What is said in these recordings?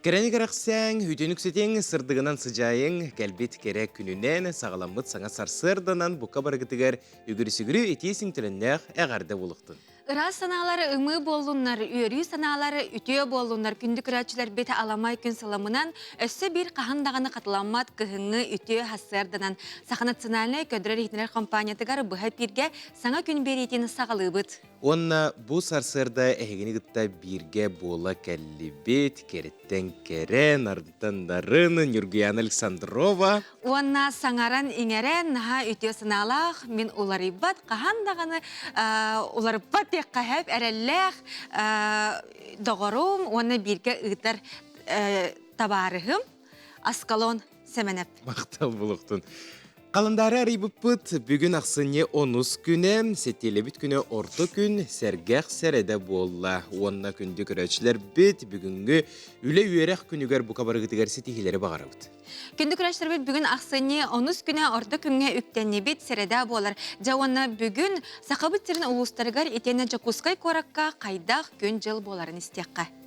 Кэрэни кэрэхсээҥ, үтүөнү үксэтиҥ, сырдыгынан сыдьаайыҥ, кэлбит кэрэ күнүнэн, саҕаламмыт саҥа сарсыарданан бука барыгытыгар үгүрү-сүгүрү итии сиҥтэлэннээх эҕэрдэ буолуохтун. Ыраас санаалары ымыы буоллуннар, үөрүү санаалары үтүө буоллуннар күндү көрөөччүлэрбит аламай күн сыламынан өссө биир хаһан даҕаны хатыламмат кыһыҥҥы үтүө сарсыарданан Саха национальнай көрдөрөр-иһитиннэрэр компаниятыгар быһа эпииргэ саҥа күн биэриитин саҕалыыбыт. Уонна бу сарсыарда эһигини кытта бииргэ буола кэллибит. Кэриттэн кэрэ, нарынтан нарын Ньургуяна Александрова. Уонна саҥаран-иҥэрэн наһаа үтүө санаалаах, мин уларыйбат, хаһан даҕаны уларыппат диэххэ сөп, эрэллээх доҕорум уонна бииргэ ыытар табаарыһым Аскалон Сэмэнэп. Махтал булуктун. Халандаары арыйбыппыт бүгүн ахсынньы онус күнэ, сэтиэлэбит күнэ орто күн, сэргэх сэрэдэ буолла. Уонна күндү көрөөччүлэрбит бүгүҥҥү үлэ-үөрэх күнүгэр бука барыгытыгар ситиһиилэри баҕарабыт. Күндү көрөөччүлэрбит бүгүн ахсынньы онус күнэ орто күҥҥэ үктэннибит сэрэдэ буолар. Дьэ уонна бүгүн Сахабыт сирин улуустарыгар итиэннэ Дьокуускай куоракка хайдах күн-дьыл буоларын истиэххэ.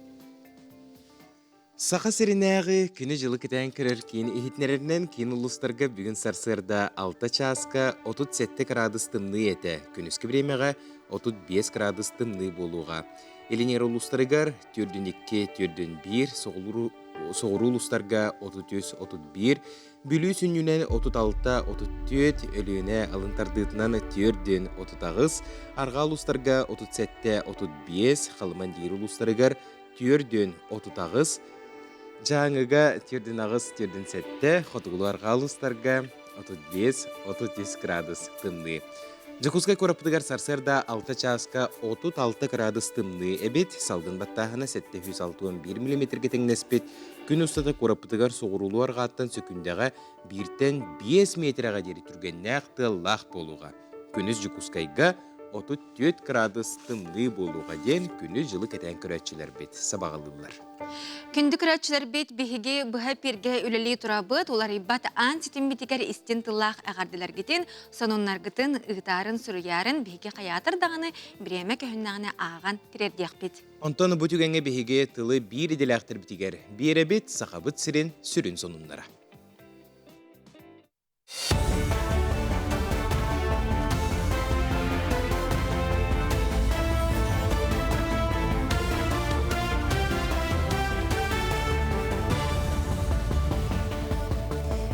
Саха сиринээҕи күнү-дьылы кэтээн көрөр киин иһитиннэрэринэн киин улуустарга бүгүн сарсыарда 6 чааска 37 кыраадыс тымныы этэ, күнүскү бириэмэҕэ 35 кыраадыс тымныы буолуоҕа. Илин эҥэр улуустарыгар 4-2, 4-1, соҕуруу улуустарга 33-31, Бүлүү сүнньүнэн 36, 34, Өлүөнэ алын тардыытынан 4-38, арҕаа улуустарга 37, 35, Халыма-Индигир улуустарыгар 4-38, Дьааҥыга 4-8, 4-7, Хотугулуу-Арҕаа улуустарга 35, 33 градус тымныы. Дьокуускай куораппытыгар сарсыарда 6 чааска 36 градус тымныы эбит, салгын баттааһына 761 миллиметргэ тэҥнэспит. Күн устата куораппытыгар соҕуруулуу арҕааттан сөкүндэҕэ бииртэн 5 миэтэрэҕэ диэри түргэннээх тыаллаах буолуоҕа. Күнүс Дьокуускайга 34 кыраадыс тымныы буолуоҕа диэн күнү-дьылы кэтээн көрөөччүлэрбит сабаҕалыыллар. Күндү көрөөччүлэрбит, биһиги быһа эпииргэ үлэлии турабыт, уларыйбат аан ситиммитигэр истин тыллаах эҕэрдэлэргитин, сонуннаргытын ыытаарын, суруйаарын биһиги хайаатар даҕаны бириэмэ көһүннэҕинэ ааҕан тириэрдиэхпит. Онтон бу түгэҥҥэ биһиги тылы биир идэлээхтэрбитигэр биэрэбит Сахабыт сирин сүрүн сонуннара.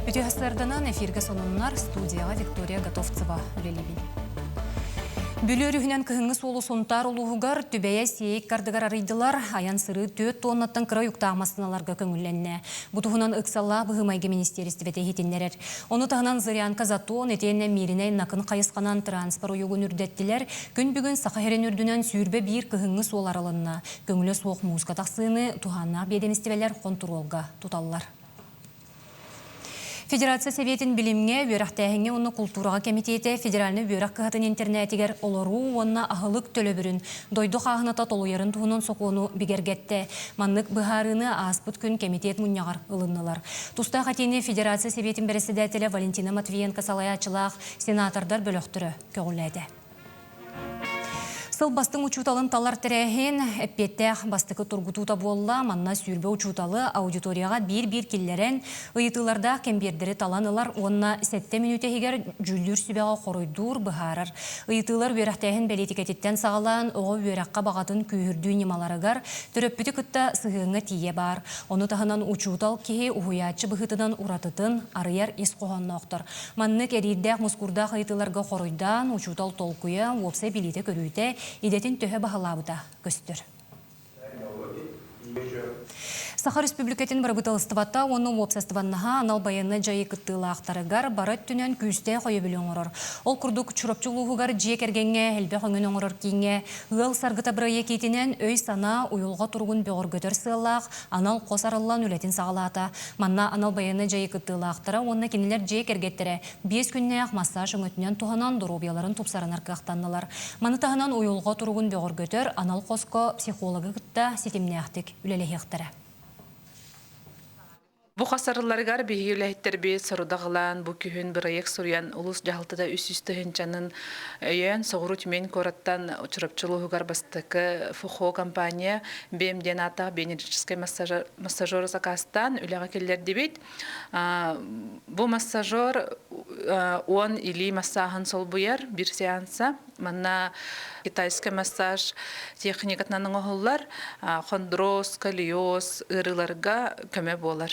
Үтүө сарданан эфиргэ сонуннар студияҕа Виктория Готовцева үлэлиибин. Бүлүү өрүһүнэн кыһыҥҥы суолу Сунтаар улууһугар Түбэйэ Сиэйик кардыгар арыйдылар. Айан сырыы 4 тоннаттан кыра уйуктаах массыыналарга көҥүллэннэ. Бу туһунан ыксаллаах быһыы-майгы министиэристибэтэ иһитиннэрэр. Ону таһынан Зырянка Затон итиэннэ Мииринэй Накын хайысханан транспорт уйугун үрдэттилэр. Күн бүгүн Саха сирин үрдүнэн 21 кыһыҥҥы суол арылынна. Көҥүлэ суох мууска тахсыыны туһааннаах биэдэмистибэлэр хонтуруолга туталлар. Федерация Сэбиэтин билимҥэ, үөрэхтээһиҥҥэ уонна култуураҕа кэмитиэтэ федеральнай үөрэх кыһатын интернетигэр олоруу уонна аһылык төлөбүрүн дойду хааһыната толуйарын туһунан сокуону бигэргэттэ. Маннык быһаарыыны ааспыт күн кэмитиэт мунньаҕар ылыннылар. Тустаах этиини Федерация Сэбиэтин бэрэссэдээтэлэ Валентина Матвиенко салайааччылаах сенатордар бөлөхтөрө көҕүлээтэ. Сыл бастыҥ учууталын талар тэрээһин эппиэттээх бастакы тургутуута буолла. Манна сүүрбэ учууталы аудиторияҕа биир-биир киллэрэн, ыйытыылардаах кэмбиэрдэри талан ылар уонна сэттэ мүнүүтэ иһигэр дьүүллүүр сүбэҕэ хоруйдуур, быһаарар. Ыйытыылар үөрэхтээһин бэлиитикэтиттэн саҕалаан, оҕо үөрэххэ баҕатын күүһүрдүү ньымаларыгар, төрөппүтү кытта сыһыаҥҥа тиийэ баар. Ону таһынан учуутал киһи уһуйааччы быһыытынан уратытын арыйар ис хоһоонноохтор. Маннык эриирдээх-мускуурдаах ыйытыыларга хоруйдаан, учуутал толкуйа, уопсай билиитэ-көрүүтэ, идэтин төһө баһылаабыта көстөр. Саха Республикатын бырабыыталыстыбата уонна уопсастыбаннаһа анал байыаннай дьайыы кыттыылаахтарыгар бары өттүнэн күүстээх өйөбүлү оҥорор. Ол курдук, Чурапчы улууһугар дьиэ кэргэҥҥэ элбэх өҥөнү оҥорор кииҥҥэ Ыал саргыта бырайыак иитинэн өй-санаа, уйулҕа туругун бөҕөргөтөр сыаллаах анал хос арыллан үлэтин саҕалаата. Манна анал байыаннай дьайыы кыттыылаахтара уонна кинилэр дьиэ кэргэттэрэ 5 күннээх массаж өҥөтүнэн туһанан доруобуйаларын тупсарынар кыахтаннылар. Маны таһынан уйулҕа туругун бөҕөргөтөр анал хоско психологы кытта ситимнээхтик үлэлэһиэхтэрэ. Бу хасарыларыгар биһиги үлэһиттэрбит сорудах ылан, бу күһүн бырайыак суруйан улуус дьаһалтата 300 тыһыынчанын өйөөн Соҕуруу Тюмень куораттан Чурапчы улууһугар бастакы ФХО компания БМ диэн ааттаах биоэнергетическай массажеры сакаастаан үлэҕэ киллэрдибит. Бу массажер 10 илии массааһын солбуйар бир сеанса. Манна китайскай массаж техникатынан оҥоһуллар, хондроз, сколиоз ыарыыларга көмө буолар.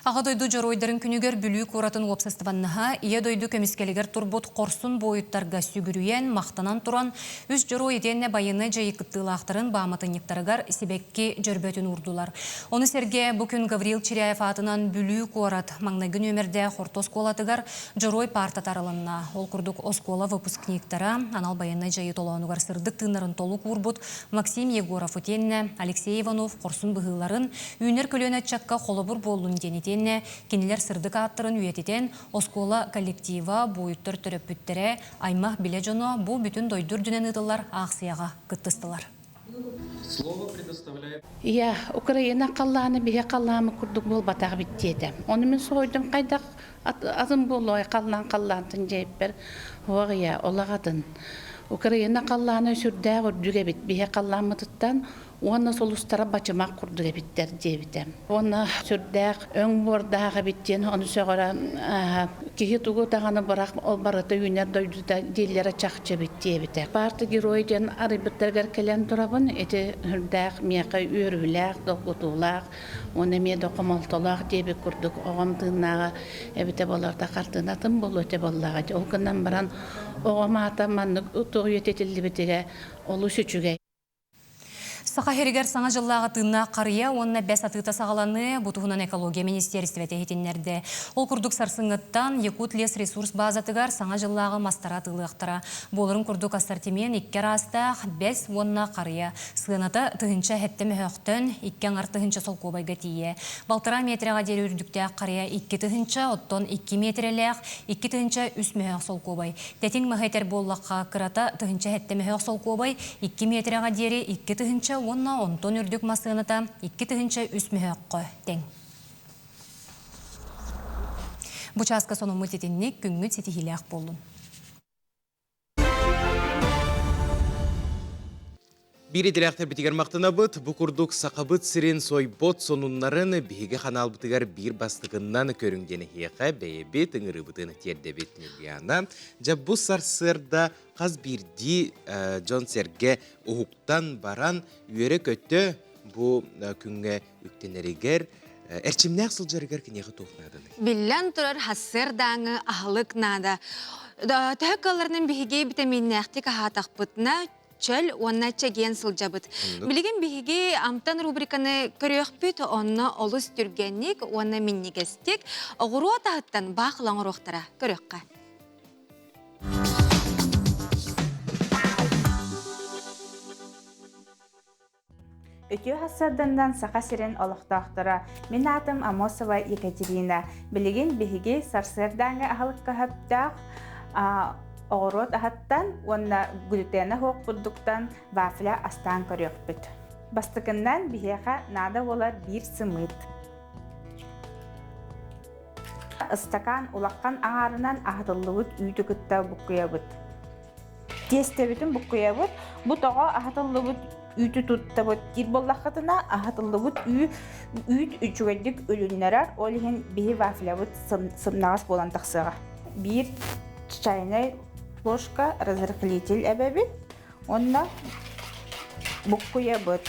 Аҕа дойду дьоруойдарын күнүгэр Бүлүү куоратын уопсастыбаннаһа Ийэ дойду көмүскэлигэр турбут хорсун буойуттарга сүгүрүйэн, махтанан туран, үс дьоруой итиэннэ байыаннай дьайыы кыттыылаахтарын бааматынньыктарыгар сибэкки дьөрбөтүн уурдулар. Ону сэргэ бу күн Гаврил Чиряев аатынан Бүлүү куорат маҥнайгы нүөмэрдээх орто оскуолатыгар Дьоруой паартата арылынна. Ол курдук оскуола выпускниктара анал байыаннай дьайыы толоонугар сырдык тыыннарын толук уурбут Максим Егоров итиэннэ Алексей Иванов хорсун быһыыларын үүнэр көлүөнэ ыччакка холобур буоллун диэн итиэннэ кинилэр сырдык ааттарын үйэтитэн оскуола коллектива, буойуттар төрөппүттэрэ, аймах билэ дьоно бу бүтүн дойду үрдүнэн ыытыллар аахсыйаҕа кыттыстылар. Слово предоставляет. Иә, Украина халлааны биһи халлаамы курдук буолбатах бит диэтэ. Ону мин соһуйдум хайдах атын буолуой халлаан халлаантын дьиэппэр уох ийэ олох атын. Украина халлаана сүрдээх үрдүк эбит биһи халлааммытыттан уонна сулустара бачымах курдук эбиттэр диэбитэ. Уонна сүрдээх өҥ буордаах эбит диэн ону сөҕөрө киһи тугу даҕаны бырах ол барыта үүнэр дойдута дииллэрэ чахчы эбит диэбитэ. Парта герой диэн арыйбыттарыгар кэлэн турабын. Ити сүрдээх миэхэ үөрүүлээх, долгутуулаах уонна эмиэ да хомолтолоох диэбит курдук оҕом тыыннааҕа эбитэ буоллар да хартыынатын буолуо этэ буоллаҕа. Ол гынан баран оҕом аата маннык туох үйэтитиллибитигэр олус үчүгэй. Саха сиригэр Саҥа дьыллааҕы тыыннаах харыйа уонна бэс атыыта саҕаланыы бу туһунан экология министиэристибэтэ иһитиннэрдэ. Ол курдук сарсыҥҥыттан Якутлесресурс баазатыгар Саҥа дьыллааҕы мастары атыылыахтара. Буоларын курдук ассортимент икки араастаах бэс уонна харыйа. Сыаната тыһыынча сэттэ мөһөөхтөн икки аҥар тыһыынча солкуобайга тиийэ. Балтараа миэтэрэҕэ диэри үрдүктээх харыйа икки тыһыынча, оттон икки миэтэрэлээх икки тыһыынча үс мөһөөх солкуобай. Тэтиҥ маһы этэр буоллахха, кырата тыһыынча сэттэ мөһөөх солкуобай, икки миэтэрэҕэ диэри икки тыһыынча уонна онтон үрдүк мас сыаната икки тыһыынча үс мөһөөххө тэҥ. Бу чааска сонуммут итинник күҥҥүт ситиһиилээх буоллун. Биир идэлээхтэрбитигэр махтанабыт. Бу курдук Сахабыт сирин сойбот сонуннарын биһиги ханаалбытыгар биир бастакыннан көрүҥ диэн эһиэхэ бэйэбит ыҥырыыбытын тиэрдэбит Ньургуйаана. Дьэ бу сарсыарда хас биирдии дьон-сэргэ уһуктан баран үөрэ-көтө бу күҥҥэ үктэнэригэр эрчимнээх сылдьарыгар киниэхэ туох нааданый? Биллэн турар, сарсыардааҥы аһылык наада. Төһө кыалларынан биһиги битэмииннээхтик аһаатахпытына, чөл уонна чэгиэн сылдьабыт. Билигин биһиги Амтан рубриканы көрүөхпүт, онно олус түргэнник уонна минньигэстик оҕуруот аһыттан баах оҥоруохтара. Көрүөххэ. Үтүө сарсыарданнан Саха сирин олохтоохторо. Мин аатым Амосова Екатерина. Билигин биһиги сарсыардааҥҥы аһылыкка сөптөөх оҕуруот аһыттан уонна глютена суох бурдуктан вафля астаан көрүөхпүт. Бастакыннан биһиэхэ наада буолар биир сымыыт. Ыстакаан улахан аҥаарынан аһытыллыбыт үүтү кытта буккуйабыт. Тиэстэбитин буккуйабыт. Бу тоҕо аһатыллыбыт үүтү туттабыт диир буоллаххытына, аһатыллыбыт үү үүт үчүгэйдик үлүннэрэр, ол иһин биһи вафлябыт сымнаҕас буолан тахсыаҕа. Биир чайнай ложка разрыхлитель эбэбит уонна буккуйабыт.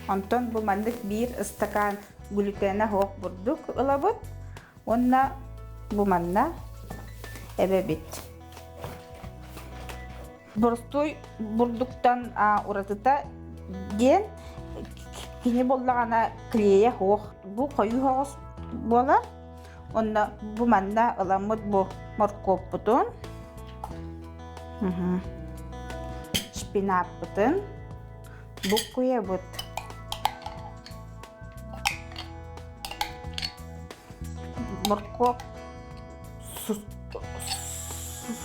Онтон бу маннык биир ыстакаан глютена суох бурдук ылабыт уонна бу манна эбэбит. Боростуой бурдуктан уратыта диэн кини буоллаҕына клея суох. Бу хойуу соҕус буолар. Онно бу манна ыламмыт бу моркуоппутун, шпинаппытын буккуйабыт. Моркуоп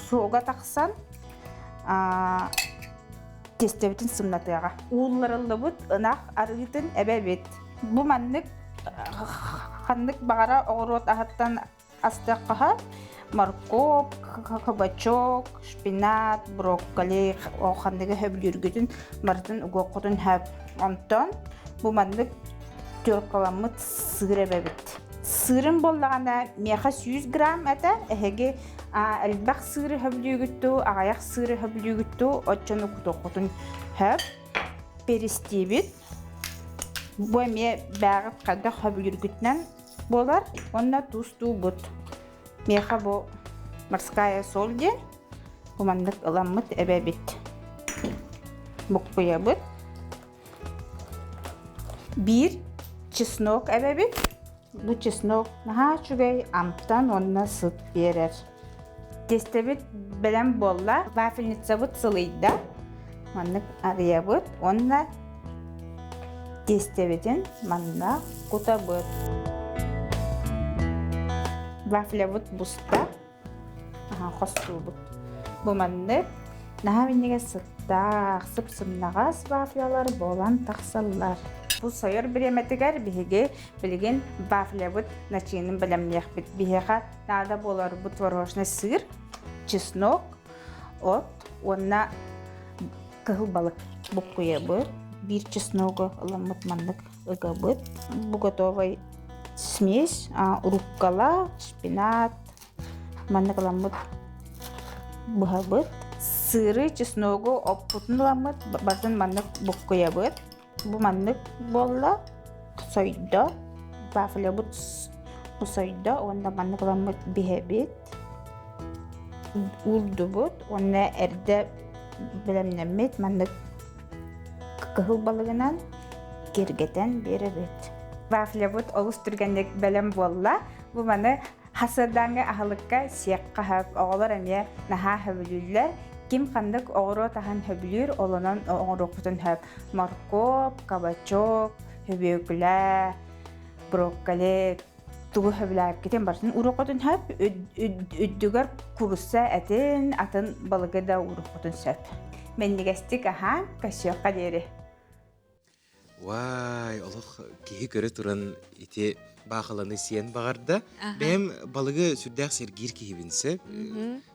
суога тахсан тиэстэбитин сымнатыаҕа. Уулларыллыбыт ынах арыытын эбэбит. Бу маннык Ханнык баҕара оҕуруот аһыттан астыахха моркуоп, кабачок, шпинат, брокколи ханныгы сөбүлүүргүтүн барытын угуоххутун сөп. Онтон бу маннык теркаламмыт сыыр эбэбит. Сыырын буоллаҕына миэхэ 100 грамм этэ, эһиги элбэх сыыры сөбүлүүгүт дуу, аҕыйах сыыры сөбүлүүгүт дуу, оччону кутуоххутун сөп. Перестиибит. Бу эмиэ бээҕит хайдах сөбүлүүргүтүнэн буолар уонна туустуубут. Миэхэ бу морская соль диэн бу маннык ыламмыт эбэбит. Буккуйабыт. Биир чеснок эбэбит. Бу чеснок наһаа үчүгэй амтан уонна сыт биэрэр. Тестэбит бэлэм буолла. Вафельницабыт сылыйда. Маннык арыйабыт уонна тиэстэбитин манна кутабыт. Вафлябыт буста. Хостуубут. Бу маннык наһаа минньигэс сыттаах, сып-сымнаҕас вафлялар буолан тахсаллар. Бу сойор бириэмэтигэр биһиги билигин вафлябыт начыынын бэлэмниэхпит. Биһиэхэ наада буолар бу творожный сыр, чеснок, от уонна кыһыл балык буккуйабыт. Биир чесногу ыламмыт маннык ыгабыт. Бу готовый смесь руккола, шпинат, маннык ыламмыт быһабыт. Сыры, чесногу оппутун ыламмыт, барытын маннык буккуйабыт. Бу маннык буолла, сойдо, вафлябыт сойдо уонна маннык ыламмыт биһэбит. Уурдубут уонна эрдэ бэлэмнэммит маннык кыһыл балыгынан киэргэтэн биэрэбит. Вафлябыт олус түргэнник бэлэм буолла. Бу маны хасырдааҥҥы аһылыкка сиэххэ сөп. Оҕолор эмиэ наһаа сөбүлүүллэр. Ким ханнык оҕуруот аһын сөбүлүүр, олонон оҥоруохпутун сөп. Моркуоп, кабачок, сөбүөкүлэ, брокколи, тугу сөбүлээбиккитин барытын ууруоххутун сөп. Үрдүгэр курусса этин, атын балыгы да ууруоххутун сөп. Минньигэстик аһаан, көрсүөххэ диэри. Вай, олох киһи көрө туран ити баахыланы сиэн баҕарда. Бэйэм балыгы сүрдээх сэргиир киһибин сөп.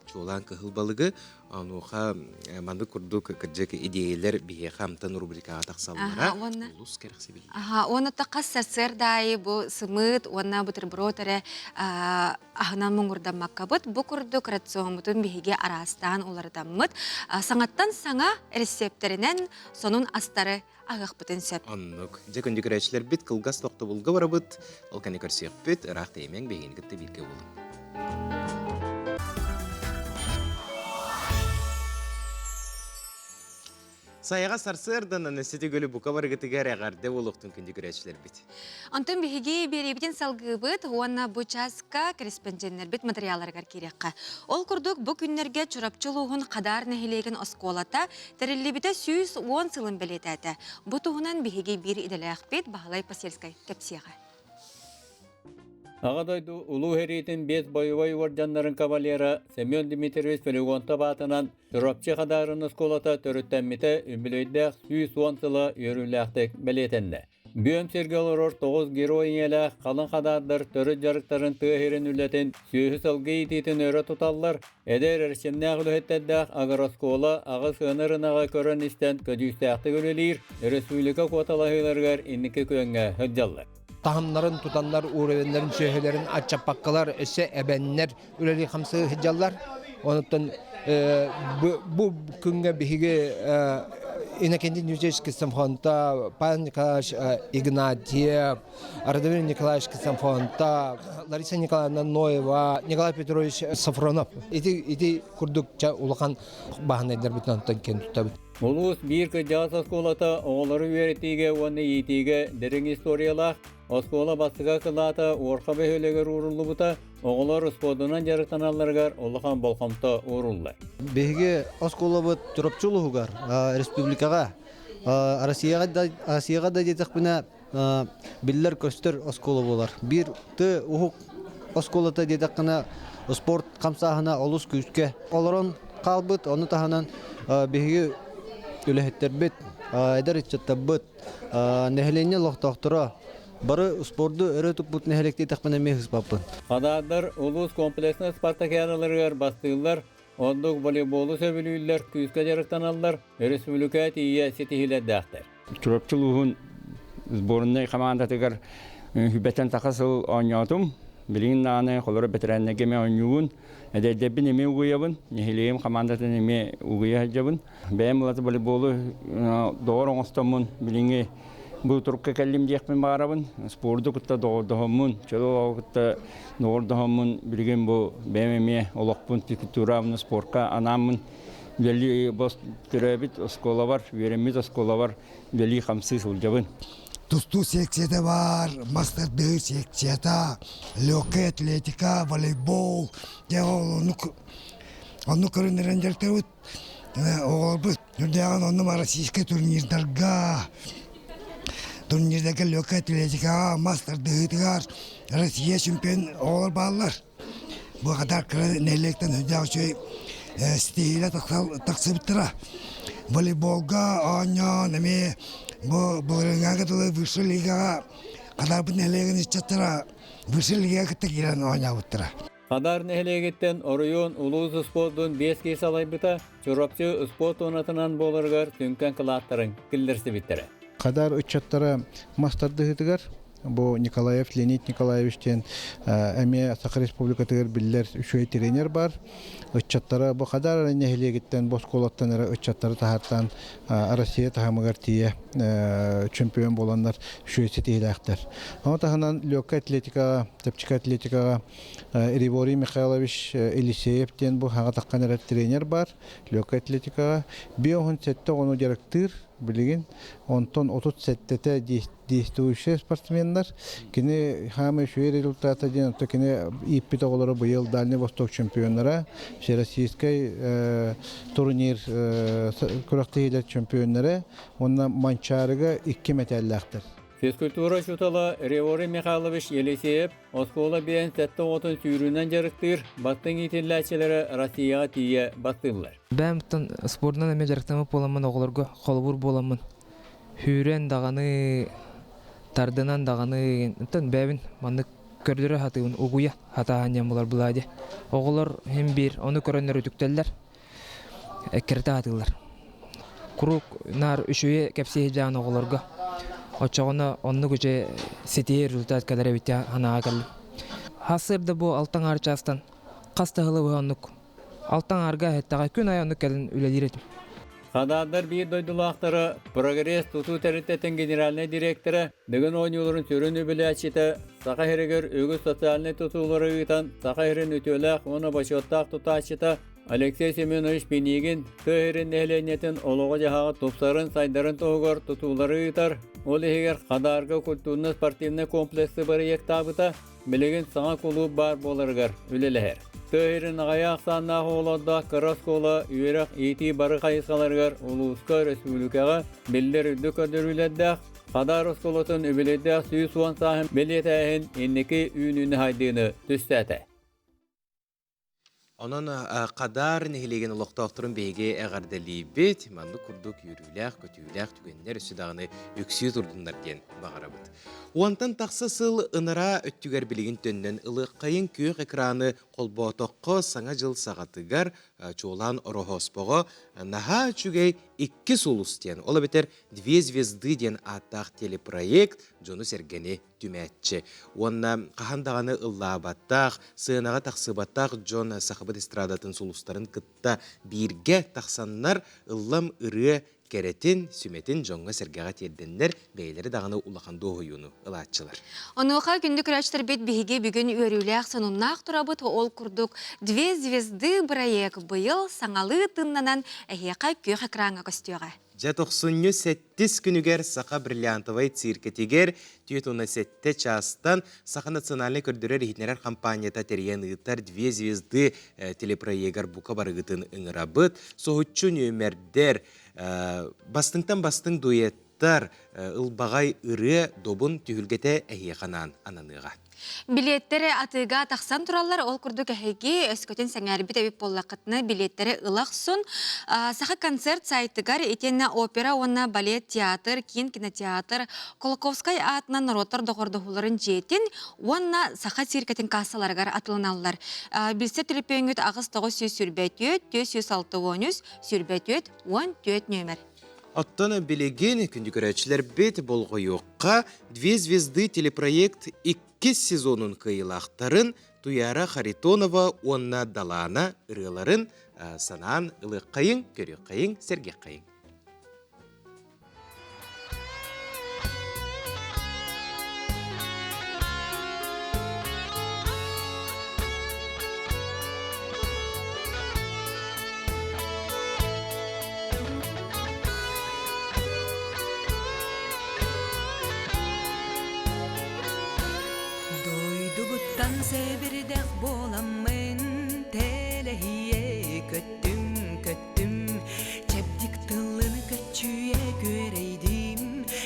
Чуолаан кыһыл балыгы. Онуоха маннык курдук кырдьык идиэйэлэр биһиэхэ амтан рубрикаҕа тахсаллара олус кэрэхсэбиллээх. Аха, уонна хас сарсыарда аайы бу сымыыт уонна бутерброд эрэ аһынан муҥурдаммаккабыт, бу курдук рациоммутун биһиги араастаан уларытаммыт, саҥаттан саҥа рецептэринэн сонун астары аһыахпытын сөп. Оннук. Дьэ күндү көрөөччүлэрбит кылгас тохтобулга барабыт. Ол кэннэ көрсүөхпүт. Ыраах тэйимэҥ биһигини кытта бииргэ буолуҥ. Сайаҕа сарсыарданан өссө төгүл бука барыгытыгар эҕэрдэ буолуохтун күндү көрөөччүлэрбит. Онтон биһиги биэриибитин салгыыбыт уонна бу чааска кэрэспэндьиэннэрбит матырыйаалларыгар киириэххэ. Ол курдук бу күннэргэ Чурапчы улууһун Хадаар нэһилиэгин оскуолата тэриллибитэ 110 сылын бэлиэтээтэ. Бу туһунан биһиги биир идэлээхпит Баһылай Посельскай кэпсиэҕэ. Аҕа дойду Улуу сэриитин биэс бойобуой уордьаннарын кавалера Семен Дмитриевич Флегонтов аатынан Чурапчы Хадаарын оскуолата төрүттэммитэ үбүлүөйдээх 110 сыла үөрүүлээхтик бэлиэтэннэ. Бүөм сиргэ олорор тоҕус герой ийэлээх халыҥ хадаардар төрүт дьарыктарын тыа сирин үлэтин, сүөһү-сылгы иитиитин өрө туталлар, эдэр эрчимнээх үлэһиттэрдээх агрооскуола аҕыс ыанар ынаҕы көрөн-истэн көдьүүстээхтик үлэлиир, өрөспүүбүлүкэ куоталаһыыларыгар инники күөҥҥэ сылдьаллар. Таһымнарын тутаннар, уровеннарын, сүөһүлэрин аччаппаккалар, өссө эбэннэр үлэлии-хамсыы сылдьаллар. Онуттан бу күҥҥэ биһиги Иннокентий Дмитриевич Ксенофонта, Павел Николаевич Игнатьев, Радомир Николаевич Ксенофонта, Лариса Николаевна Ноева, Николай Петрович Сафронов. Ити, ити курдук улахан баһынайдарбытын онтон киэн туттабыт. Улуус биир кырдьаҕас оскуолата оҕолору үөрэтиигэ уонна иитиигэ дириҥ историялаах оскуола бастакы кылаата Уорха бөһүөлэгэр ууруллубута оҕолор спордунан дьарыктаналларыгар улахан болҕомто ууруллар. Биһиги оскуолабыт Чурапчы улууһугар, республикаҕа, Россияҕа да, Россияҕа да диэтэхпинэ биллэр-көстөр оскуола буолар. Биир ты уһук оскуолата диэтэххинэ спорт хамсааһына олус күүскэ олорон хаалбыт. Ону таһынан биһиги үлэһиттэрбит, эдэр ыччаттарбыт, нэһилиэнньэ олохтоохторо. Бары спорду өрө туппут нэһилиэк диэтэхпинэ эмиэ сыспаппын. Хадаардар улуус комплекснай спартакиадаларыгар бастыыллар, ордук волейболу сөбүлүүллэр, күүскэ дьарыктаналлар, өрөспүүбүлүкэ тиийэ ситиһиилэрдээхтэр. Чурапчы улууһун сборнай хамаандатыгар хүбэтэн таха сыл оонньоотум. Билигин даҕаны холоро бэтэрээннэргэ эмиэ оонньуубун. Эдэрдэрбин эмиэ угуйабын, нэһилиэгим хамаандатын эмиэ угуйа сылдьабын. Бэйэм ылата волейболу доҕор оҥостоммун билиҥҥи бу турукка кэллим диэхпин баҕарабын. Спорду кытта доҕордоһоммун, чөл олоҕу кытта доҕордоһоммун билигин бу бэйэм эмиэ олохпун физкультура спорка анааммын үлэлии төрөөбүт оскуолабар, үөрэммит оскуолабар үлэлии-хамсыы сылдьабын. Тустуу секцията баар, мас тардыһыы секцията, легкая атлетика, волейбол, дьэ ол оннук оннук көрүннэрэн дьарыктанабыт. Оҕолорбут үрдээҕин оннум российскай турнирдарга, турнирдарга легкая атлетикаҕа, мас тардыһыытыгар Россия чемпион оҕолор бааллар. Бу хатар кыра нэһилиэктэн сүрдээх үчүгэй ситиһиилэр тахсыбыттара. Волейболга оонньоон эмиэ бу былырыыҥҥа дылы высшей лигаҕа Хатарбыт нэһилиэгин ыччаттара высшей лигаҕа кытта киирэн оонньообуттара. Хадар нэһилиэгиттэн оройуон улуус спордун биэс киһи салайбыта Чурапчы спорт туонатынан буоларыгар сүҥкэн кылааттарын киллэрсибиттэрэ. Хадар ыччаттара мас тардыһыытыгар Бу Николаев Леонид Николаевич диэн эмиэ Саха Республикатыгар биллэр үчүгэй тренер бар. Ыччаттара бу Хадар нэһилиэгиттэн бу оскуолаттан эрэ ыччаттары таһаартаан Россия таһымыгар тиийэ чемпион буоланнар үчүгэй ситиһиилээхтэр. Ону таһынан легкая атлетикаҕа, чэпчэки атлетикаҕа Григорий Михайлович Елисеев диэн бу хаҥа таххан эрэр тренер бар. Легкая атлетикаҕа 57 оҕону дьарыктыыр билигин. Онтон 37-тэ действующие спортсменнар. Кини хаамай үчүгэй результата диэн, оттон кини ииппит оҕолоро быйыл Дальний Восток чемпионнара, Всероссийскай турнир күрэхтэһиилэр чемпионнара уонна Манчаарыга икки мэтээллээхтэр. Физкультура учуутала Реворий Михайлович Елисеев оскуола биэн сэттэ оҕотун сүүрүүнэн дьарыктыыр, бастыҥ иитиллээччилэрэ Россияҕа тиийэ бастыыллар. Бэйэм спордунан эмиэ дьарыктаммыт буоламмын оҕолорго холобур буоламмын Сүүрэн даҕаны, тардынан даҕаны, оттон бэйэбин маннык көрдөрө сатыыбын, угуйа сатааһын диэн буолар былаа дии. Оҕолор син биир ону көрөннөр үтүктэллэр, эккирэтэ сатыыллар. Куруук наар үчүгэйи кэпсии сылдьаҕын оҕолорго. Оччоҕуна оннук үчүгэй ситиһии результат кэлэр эбит диэн санааҕа кэллим. Сарсыарда бу алта аҥаар чаастан хас да сылы быһа оннук Алта аҥаарга эһэттэҕэ күн аайы оннук кэлин үлэлиир этим. Хадаардар биир дойдулаахтара Прогресс тутуу тэрилтэтин генеральнай директора, Дыгын оонньууларын сүрүн үбүлээччитэ, Саха сиригэр үгүс социальнай тутуулары ыытан Саха сирин үтүөлээх уонна бочуоттаах тутааччыта Алексей Семенович Пинигин тыа сирин нэһилиэнньэтин олоҕо-дьаһаҕа тупсарын, сайдарын туһугар тутуулары ыытар, ол иһигэр Хадаарга культурно-спортивнай комплексы бырайыактаабыта, Билигин саҥа кулууп баар буоларыгар үлэлэһэр. Тыа сирин аҕыйах ахсааннаах оҕолордоох кыра оскуола үөрэх, иитии бары хайысхаларыгар улууска, өрөспүүбүлүкэҕэ биллэр үрдүк көрдөрүүлэрдээх Хадаар оскуолатын үбүлүөйдээх 110 сааһын бэлиэтээһин инники үүнүүнү сайдыыны түстээтэ. Онон Хадаар нэһилиэгин олохтоохторун биһиги эҕэрдэлиибит. Маннык курдук үөрүүлээх, көтүүлээх түгэннэр өссө даҕаны үксүү турдуннар диэн баҕарабыт. Уонтан тахса сыл ынараа өттүгэр билигин төннөн ылыаххайын күөх экраны холбоотоххо Саҥа дьыл саҕатыгар чуолаан Ороһооспоҕо наһаа үчүгэй икки сулус диэн, ол эбэтэр Две звезды диэн ааттаах телепроект дьону-сэргэни түмээччи. Уонна хаһан даҕаны ыллаабаттаах, сыанаҕа тахсыбаттаах дьон сахабыт эстрадатын сулустарын кытта бииргэ тахсаннар ыллам ырыа кэрэтин, сүмэтин дьоҥҥо-сэргэҕэ тиэрдэннэр бэйэлэрэ даҕаны улахан дуоһуйууну ылааччылар. Онуоха күндү көрөөччүлэрбит биһиги бүгүн үөрүүлээх сонуннаах турабыт. Ол курдук «Две звезды» бырайыак быйыл саҥалыы тыннанан эһиэхэ күөх экраҥҥа көстүөҕэ. Дьэ тохсунньу сэттис күнүгэр Саха бриллиантовай циркэтигэр 47 чаастан Саха национальнай көрдөрөр-иһитиннэрэр хампаанньата тэрийэн ыытар «Две звезды» телепроегар бука барыгытын ыҥырабыт. Соһуччу нүөмэрдэр, бастыҥтан бастыҥ дуэттар, ылбаҕай ырыа добун түһүлгэтэ эһиэхэ анаан ананыаҕа. Билиэттэри атыыга тахсан тураллар. Ол курдук эһиги өскөтүн сэҥээрбит эбит буоллаххытына билиэттэри ыла охсун. Саха концерт сайтыгар итиэннэ опера уонна балет театр, киин кинотеатр, Кулаковскай аатынан норуоттар доҕордоһууларын дьиэтин уонна Саха циркэтин кассаларыгар атыланаллар. Билсэ төлөпүөҥҥүт 8924 463 24 14 нүөмэр. Оттон билигин күндү көрөөччүлэрбит болҕойуохха «Две звезды» телепроект иккис сезонун кыайыылаахтарын Туяра Харитонова уонна Далаана ырыаларын санаан ылыаххайыҥ, көрүөххэйиҥ, сэргиэххэйиҥ. Дойдубуттан сэбирдэх буоламмын тэлэһийэ көттүм, көттүм Чэбдик тыллыны көччүйэ күөрэйдим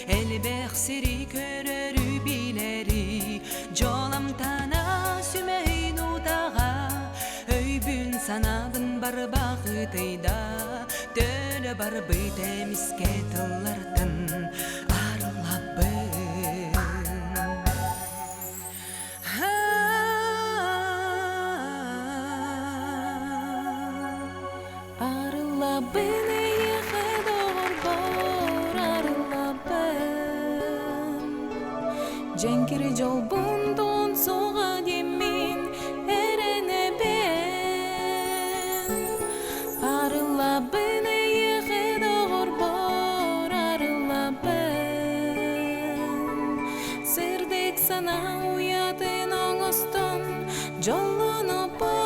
Элбэх сири көрөрү билэри Дьоламтана сүмэһин утаҕа Өйбүн санаабын барбахытыйда Төлө барбыт эмискэ тыллартан арыллабын Арыллабын эйиэхэ доҕорбор арыллабын Дьэҥкир дьолбун тоҥсоҕо диэммин эрэнэбин Арыллабын эйиэхэ доҕорбор арыллабын Сырдык санаа уйатын оҥостон дьоллонобун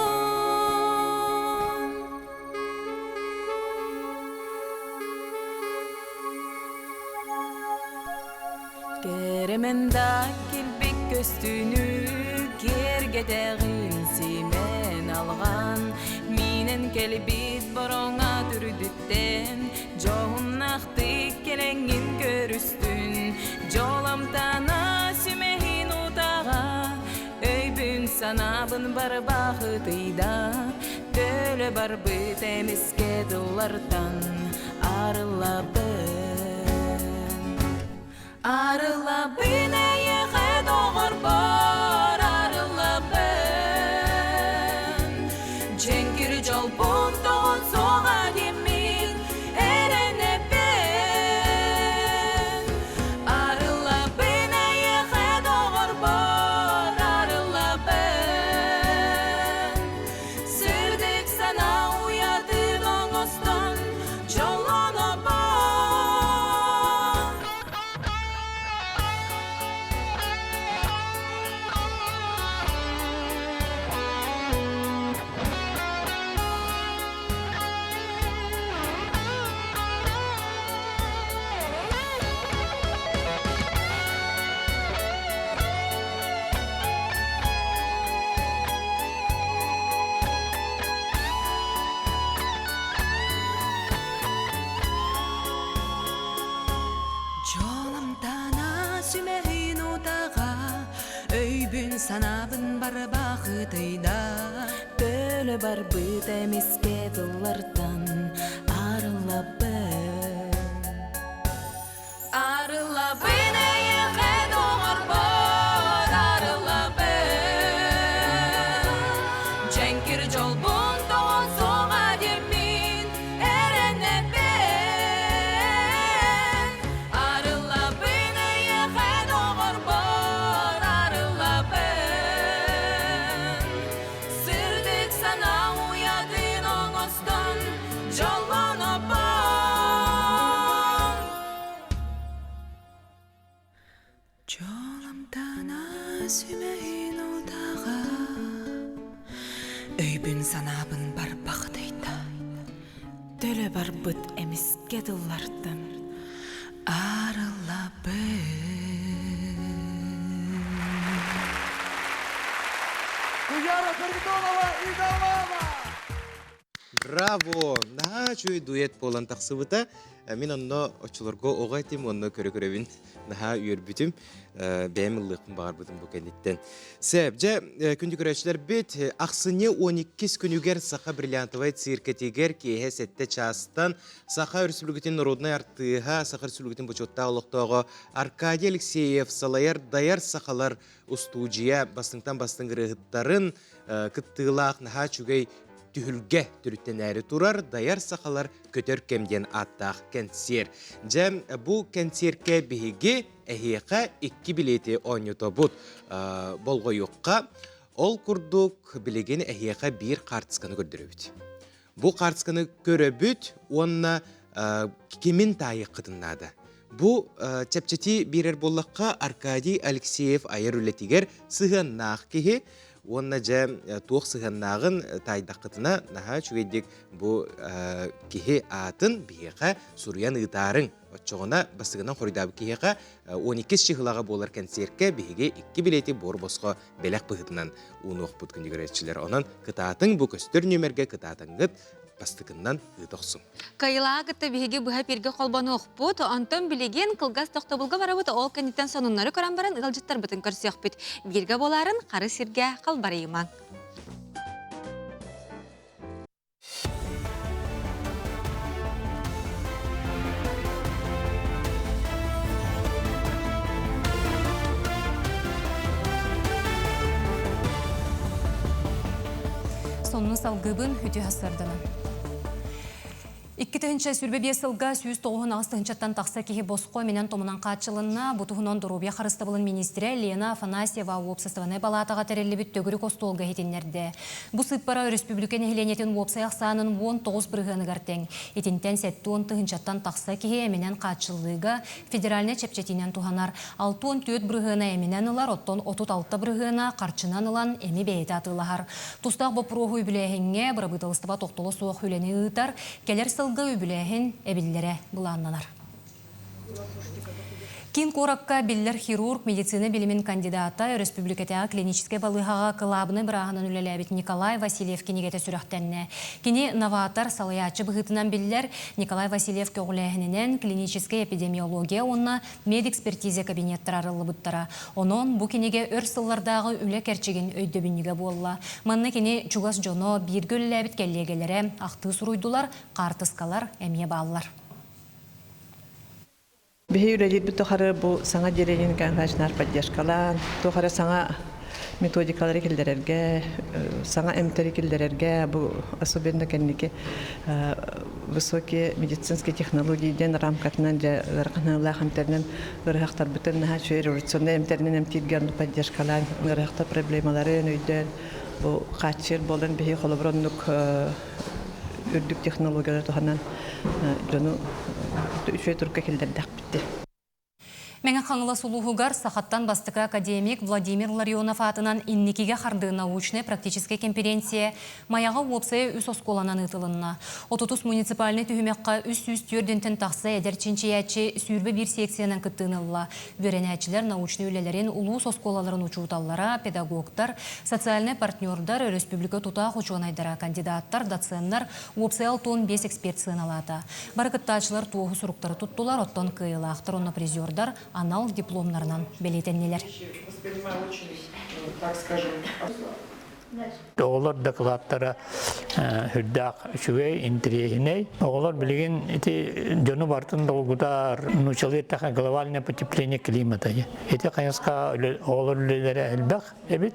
Кэрэмэн да килбик көстүүнү киэргэтэҕин симэн алҕан Миинэн кэлбит бороҥа түрдүттэн дьоһуннаахтык кэлэҥҥин көрүстүн Дьоламтана сүмэһин утаҕа Өйбүн санаабын барбахытыйда Төлө барбыт эмискэ тыллартан арыллабын Арыллабын эйиэхэ доҕорбор арыллабын Дьэҥкир дьолбун тоҕон суоҕа диэммин эрэнэбин Арыллабын эйиэхэ доҕорбор арыллабын Сырдык санаа уйатын оҥостон дьоллонобун Дьолумтана сүмэһин утаҕа Өйбүн санаабын барбахытыйда Төлө барбыт эмискэ тыллартан арыллабын Арыллабын эйиэхэ доҕорбор арыллабын Дьэҥкир дьолбун тоҕон суоҕа диэммин эрэнэбин Арыллабын эйиэхэ доҕорбор арыллабын Сырдык санаа уйатын оҥостон дьоллонобун Дьолумтана сүмэһин утаҕа Өйбүн санаабын барбахтыйда Төлө барбыт эмискэ тыллартан арыллабын Туяра Харитонова и Далана! Браво! Наһаа үчүгэй дуэт буолан тахсыбыта. Мин онно оччолорго оҕо этим, онно көрө-көрөбүн наһаа үөрбүтүм. Бэйэм ыллыахпын баҕарбытым бу кэнниттэн. Сөп, дьэ, күндү көрөөччүлэрбит, ахсынньы 12 күнүгэр Саха бриллиантовай циркэтигэр киэһэ 7 чаастан Саха Өрөспүүбүлүкэтин народнай артыыһа, Саха Өрөспүүбүлүкэтин бочуоттаах олохтооҕо Аркадий Алексеев салайар Дайар сахалар устуудьуйа бастыҥтан бастыҥ ырыаһыттарын кыттыылаах наһаа үчүгэй түһүлгэ төрүттэнээри турар Дайар сахалар көтөр кэм диэн ааттаах кэнсиэр. Дьэ, бу кэнсиэркэ биһиги эһиэхэ икки билиэти оонньотобут. Болҕойуохха, ол курдук билигин эһиэхэ биир хаартысканы көрдөрөбүт. Бу хаартысканы көрөбүт уонна кимин таайыаххытын наада. Бу чэпчэтии биэрэр буоллахха Аркадий Алексеев айар үлэтигэр сыһыаннаах киһи уонна дьэ туох сыһыаннааҕын таайдаххытына наһаа үчүгэйдик бу киһи аатын биһиэхэ суруйан ыытаарыҥ. Оччоҕуна бастакынан хоруйдаабыт киһиэхэ 12 чыһылаҕа буолар кэнсиэркэ биһиги икки билиэти буор босхо бэлэх быһыытынан уунуохпут күндү Онон кытаатыҥ бу көстөр нүөмэргэ кытаатаҥҥыт бастакыннан ыыта охсуҥ. Кайылааҕы кытта биһиги быһа пиргэ холбонуохпут, онтон билигин кылгас тохтобулга барабыт, ол кэнниттэн сонуннары көрөн баран ыалдьыттарбытын көрсүөхпүт. Бииргэ буоларын хары сиргэ халбарыйымаҥ. Сонну салгыбын үтүө сарданан. 2025 сылга 198 тыһынчаттан тахса киһи босхо минэн томунан хааччылынна. Бу туһунан доруобуйа харыстабылын министрэ Лена Афанасьева уопсастыбаннай балаатаҕа тэриллибит төгүрүк остуолга иһитиннэрдэ. Бу сыыппара өрөспүүбүлүкэ нэһилиэнньэтин уопсай ахсаанын 19 бырыһыаныгар тэҥ. Итинтэн 70 тыһыынчаттан тахса киһи эминэн хааччыллыыга федеральнай чэпчэтиинэн туһанар. 64 бырыһыана эминэн ылар, оттон 36 бырыһыана харчынан ылан эми бэйэтэ атыылаһар. Тустаах боппуруоһу үбүлээһиҥҥэ бырабыыталыстыба тохтоло суох үлэни ыытар, кэлэр сылга үбүлээһин эбиллэрэ былааннанар. Киин куоракка биллэр хирург, медицина билимин кандидата, өрөспүүбүлүкэтээҕи клиническэй балыыһаҕа кылаабынай бырааһынан үлэлээбит Николай Васильев кинигэтэ сүрэхтэннэ. Кини новатор, салайааччы быһыытынан биллэр. Николай Васильев көҕүлээһининэн клиническэй эпидемиология уонна медэкспертиза кабинеттара арыллыбыттара. Онон бу кинигэ өр сыллардааҕы үлэ кэрчигин өйдөбүнньүгэ буолла. Манна кини чугас дьоно, бииргэ үлэлээбит кэллиэгэлэрэ ахтыы суруйдулар, хаартыскалар эмиэ бааллар. Биһи үлэлиирбит тухары бу саҥа отделениены Николаевич поддержкалаан, туох эрэ саҥа методикалары киллэрэргэ, саҥа эмтэри киллэрэргэ, бу особенно кэнники высокие медицинские технологии диэн рамкатынан дьэ ыараханыылаах эмтэринэн ыарыһахтарбытын наһаа үчүгэй революционнай эмтэринэн эмтииргэ онну поддержкалаан ыарыһахтар проблемаларын өйдөөн бу хааччыйар буолан биһи холобур оннук үрдүк технологиялары туһанан дьону үчүгэй турукка киллэрдэхпит. Мэҥэ Хаҥалас улууһугар сахаттан бастакы академик Владимир Ларионов аатынан инникигэ хардыы научнай-практическай конференция Майаҕа уопсайа үс оскуоланан ыытылынна. Отутус муниципальнай түһүмэххэ 304 тахса эдэр чинчийээччи 21 секциянан кыттыыны ылла. Үөрэнээччилэр научнай үлэлэрин улуус оскуолаларын учууталлара, педагогтар, социальнай партнердар, өрөспүүбүлүкэ тутаах учуонайдара, кандидаттар, доценнар, уопсайа 65 эксперт сыаналаата. Бары кыттааччылар туоһу суруктары туттулар, оттон кыайыылаахтар уонна призердар анал дипломнарынан бэлиэтэннилэр. Оҕолор дакылааттара үрдээх үчүгэй, интэриэһинэй. Оҕолор билигин ити дьону барытын долгутар, нуучалыы эттэххэ глобальное потепление климата. Ити хайысха оҕолор үлэлэрэ элбэх эбит.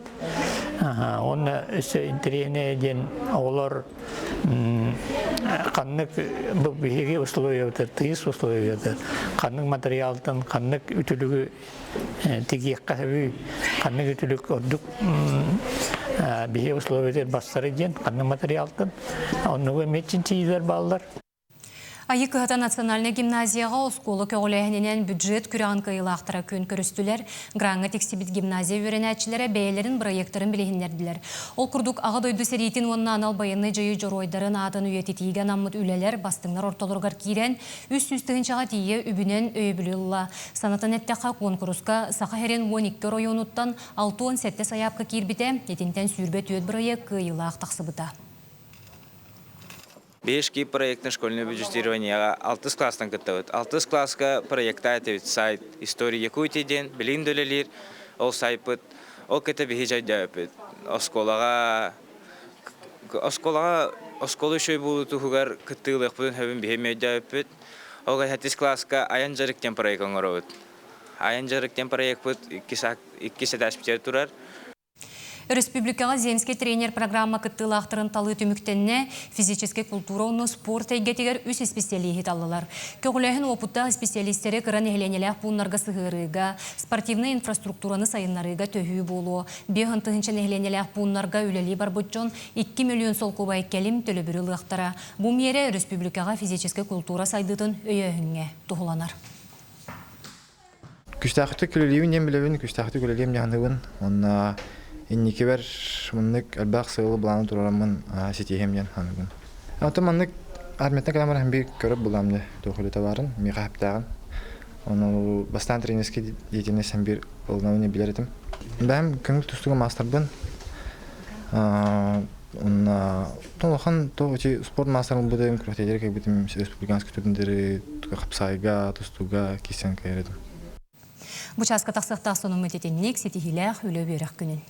Уонна өссө интэриэһинэй диэн оҕолор ханнык бу биһиги условиябытыгар тыйыс условиябытыгар ханнык материалтан ханнык үтүлүгү тигиэххэ сөбүй ханнык үтүлүк ордук биһиги условиятыгар барсары диэн ханнык материалтан оннугу эмиэ чинчийиилэр бааллар. Айыы кыһата национальнай гимназияҕа оскуола көҕүлээһининэн бюджет күрэҕин кыайыылаахтара күөн көрүстүлэр. Граҥҥа тиксибит гимназия үөрэнээччилэрэ бэйэлэрин бырайыактарын билиһиннэрдилэр. Ол курдук Аҕа дойду сэриитин уонна анал байыаннай дьайыы дьоруойдарын аатын үйэтитиигэ анаммыт үлэлэр бастыҥнар ортолоругар киирэн, 300 тыһыынчаҕа тиийэ үбүнэн өйөбүлү ылла. Санатан эттэххэ, куонкуруска Саха сирин 12 оройуонуттан 67 сайаапка киирбитэ, итинтэн 24 бырайыак кыайыылаах тахсыбыта. Бешки проектный школьное бюджетированиеға алтыс класстан кыттабыт. Алтыс класска проекта этибит сайт История Якутии диэн билигин да үлэлиир. Ол сайпыт ол кытта биһи жайдааппыт. Оскуолаҕа оскуолаҕа оскуола үчүгэй буолуутугар кыттыылыахпытын сөбүн биһи өйдөөбүппүт. Ол сэттис класска айан дьарык диэн проект оҥоробут. Айан дьарык диэн проекпыт иккис этээспитигэр турар. Өрөспүүбүлүкэҕэ Земский тренер программа кыттыылаахтарын талыы түмүктэннэ, физическэй култуура уонна спорт эйгэтигэр үс исписэлииһи таллылар. Көҕүлээһин уопуттаах исписэлиистэри кыра нэһилиэнньэлээх пууннарга сыһыарыыга, спортивнай инфраструктураны сайыннарыыга төһүү буолуо. 5000 нэһилиэнньэлээх пууннарга үлэлии барбыт дьон 2 мөлүйүөн солкуобай кэлим төлөбүрү ылыахтара. Бу миэрэ өрөспүүбүлүкэҕэ физическэй култуура сайдыытын өйөөһүҥҥэ туһуланар. Күстээхтик үлэлиибин диэн билэбин, күстээхтик үлэлиэм дьаһаныбын. Уонна инникибэр маннык элбэх сыалы былааны туруораммын ситиһиэм диэн саныыбын. Оттон маннык армияттан кэлэн баран биир көрөр былаам дьэ туох үлэтэ баарын, миэхэ сөптөөҕүн. Ону бастаан тренерский деятельность һэн биир ылынабын билэр этим. Бэйэм көҥүл тустууга маастарбын. Уонна улахан то эти спорт маастарын ылбытым, күрэхтэһиилэри кэлбитим, республиканский турниры хапсаайга, тустууга киирсэн кэлэр этим. Бу чааска тахсыахтаах сонуммут итинник ситиһиилээх үлэ-үөрэх күнүн.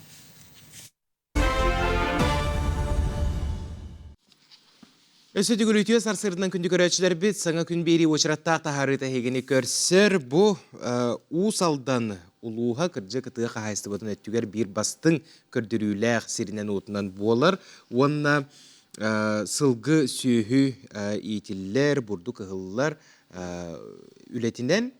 Өссө төгүл сарсыарданан күндү көрөөччүлэрбит саҥа күн биэрии уочараттаах таһаарыыта эһигини көрсөр. Бу Уус Алдан улууһа кырдьык тыа хаһаайыстыбатын өттүгэр биир бастыҥ көрдөрүүлээх сиринэн-уотунан буолар уонна сылгы сүөһү иитиллэр, бурдук ыһыллар үлэтинэн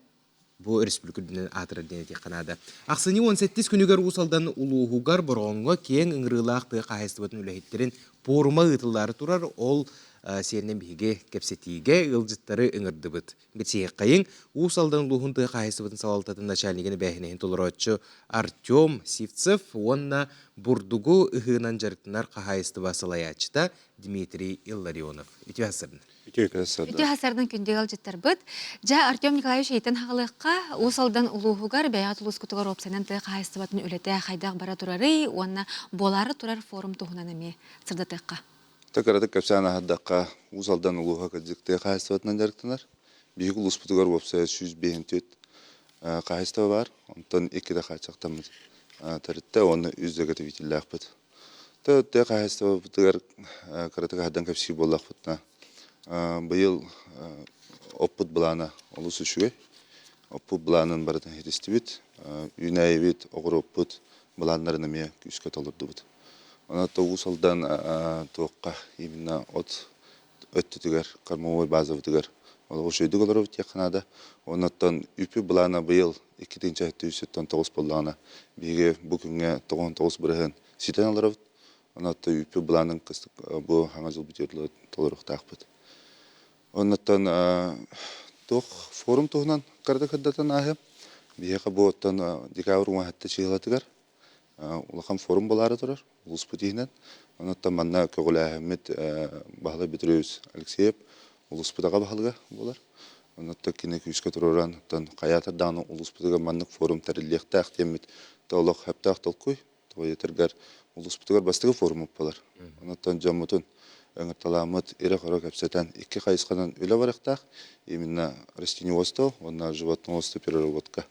бу өрөспүүбүлүкэ үрдүнэн аатырар диэн этиэххэ наада. Ахсынньы 18 күнүгэр Уус Алдан улууһугар Бороҕоҥҥо киэҥ ыҥырыылаах тыа хаһаайыстыбатын үлэһиттэрин пуорума ыытыллаары турар. Ол сиэринэн биһиги кэпсэтиигэ ыалдьыттары ыҥырдыбыт. Билсиэххэйиҥ, Уус Алдан улууһун тыа хаһаайыстыбатын салалтатын начальнигын эбээһинэһин толорооччу Артем Сивцев уонна бурдугу ыһыынан дьарыктанар хаһаайыстыба салайааччыта Дмитрий Илларионов. Үтүө сарсыардан. Үтүө сарсыардан күндү ыалдьыттарбыт. Дьэ, Артем Николаевич ыйтан хаҕылыахха Уус Алдан улууһугар бэйэҕит улуускутугар уопсайынан тыа хаһаайыстыбатын үлэтэ хайдах бара турарый уонна буолаары турар форум туһунан эмиэ сырдатыахха. Та кыратык кэпсээн аһардахха, Уус Алдан улууһа кырдьык тыа хаһаайыстыбатынан дьарыктанар. Биһиги улууспутугар уопсайа 154 хаһаайыстыба баар, онтон иккитэ хааччахтаммыт тэрилтэ уонна үс заготовителлаахпыт. Тыа хаһаайыстыбабытыгар кыратык аһардан кэпсиир буоллахпытына, быйыл оппут былаана олус үчүгэй. Оппут былаанын барытын ситистибит. Үүнээйибит, оҕуруоппут былааннарын эмиэ күүскэ толордубут. Онон Уус Алдан туохха именно от өттүтүгэр, кормовой базабытыгар олох үчүгэйдик олоробут диэххэ наада. Оннуттан үпү былаана быйыл 2009 буоллаҕына, биһиги бу күҥҥэ 99% ситэн олоробут. Оннуттан үпү былаанын бу хаҥа дьыл бүтүөр толоруохтаахпыт. Оннуттан туох форум туһунан кырата кырдатан ааһыам. Биһиэхэ бу оттон декабрь уҥаһатта чыһылатыгар улахан форум буолаары турар улууспут иһинэн. Онуттан манна көҕүлээһиммит Баһылай Петрович Алексеев улууспут аҕа баһылыга буолар. Онуттан кини күүскэ туруоран, оттон хайаатар даҕаны улууспутугар маннык форум тэриллиэхтээх диэммит олох сөптөөх толкуй. Тоҕо улууспутугар бастакы форуммут буолар. Онуттан дьоммутун ыҥырталааммыт ирэ-хоро кэпсэтэн икки хайысханан үлэ барыахтаах. Именно растениеводство уонна животноводство переработка.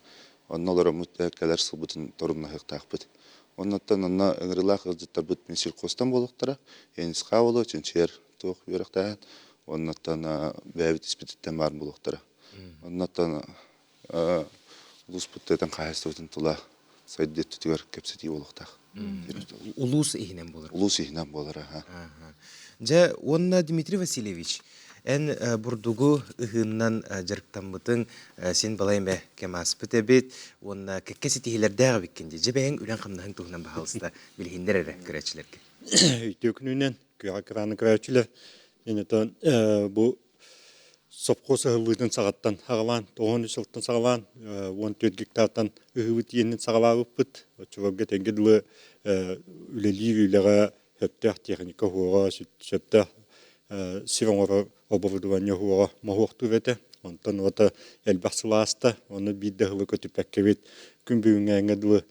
Онно олороммут кэлэр сылбытын торумнаһыахтаахпыт. Оннуттан онно ыҥырыылаах ыалдьыттарбыт Минсельхозтан буолуохтара, НСХ буолуо, чинчийэр туох үөрэхтээһин, оннуттан бэйэбит испититтэн баар буолуохтара. Оннуттан улууспут тыатын хаһаайыстыбатын тула сайдыы өттүтүгэр кэпсэтии буолуохтаах. Улуус иһинэн буолар. Улуус иһинэн буолар, аха. Дьэ, уонна Дмитрий Васильевич, эн бурдугу ыһыыннан дьарыктаммытыҥ син балай эмэ кэм ааспыт эбит уонна кэккэ ситиһиилэрдээх эбиккин дии. Дьэ, бэйэҥ үлэҥ-хамнаһыҥ туһунан баһаалыста билиһиннэр эрэ көрөөччүлэргэ. Үтүө күнүнэн күөҕэ кырааны көрөөччүлэр. Мен отон бу сопхуос ыһыллыытын саҕаттан аҕалаан, 93 сылтан саҕалаан, 14 гектартан ыһыыбыт иэнин саҕалаабыппыт. Оччолорго тэҥҥэ дылы үлэлиир үлэҕэ сөптөөх техника уһуоҕа, сөптөөх сир оҥорор оборудование уһуоҕа моһуохтуур этэ. Онтон уота элбэх сыл ааста, ону биир да ыһылы көтүппэккэбит күн бүгүҥҥээҥҥэ дылы.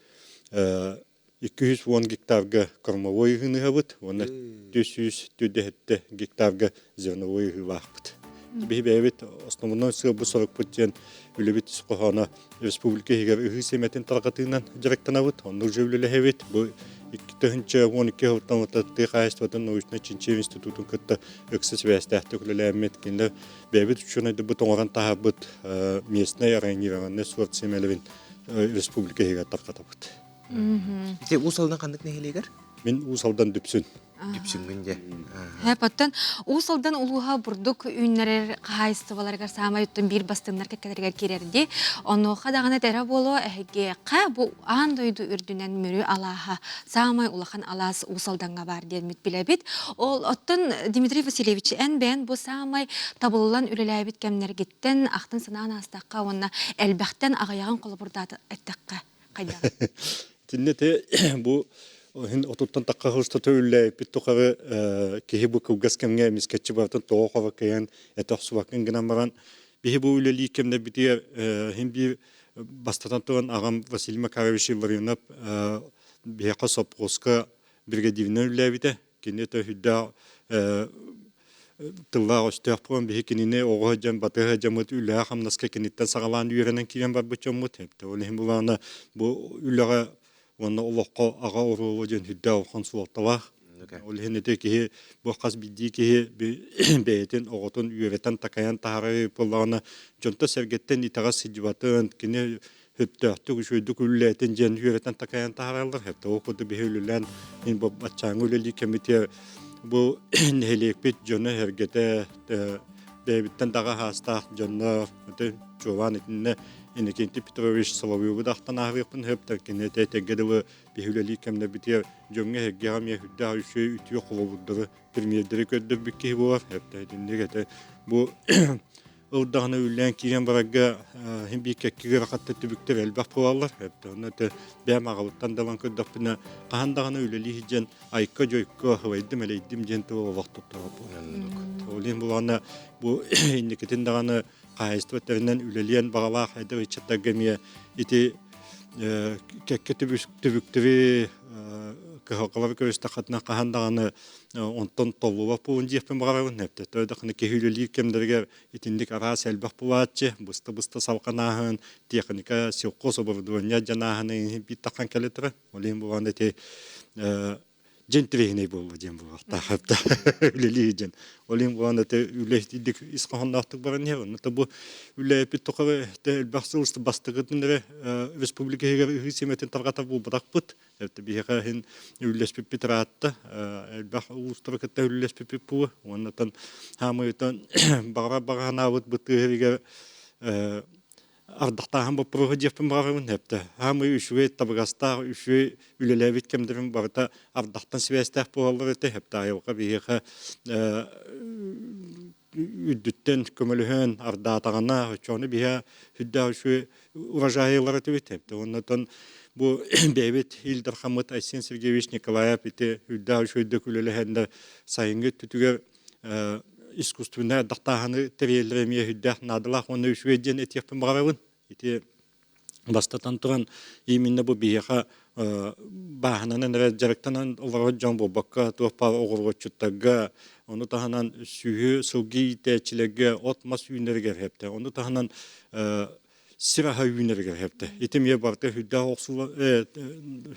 210 гектарга кормовой ыһыыныһабыт уонна 447 гектарга зерновой ыһыылаахпыт. Биһи бэйэбит основной сыалбыт сорукпут диэн үлэбит ис хоһооно республика иһигэр ыһыы сиэмэтин тарҕатыынан дьарыктанабыт, оннук же үлэлэһэбит. Бу 2012 сылтан тыа хаһаайыстыбатын научнай чинчийэр институтун кытта ыкса сибээстээхтик үлэлээммит, кинилэр бэйэбит учуонайдарбыт оҥорон таһаарбыт местнай районированный сорт сиэмэлэрин республика иһигэр тарҕатабыт. Ити Уус Алдан ханнык нэһилиэгэр? Мин Уус Алдан Дүпсүн. Дүпсүҥҥүн дьэ. Хэп оттон Уус Алдан улууһа бурдук үүннэрэр хаһаайыстыбаларыгар саамай оттон биир бастыҥнар кэккэлэригэр киирэрди. Онуоха даҕаны этэрэ буолуо эһигиэхэ бу аан дойду үрдүнэн Мүрү алааһа саамай улахан алаас Уус Алдаҥҥа баар диэммит билэбит. Ол оттон Дмитрий Васильевич эн бэйэн бу саамай табыллан үлэлээбит кэмнэргиттэн ахтан санаан аастахха уонна элбэхтэн аҕыйаҕын холобурдаата эттэххэ хайдах? Итиннэ те бу иһин отуттан тахха хыстата үллээппит тухары киһи бу кылгас кэмҥэ эмискэччи барытын тоҕо хоро кыйан этэ охсубаккын гынан баран биһи бу үлэлии кэмнэрбитигэр иһин биир бастатан туран аҕам Василий Макарович Илларионов биһиэхэ сопхуоска бригадиринэн үлэлээбитэ. Кини өтө сүрдээх тыллаах өстөөх буолан биһи кинини оҕо сылдьан батыһа сылдьаммыт үлэҕэ хамнаска киниттэн саҕалаан үөрэнэн киирэн барбыт дьоммут. Ол иһин булаана бу үлэҕэ уонна олоххо аҕа оруола диэн сүрдээх улахан суолталаах. Ол иһин ити киһи бу хас биирдии киһи бэйэтин оҕотун үөрэтэн такайан таһаарар буоллаҕына дьонтон сэргэттэн итэҕэс сылдьыбатын кини сөптөөхтүк үчүгэйдик үлэлээтин диэн үөрэтэн такайан таһаараллар. Хэптэ ол курдук биһи үлэлээн мин бу баччааҥҥы үлэлии кэмитиэ бу нэһилиэкпит дьоно-сэргэтэ бэйэбиттэн даҕа хаастаах дьоннор чуолаан итиннэ Иннокентий Петрович Соловьеву да ахтан ааһыахпын сөп кини этэргэ дылы биһи үлэлии кэмнэрбитигэр дьоҥҥо-сэргэҕэ эмиэ сүрдээх үчүгэй үтүө холобурдары премьердэри көрдөрбүт киһи буолар. Хэптэ итинник этэ бу Ыл даҕаны үллээн киирэн барарга иһин биир кэккэ ыарахаттар түбүктэр элбэх буолаллар. Онно это бэйэм аҕабыттан да ылан көрдөхпүнэ, хаһан даҕаны үлэлии сылдьан айка-дьойко ылайдым-элэйдим диэн тыл олох туттара буолар. Ол иһин булаҕына бу инникитин даҕаны хаһаайыстыба тэринэн үлэлиэн баҕалаах эдэр ыччаттарга эмиэ ити кэккэ түбүктэри кыһалҕалары көрүстэххитинэ хаһан даҕаны онтон толлубат буолун диэхпин баҕарабын. Эптэ даҕаны киһи үлэлиир кэмнэригэр итинник араас элбэх булааччы, быста-быста салҕанааһын, техника, сельхоз оборудование дьанааһыны биир таххан кэлэ Ол иһин буолан ити дьин тириһинэй буолла диэн буолуохтаах үлэлии дьин. Ол иһин буолан ити үлэ ис хоһоонноохтук баран иһэр. Онно бу үлээппит тухары элбэх сыл бастакытын эрэ республика иһигэр ыһыы сиэмэтин тарҕатар буолбатахпыт. Это биһиэхэ иһин үллэспиппит ыраатта. Элбэх улуустары кытта үллэспиппит буо. Уоннатан хаамыйтан баҕара баҕанаабыт бытыыһыгар ардахтааһын боппуруоһу диэхпин баҕарабын. Эптэ хаамый үчүгэй табыгастаах үчүгэй үлэлээбит кэмдэрим барыта ардахтан сибээстээх буолаллар этэ. Эптэ айылҕа биһиэхэ үрдүттэн көмөлөһөн ардаатаҕына оччоҕуна биһэ сүрдээх үчүгэй урожайылар этибит. Оннотон бу бэйэбит Ил Дархаммыт Айсен Сергеевич Николаев ити үрдээх үчүгэйдик үлэлэһэннэр сайыҥҥы өттүтүгэр искусственнай ардахтааһыны тэрийэллэрэ эмиэ сүрдээх наадалаах уонна үчүгэй диэн этиэхпин баҕарабын. Ити бастатан туран именно бу биһиэхэ бааһынанан эрэ дьарыктанан олорор дьон буолбакка туох баар оҕуруотчуттарга ону таһынан сүөһү сылгы иитээччилэргэ от-мас үүнэригэр хэптэ ону таһынан сир аһа үүнэригэр хэптэ ити эмиэ барыта сүрдээх охсуула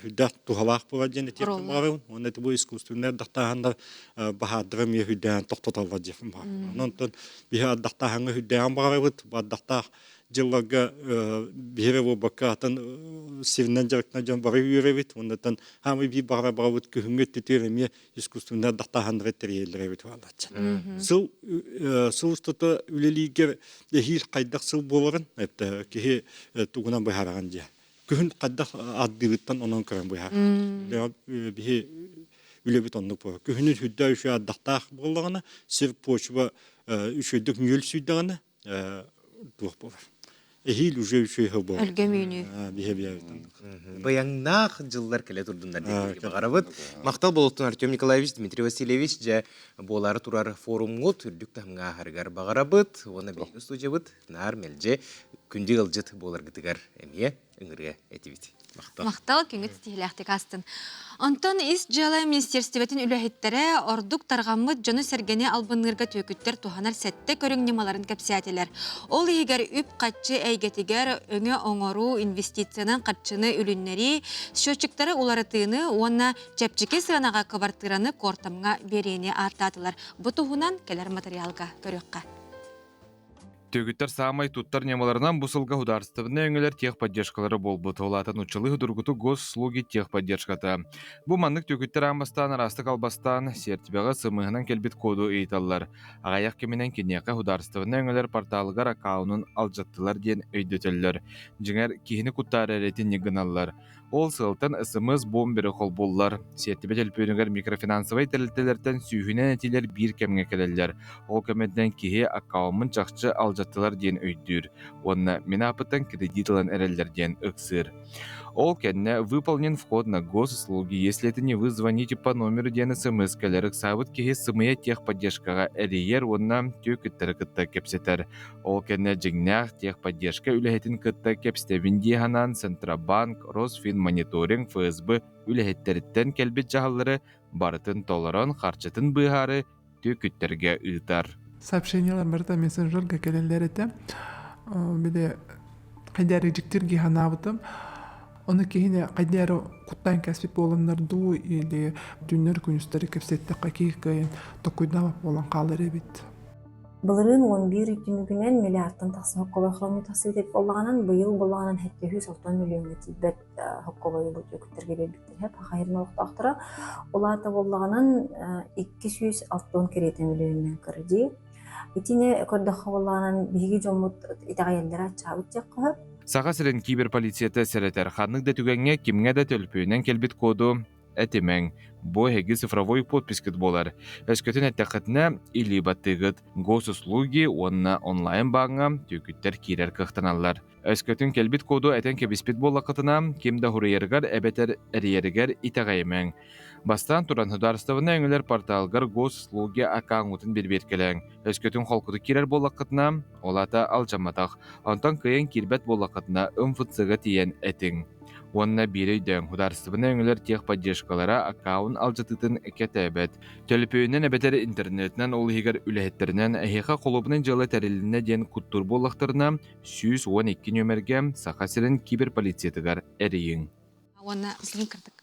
сүрдээх туһалаах буолар диэн этиэхпин баҕарабын уонна ити бу искусственнай ардахтааһыннар баһаардара эмиэ сүрдээҕин тохтотоллор диэхпин баҕарабын онон биһи ардахтааһыҥҥа сүрдээҕин баҕарабыт ардахтаах дьылларга биһиги буолбакка атын сиринэн дьарыктанар дьон бары үөрэбит уоннатан хаамый биир баҕара баҕабыт күһүҥҥү өттүтүгэр эмиэ искусственнай ардахтааһыннары тэрийэллэр эбит буоллааччы. Сыл сыл устата үлэлииргэр эһиил хайдах сыл буоларын это киһи тугунан быһаараҕын дьэ. Күһүн хайдах ардыырыттан онон көрөн быһаар. Биһи үлэбит оннук буолар. Күһүнүн сүрдээх үчүгэй ардахтаах буоллаҕына, сир почва үчүгэйдик нүөл сүйдэҕинэ, туох буолар. Эһиил уже үчүгэй буолар. Өлгөм үүнүү. Биһэ биһэ Быйаҥнаах дьыллар кэлэ турдуннар диэн баҕарабыт. Махтал болуттун Артем Николаевич, Дмитрий Васильевич дьэ буолаары турар форумҥут үрдүк таһымҥа ааһарыгар баҕарабыт. Уонна биһиги студиябыт наар мэлдьи күндү ыалдьыт буоларгытыгар эмиэ. ыҥырыа этибит. Махтал. Махтал, күҥҥүт ситиһиилээхтик астын. Онтон ис дьыала министиэристибэтин үлэһиттэрэ ордук тарҕаммыт дьону-сэргэни албынныырга түөкүттэр туһанар сэттэ көрүҥ ньымаларын кэпсээтилэр. Ол иһигэр үп-харчы эйгэтигэр өҥө оҥоруу, инвестициянан харчыны үлүннэрии, счетчиктары уларытыыны уонна чэпчэки сыанаҕа кыбартыыраны куортамҥа биэриини ааттаатылар. Бу туһунан кэлэр матырыйаалга көрүөххэ. Түгүттэр саамай туттар ньымаларынан бу сылга судаарыстыбаннай өҥөлөр техподдержкалара буолбут. Ол аата нууччалыы судургутук госуслуги техподдержката. Бу маннык түгүттэр аан бастаан араастык албастаан, сиэртибэҕэ сымыһынан кэлбит коду ыйыталлар. Аҕыйах кэминэн киниэхэ судаарыстыбаннай өҥөлөр порталыгар аккаунун алдьаттылар диэн өйдөтөллөр. Дьиҥэр, киһини куттаары эрэ итинник гыналлар. Ол сыалтан СМС-бомберы холбууллар. Сиэртибэ төлөпүөнүгэр микрофинансовай тэрилтэлэртэн сүүһүнэн этиилэр биир кэмҥэ кэлэллэр. Ол көмөтүнэн киһи аккауммун чахчы алдьаттылар диэн өйдүүр уонна мин ааппыттан кредит ылан эрэллэр диэн ыксыыр. Ол кэннэ «Выполнен вход на госуслуги, если это не вы, звоните по номеру» диэн СМС кэлэр. Ыксаабыт киһи сымыйа техподдержкаҕа эрийэр уонна түөкүттэри кытта кэпсэтэр. Ол кэннэ дьиҥнээх техподдержка үлэһитин кытта кэпсэтэбин дии санаан Центробанк, Росфинмониторинг, ФСБ үлэһиттэриттэн кэлбит дьаһаллары барытын толорон харчытын быыһаары түөкүттэргэ ыытар. Сообщениелар барыта мессенджерга кэлэллэр этэ. Били хайдары дьиктирги санаабытым. Ону киһини хайдары куттаан кэспит буоланнар дуу или түүннэр күнүстэри кэпсэттэххэ киһи кыайан токуйдаабат буолан хаалар эбит. Былырыын 11 ый түмүгүнэн миллиардтан тахса соккобой хоромньу тахсыбыт эбит буоллаҕынан, быйыл буоллаҕынан 706 миллиоҥҥа тиийбэт соккобойу бу түөкүттэргэ биэрбиттэр һэп хахайырын олохтоохторо. Ол аата буоллаҕынан 260 кэриэтэ миллионунан кыра дии. Итини көрдөххө буоллаҕынан биһиги дьоммут итэҕэйэллэрэ аччаабыт диэххэ сөп. Саха сирин киберполицията сэрэтэр ханнык да түгэҥҥэ кимҥэ да төлөпүөнүнэн кэлбит коду этимэҥ. Бу эһиги цифровой подпискыт буолар. Өскөтүн эттэххитинэ, илии баттыыгыт. Госуслуги уонна онлайн-бааҥҥа түөкүттэр киирэр кыахтаналлар. Өскөтүн кэлбит коду этэн кэбиспит буоллаххытына, ким да суруйарыгар эбэтэр эрийэригэр итэҕэйимэҥ. Бастаан туран, судаарыстыбаннай өҥөлөр порталгар Госуслуги аккаунтун бирбиэркэлээҥ. Өскөтүн холкутук киирэр буоллаххытына, ол аата алдьамматах. Онтон кыайан киирбэт буоллаххытына, МФЦ-га тиийэн этиҥ. Уонна биири өйдөөҥ, судаарыстыбаннай өҥөлөр техподдержкалара аккаунт алдьатыытын кэтээбэт. Төлөпүөнүнэн эбэтэр интернетинэн, ол иһигэр үлэһиттэринэн эһиэхэ холуобунай дьыала тэрилиннэ диэн куттуур буоллахтарына, 112 нүөмэргэ Саха сирин киберполициятыгар эрийиҥ. Уонна билигин кырдык.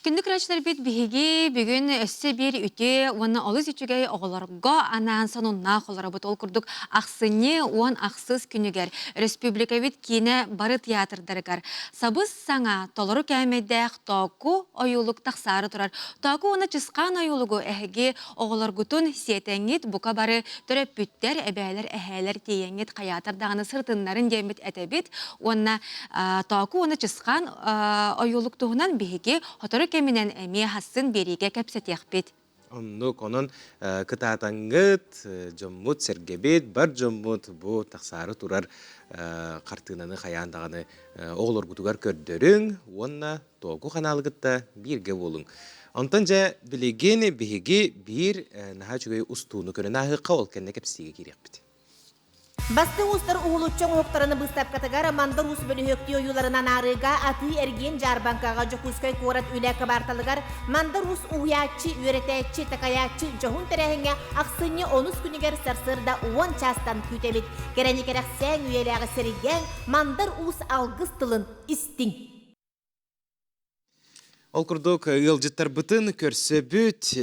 Күндү көрөөччүлэрбит биһиги бүгүн өссө биир үтүө уонна олус үчүгэй оҕолорго анаан сонуннаах олоробут. Ол курдук ахсынньы уон ахсыс күнүгэр республикабыт киинэ бары театрдарыгар сабыс-саҥа толору кээмэйдээх Тооку ойуулук тахсаары турар. Тооку уонна Чысхаан ойуулугу эһиги оҕолоргутун сиэтэҥҥит бука бары төрөппүттэр, эбээлэр, эһээлэр тиийэҥҥит хайаатар даҕаны сырытыннарын диэммит этэбит уонна Тооку уонна Чысхаан ойуулук туһунан биһиги сотору кэминэн эмиэ хассын биэриигэ кэпсэтиэхпит. Оннук, онон кытаатаҥҥыт, дьоммут, сэргэбит, бар дьоммут бу тахсаары турар хартыынаны хайаан даҕаны оҕолоргутугар көрдөрүҥ уонна Тооку ханаалы кытта бииргэ буолуҥ. Онтон дьэ билигин биһиги биир наһаа үчүгэй устууну көрөн ааһыахха, ол кэннэ кэпсиигэ киириэхпит. Бастыҥ уустар уһулуччу оҥоһуктарын быыстапкатыгар Мандар Уус бөлүһүөктүү ойууларынан аарыыга атыы-эргиэн дьаарбаҥкаҕа Дьокуускай куорат үлэ кыбаарталыгар Мандар Уус уһуйааччы, үөрэтээччи, такайааччы дьоһун тэрээһиҥҥэ ахсынньы онус күнүгэр сарсыарда уон чаастан күүтэбит. Кэрэни кэрэхсээҥ, үйэлээҕи сэргээҥ, Мандар Уус алгыс тылын истиҥ! Ол курдук, ыалдьыттарбытын көрсөбүт.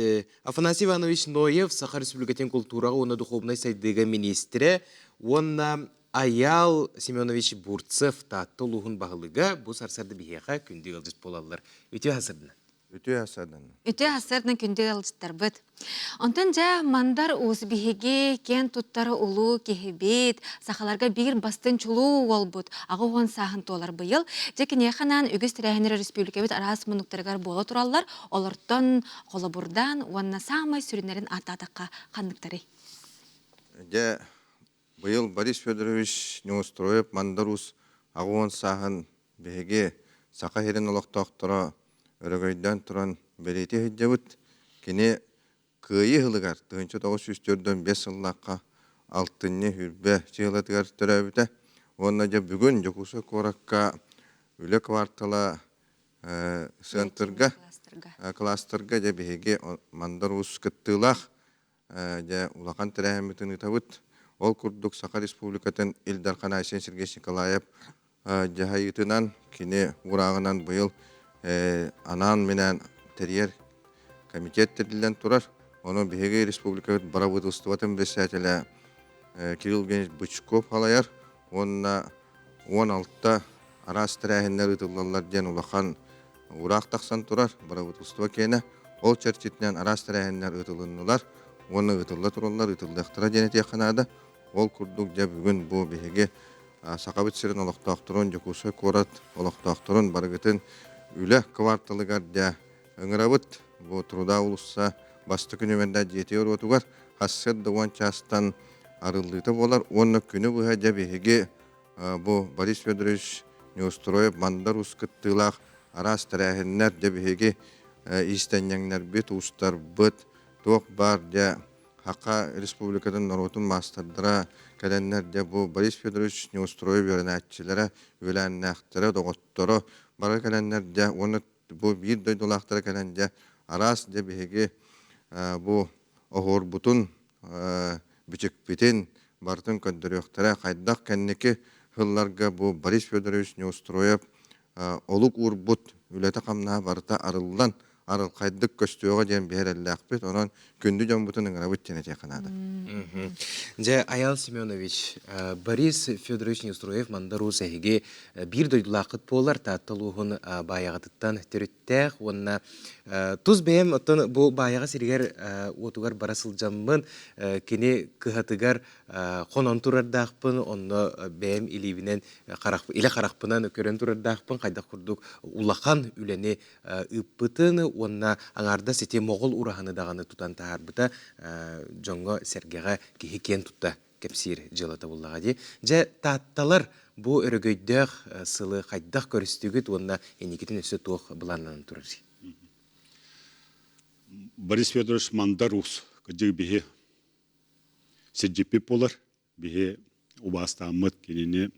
Афанасий Иванович Ноев, Саха Республикатын култуураҕа уонна духуобунай сайдыыга миниистирэ уонна Айаал Семенович Бурцев Таатта улууһун баһылыга бу сарсыарда биһиэхэ күндү ыалдьыт буолаллар. Үтүө сарсыарданан. Үтүө сарсыарданан. Үтүө сарсыарданан күндү ыалдьыттарбыт. Онтон дьэ Мандар Уус биһиги киэн туттар улуу киһибит, сахаларга биир бастыҥ чулуу уолбут, 80 сааһын туолар быйыл. Дьэ киниэхэ анаан үгүс тэрээһиннэр өрөспүүбүлүкэбит араас муннуктарыгар буола тураллар. Олортон холобурдаан уонна саамай сүрүннэрин ааттаатахха ханныктарый? Дьэ, быйыл Борис Федорович Неустроев Мандар Уус 80 сааһын биһиги Саха сирин олохтоохторо өрөгөйдөөн туран бэлиэтии сылдьабыт. Кини Кыайыы сылыгар 1945 сыллаахха алтынньы сүүрбэ дьыалатыгар төрөөбүтэ. Уонна дьэ бүгүн Дьокуускай куоракка үлэ квартала сыантырга кластерга дьэ биһиги Мандар Уус кыттыылаах дьэ улахан тэрээһиммитин ыытабыт. Ол курдук Саха Республикатын Ил Дархан Айсен Сергеевич Николаев дьаһайыытынан кини уурааҕынан быйыл анаан-минээн тэрийэр комитет тэриллэн турар. Ону биһиги республикабыт бырабыыталыстыбатын председателэ Кирилл Евгеньевич Бычков салайар уонна 16 араас тэрээһиннэр ыытыллаллар диэн улахан уураах тахсан турар бырабыыталыстыба киэнэ. Ол чэрчитинэн араас тэрээһиннэр ыытылыннылар уонна ыытылла тураллар, ыытыллыахтара диэн этиэххэ наада. Ол курдук дьэ бүгүн бу биһиги Сахабыт сирин олохтоохторун, Дьокуускай куорат олохтоохторун барыгытын үлэ кварталыгар дьэ ыҥырабыт. Бу Труда уулусса бастакы нүөмэрдээх дьиэтигэр уотугар сарсыарда 10 чаастан арыллыыта буолар уонна күнү быһа дьэ биһиги бу Борис Федорович Неустроев Мандар Уус кыттыылаах араас тэрээһиннэр дьэ биһиги иистэнньэҥнэрбит, уустарбыт туох баар дьэ Саха Республикатын норуотун маастардара кэлэннэр дьэ бу Борис Федорович Неустроев үөрэнээччилэрэ, үөлээннээхтэрэ, доҕотторо бары кэлэннэр дьэ уонна бу биир дойдулаахтара кэлэн дьэ араас дьэ биһиги бу оһуорбутун, бичикпитин барытын көрдөрүөхтэрэ. Хайдах кэнники сылларга бу Борис Федорович Неустроев олук уурбут үлэтэ-хамнаһа барыта арыллан, арылхайдык көстүөҕэ диэн биһирэллээхпит. Онон күндү дьоммутун ыҥырабыт диэн этиэххэ наада. Дьэ, Аял Семенович, Борис Федорович Неустроев Мандар Уус эһиги биир дойдулааххыт буолар Таатта улууһун Баайаҕатыттан төрүттээх уонна тус бэйэм оттон бу Баайаҕа сиригэр уотугар бара сылдьаммын кини кыһатыгар хонон турардаахпын, онно бэйэм илиибинэн илэ харахпынан көрөн турардаахпын хайдах курдук улахан үлэни ыыппытын уонна аҥаардас ити моҕол ураһаны даҕаны тутан таһаарбыта дьоҥҥо-сэргэҕэ киһи киэн тутта кэпсиир дьыалата буоллаҕа дии. Дьэ, таатталар бу өрөгөйдөөх сылы хайдах көрүстүгүт уонна инникитин өссө туох былааннанан турар? Борис Федорович Мандар Уус кыдьык биһи сирдьиппит буолар. Биһи убаастааммыт кинини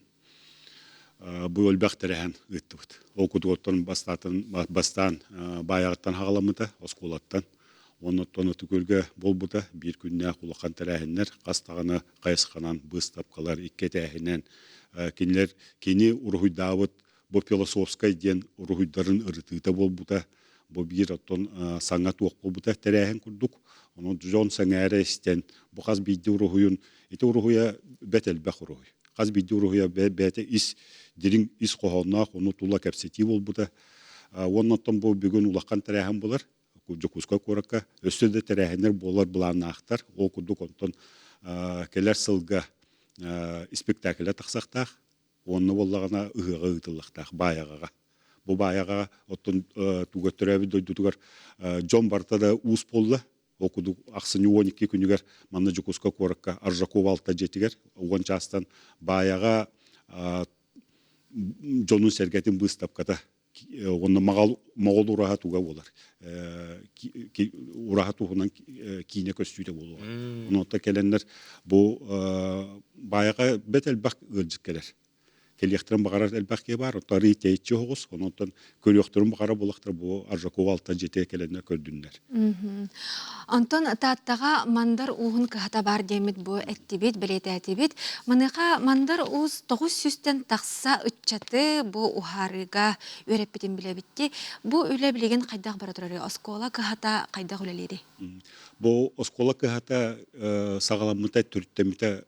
бу өлбөх тэрэһэн ыыттыбыт. Ол кутуоттан бастаатын бастаан баайаҕыттан хаҕаламмыта оскуолаттан. Оннуттан Ытык-Күөлгэ буолбута биир күннээх улахан тэрээһиннэр хас даҕаны хайысханан быыстапкалар икки этээһинэн кинилэр кини уруһуйдаабыт бу философскай диэн уруһуйдарын ырытыыта буолбута. Бу биир оттон саҥа туох буолбута тэрээһин курдук. Онон дьон сэҥээрэ истэн бу хас биирдии уруһуйун ити уруһуйа бэт элбэх уруһуй. Хас биирдии уруһуйа бэйэтэ ис дириҥ ис хоһоонноох ону тула кэпсэтии буолбута. Уонна оттон бу бүгүн улахан тэрээһин буолар. Дьокуускай куоракка өссө да тэрээһиннэр буолар былааннаахтар. Ол курдук онтон кэлэр сылга испэктээкилэ тахсахтаах. Уонна буоллаҕына ыһыаҕа ыытыллахтаах Баайаҕаҕа. Бу Баайаҕаҕа оттон туга төрөөбүт дойдутугар дьон барыта да уус буолла. Ол курдук ахсынньы 12 күнүгэр манна Дьокуускай куоракка Аржаков алта дьиэтигэр 10 чаастан Баайаҕа дьонун-сэргэтин быыстапката уонна маҕал моҕол ураһа туга буолар ураһа туһунан киинэ көстүүтэ буолуоҕа онуота кэлэннэр бу баайаҕа бэт элбэх ыалдьыт кэлэр кэлиэхтэрин баҕарар элбэх киһи баар оттон арыый тэйиччи оҕус ононтон көрүөхтэрин баҕарар буоллахтара бу Аржакова алта дьиэтигэр кэлэннэр көрдүннэр Онтон Тааттаҕа Мандар ууһун кыһата баар диэммит бу эттибит, бэлиэтээтибит. Маныаха Мандар уус 900-тэн тахса ыччаты бу уһаарыыга үөрэппитин билэбит. Бу үлэ билигин хайдах бара турарый? Оскуола кыһата хайдах үлэлиирий? Бу оскуола кыһата саҕаламмыта, төрүттэммитэ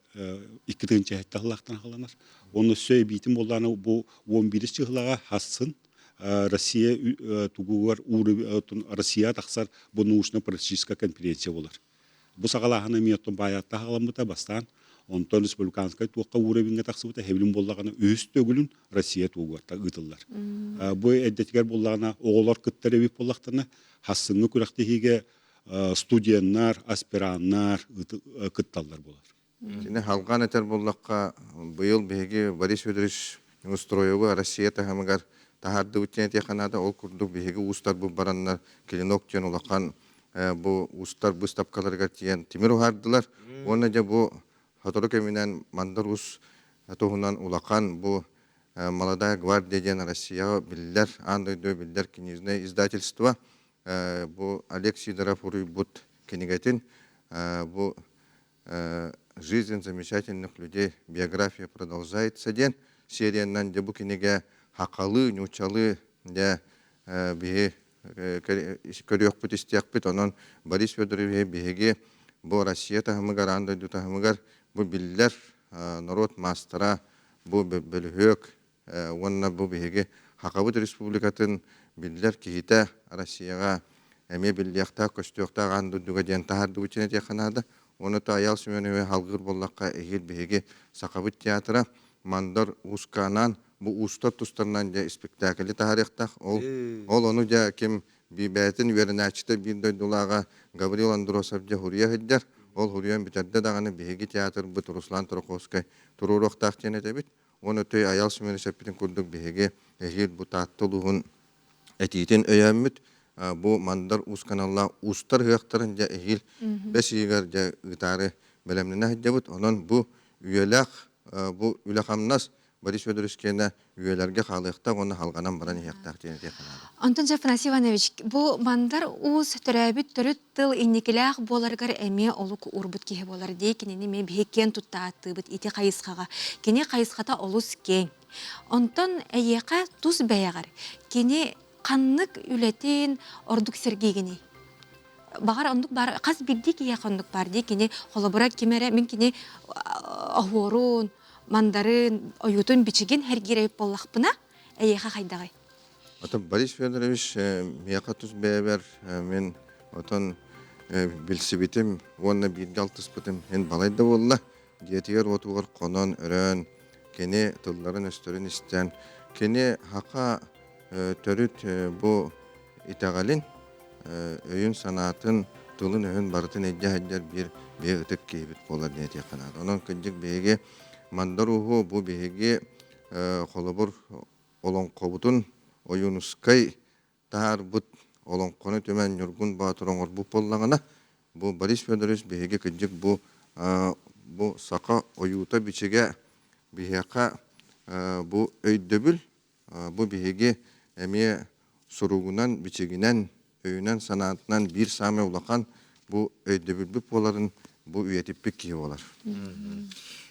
2007 сыллаахтан саҕаланар. Онно өссө эбиитин буоллаҕына бу 11 чыһылаҕа хассын Россия тугугар Россия тахсар бу научно-практическая конференция буолар. Бу саҕалааһын эмиэ оттон баайаатта саҕаламмыта бастаан, онтон республиканскай туохха уровеньҥа тахсыбыта хэбилин буоллаҕына үһүс төгүлүн Россия тугугар ыытыллар. Бу эрдэтигэр буоллаҕына оҕолор кыттар эбит буоллахтарына хассыҥҥы күрэхтэһиигэ студеннар, аспираннар кытталлар буолар. Итини халҕаан этэр буоллахха, быйыл биһиги Борис Федорович Неустроевы Россия таһымыгар таһаардыбыт диэн этиэххэ наада. Ол курдук биһиги уустарбыт бараннар Клинок диэн улахан бу уустар быыстапкаларыгар тиийэн тимир уһаардылар. Уонна дьэ бу сотору кэминэн Мандар Уус туһунан улахан бу Молодая гвардия диэн Россияҕа биллэр, аан дойдуга биллэр книжное издательство бу Олег Сидоров уруйбут кинигэтин бу «Жизнь замечательных людей. Биография продолжается» диэн сериянан дьэ бу кинигэ хахалыы, нууччалыы дьэ биһи көрүөхпүт, истиэхпит. Онон Борис Федорович биһиги бу Россия таһымыгар, аан дойду таһымыгар бу биллэр норуот маастара, бу бөлүһүөк уонна бу биһиги Хахабыт Республикатын биллэр киһитэ Россияҕа эмиэ биллиэхтээх, көстүөхтээх аан дойдуга диэн таһаардыбыт диэн этиэххэ наада. Уонна то Айаал Семенович алгыыр буоллахха эһиил биһиги Сахабыт театра Мандар Ууска бу уустар тустарынан дьэ испиктээкили таһаарыахтаах. Ол, ол ону дьэ ким бэйэтин үөрэнээччитэ биир дойдулааҕа Гаврил Андросов дьэ хуруйа сылдьар. Ол хуруйан бүтэрдэ даҕаны биһиги театрбыт Руслан Тарковскай туруоруохтаах диэн этэбит. Уонна өтөй Айаал Семенович эппитин курдук биһиги эһиил бу Таатта улууһун этиитин өйөөммүт бу Мандар Уус каналлаах уустар ыһыахтарын дьэ эһиил бэс ыйыгар дьэ ыытаары бэлэмнэнэ сылдьабыт. Онон бу үйэлээх бу үлэ-хамнас Борис Федорович киэнэ үйэлэргэ хаалыахтаах уонна халҕанан баран иһиэхтээх диэн этиэххэ наада. Онтон Афанасий Иванович, бу Мандар Уус төрөөбүт төрүт тыл инникилээх буоларыгар эмиэ олук уурбут киһи буолар дии. Кинини эмиэ биһи киэн тутта ааттыыбыт ити хайысхаҕа. Кини хайысхата олус киэҥ. Онтон эйиэхэ тус бэйэҕэр кини ханнык үлэтин ордук сэргиигиний? Баҕар оннук баар хас биирдии киһиэхэ оннук баар дии кини холобура ким эрэ мин кини оһуорун мандарын ойуутун бичигин сэргиир эбит буоллахпына эйиэхэ хайдаҕый? Ото Борис Федорович миэхэ тус бэйэбэр мин отон билсибитим уонна бииргэ алтыспытым эн балай да буолла. Дьиэтигэр-уотугар хонон, өрөөн, кини тылларын-өстөрүн истэн, кини хака төрүт бу итэҕэлин, өйүн-санаатын, тылын-өһүн барытын илдьэ сылдьар биир биһи ытык киһибит буолар диэн этиэххэ наада. Онон кырдьык биһиги Мандар Ууһу бу биһиги холобур олоҥхобутун Ойуунускай таһаарбыт олоҥхону түмэн Ньургун Боотур оҥорбут буоллаҕына, бу Борис Федорович биһиги кырдьык бу бу саха ойуута-бичигэ биһиэхэ бу өйдөбүл, бу биһиги эмиэ суругунан, бичигинэн, өйүнэн-санаатынан биир саамай улахан бу өйдөбүлбүт буоларын бу үйэтиппит киһи буолар.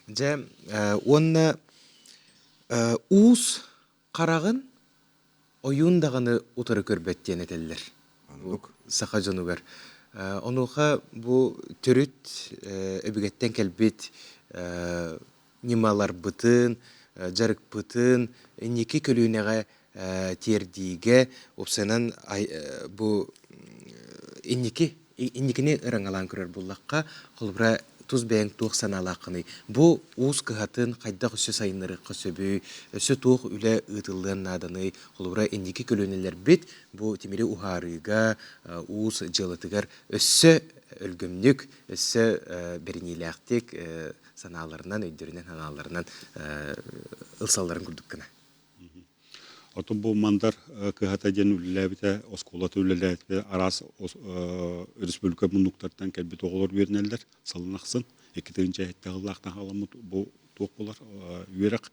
Дьэ, уонна уус хараҕын ойуун даҕаны утары көрбөт диэн этэллэр. Оннук. Саха дьонугар. Онуоха бу төрүт өбүгэттэн кэлбит ньымаларбытын, дьарыкпытын инники көлүөнэҕэ тиэрдиигэ, уопсайынан бу инники инникини ыраҥалаан көрөр буоллахха, холобура, тус бэйэҥ туох санаалааххыный? Бу уус кыһатын хайдах өссө сайыннарыахха сөбүй? Өссө туох үлэ ыытыллыан нааданый? Холобура, инники көлүөнэлэрбит бу тимири уһаарыыга, уус дьыалатыгар өссө өлгөмнүк, өссө бэриниилээхтик санааларынан, өйдөрүнэн, санааларынан ылсалларын курдук гына. Отон бу Мандар кыһата диэн үлэлээбитэ, оскуолата үлэлээбитэ араас республика муннуктарыттан кэлбит оҕолор үөрэнэллэр сылын ахсын. 2007 сыллаахтан халаммыт бу туох буолар үөрэх.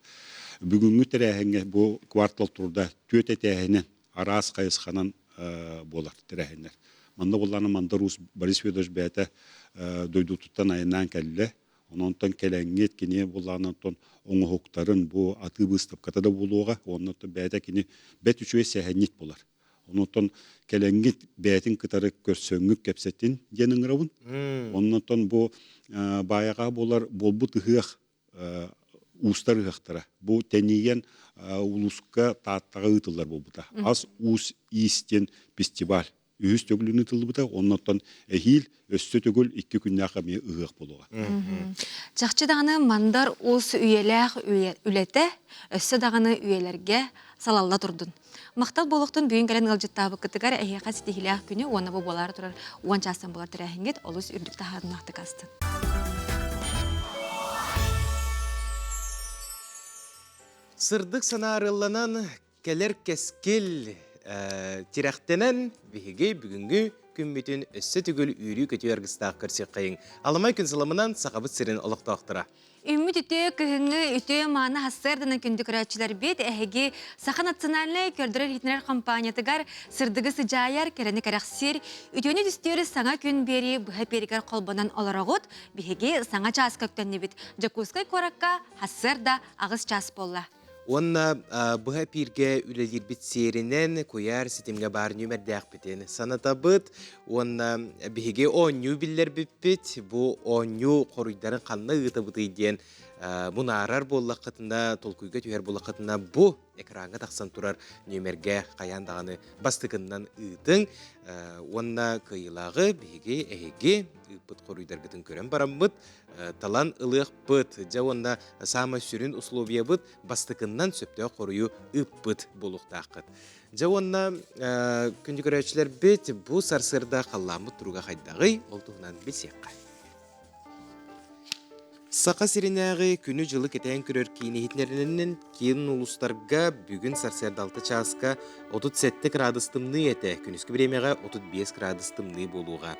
Бүгүҥҥү тэрээһиҥҥэ бу квартал турда түөрт этээһинэн араас хайысханан буолар тэрээһиннэр. Манна буоллаҕына Мандар Уус Борис Федорович бэйэтэ дойдутуттан айаннаан кэллэ. Онон кэлэҥҥит кини буоллаҕына оттон оҥоһуктарын бу атыы быыстапката да буолуоҕа уонна оттон бэйэтэ кини бэрт үчүгэй сэһэнньит буолар. Онон кэлэҥҥит бэйэтин кытары көрсөҥҥүт кэпсэтин диэн ыҥырабын. Оннотон бу баайаҕа буолар буолбут ыһыах уустар ыһыахтара. Бу тэнийэн улууска Тааттаҕа ыытыллар буолбута. Ас уус иис диэн фестиваль үһүс төгүлүн ыытыллыбыта оннуттан эһиил өссө төгүл икки күннээх эмиэ ыһыах буолуоҕа. Чахчы даҕаны Мандар Уус үйэлээх үлэтэ өссө даҕаны үйэлэргэ салалла турдун. Махтал буолуохтун бүгүн кэлэн ыалдьыттаабыккытыгар эһиэхэ ситиһиилээх күнү уонна бу буолаары турар уон чаастан буолар тэрээһиҥҥит олус үрдүк таһаарыылаахтык астын. Сырдык санаарылланан кэлэр кэскил тирэхтэнэн биһиги бүгүҥҥү күммүт. күммүтүн өссө төгүл үөрүү-көтүү аргыстаах көрсүөххэйиҥ. Аламай күн сыламынан Сахабыт сирин олохтоохторо. Үммүт үтүө кыһыҥҥы үтүө мааны хассыарданан күндү көрөөччүлэрбит эһиги Саха национальнай көрдөрөр-иһитиннэрэр компаниятыгар сырдыгы сыдьаайар, кэрэни кэрэхсиир, үтүөнү түстүүр саҥа күн биэрии быһа пиэригэр холбонон олороҕут. Биһиги саҥа чааска үктэннибит. Дьокуускай куоракка хассыарда аҕыс чаас буолла. Уонна быһа эпииргэ үлэлиирбит сиэринэн куйаар ситимҥэ баар нүөмэрдээхпитин санатабыт. Уонна биһиги оонньуу биллэрбиппит. Бу оонньуу хоруйдарын ханна ыытабытый диэн мунаарар буоллаххытына, толкуйга түһэр буоллаххытына, бу экраҥҥа тахсан турар нүөмэргэ хайаан даҕаны бастакыннан ыытыҥ. Уонна кыайыылааҕы биһиги эһиги ыыппыт хоруйдаргытын көрөн бараммыт талан ылыахпыт. Дьэ уонна саамай сүрүн условиябыт бастакыннан сөптөөх хоруйу ыыппыт буолуохтааххыт. Дьэ уонна күндү көрөөччүлэрбит бу сарсыарда халлааммыт туруга хайдаҕый? Ол туһунан билсиэххэ. Саха сиринээҕи күнү-дьылы кэтээн көрөр киин иһитиннэринэн киин улуустарга бүгүн сарсыарда 6 чааска 37 градус тымныы этэ, күнүскү бириэмэҕэ 35 градус тымныы буолуоҕа.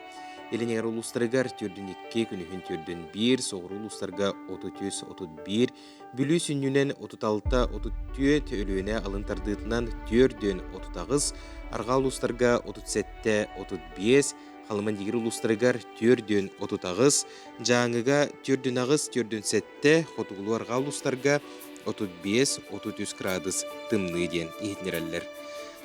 Илин эҥэр улуустарыгар төрдүн 2, күнүһүн төрдүн 1, соҕуруу улуустарга 33, 31, Бүлүү сүнньүнэн 36, 34, Өлүөнэ алын тардыытынан 4 38, арҕаа улуустарга 37, 35, Халыма Индигир улуустарыгар 4 38, Дьааҥыга 4 8, 4 7, хотугулуу арҕаа улуустарга 35, 33 градус тымныы диэн иһитиннэрэллэр.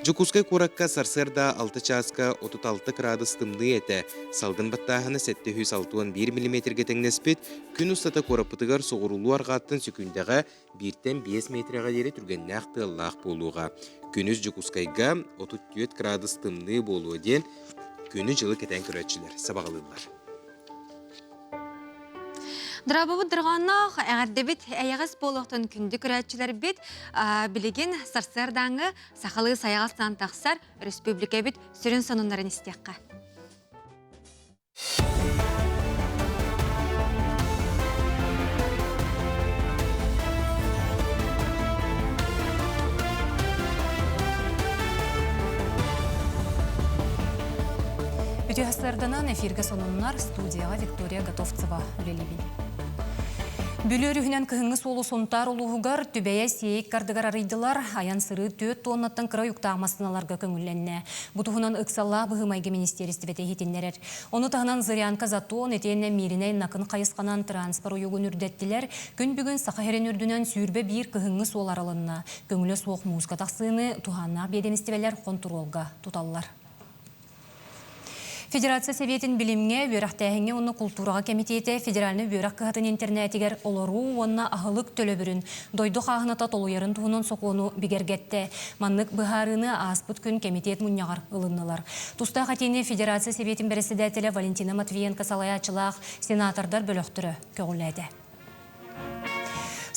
Дьокуускай куоракка сарсыарда 6 чааска 36 градус тымныы этэ. Салгын баттааһына 761 миллиметргэ тэҥнэспит. Күн устата куораппытыгар соҕуруулуу арҕааттан сөкүүндэҕэ бииртэн 5 метрэҕэ диэри түргэннээх тыаллаах буолуоҕа. Күнүс Дьокуускайга 34 градус тымныы буолуо диэн күнү-дьылы кэтээн көрөөччүлэр сабаҕалыыллар. Дорообобут дорҕоонноох эҕэрдэбит эйэҕэс буолуохтун күндү көрөөччүлэрбит билигин сарсыардааҥҥы сахалыы сайаҕастан тахсар өрөспүүбүлүкэбит сүрүн сонуннарын истиэххэ. Үтүө сарданан эфиргэ сонуннар студияҕа Виктория Готовцева үлэлиибин. Бүлүү өрүһүнэн кыһыҥҥы суолу Сунтаар улууһугар Түбэйэ Сиэйик кардыгар арыйдылар. Айан сырыы 4 тоннаттан кыра уйуктаах массыыналарга көҥүллэннэ. Бу туһунан ыксаллаах быһыы-майгы министиэристибэтэ иһитиннэрэр. Ону таһынан Зырянка Затон итиэннэ Мииринэй Накын хайысханан транспорт уйугун үрдэттилэр. Күн бүгүн Саха сирин үрдүнэн 21 кыһыҥҥы суол арылынна. Көҥүлэ суох мууска тахсыыны туһааннаах биэдэмистибэлэр хонтуруолга туталлар. Федерация Сэбиэтин билимҥэ, үөрэхтээһиҥҥэ уонна култуураҕа кэмитиэтэ федеральнай үөрэх кыһатын интернетигэр олоруу уонна аһылык төлөбүрүн дойду хааһыната толуйарын туһунан сокуону бигэргэттэ. Маннык быһаарыыны ааспыт күн кэмитиэт мунньаҕар ылыннылар. Тустаах этиини Федерация Сэбиэтин бэрэссэдээтэлэ Валентина Матвиенко салайааччылаах сенатордар бөлөхтөрө көҕүлээтэ.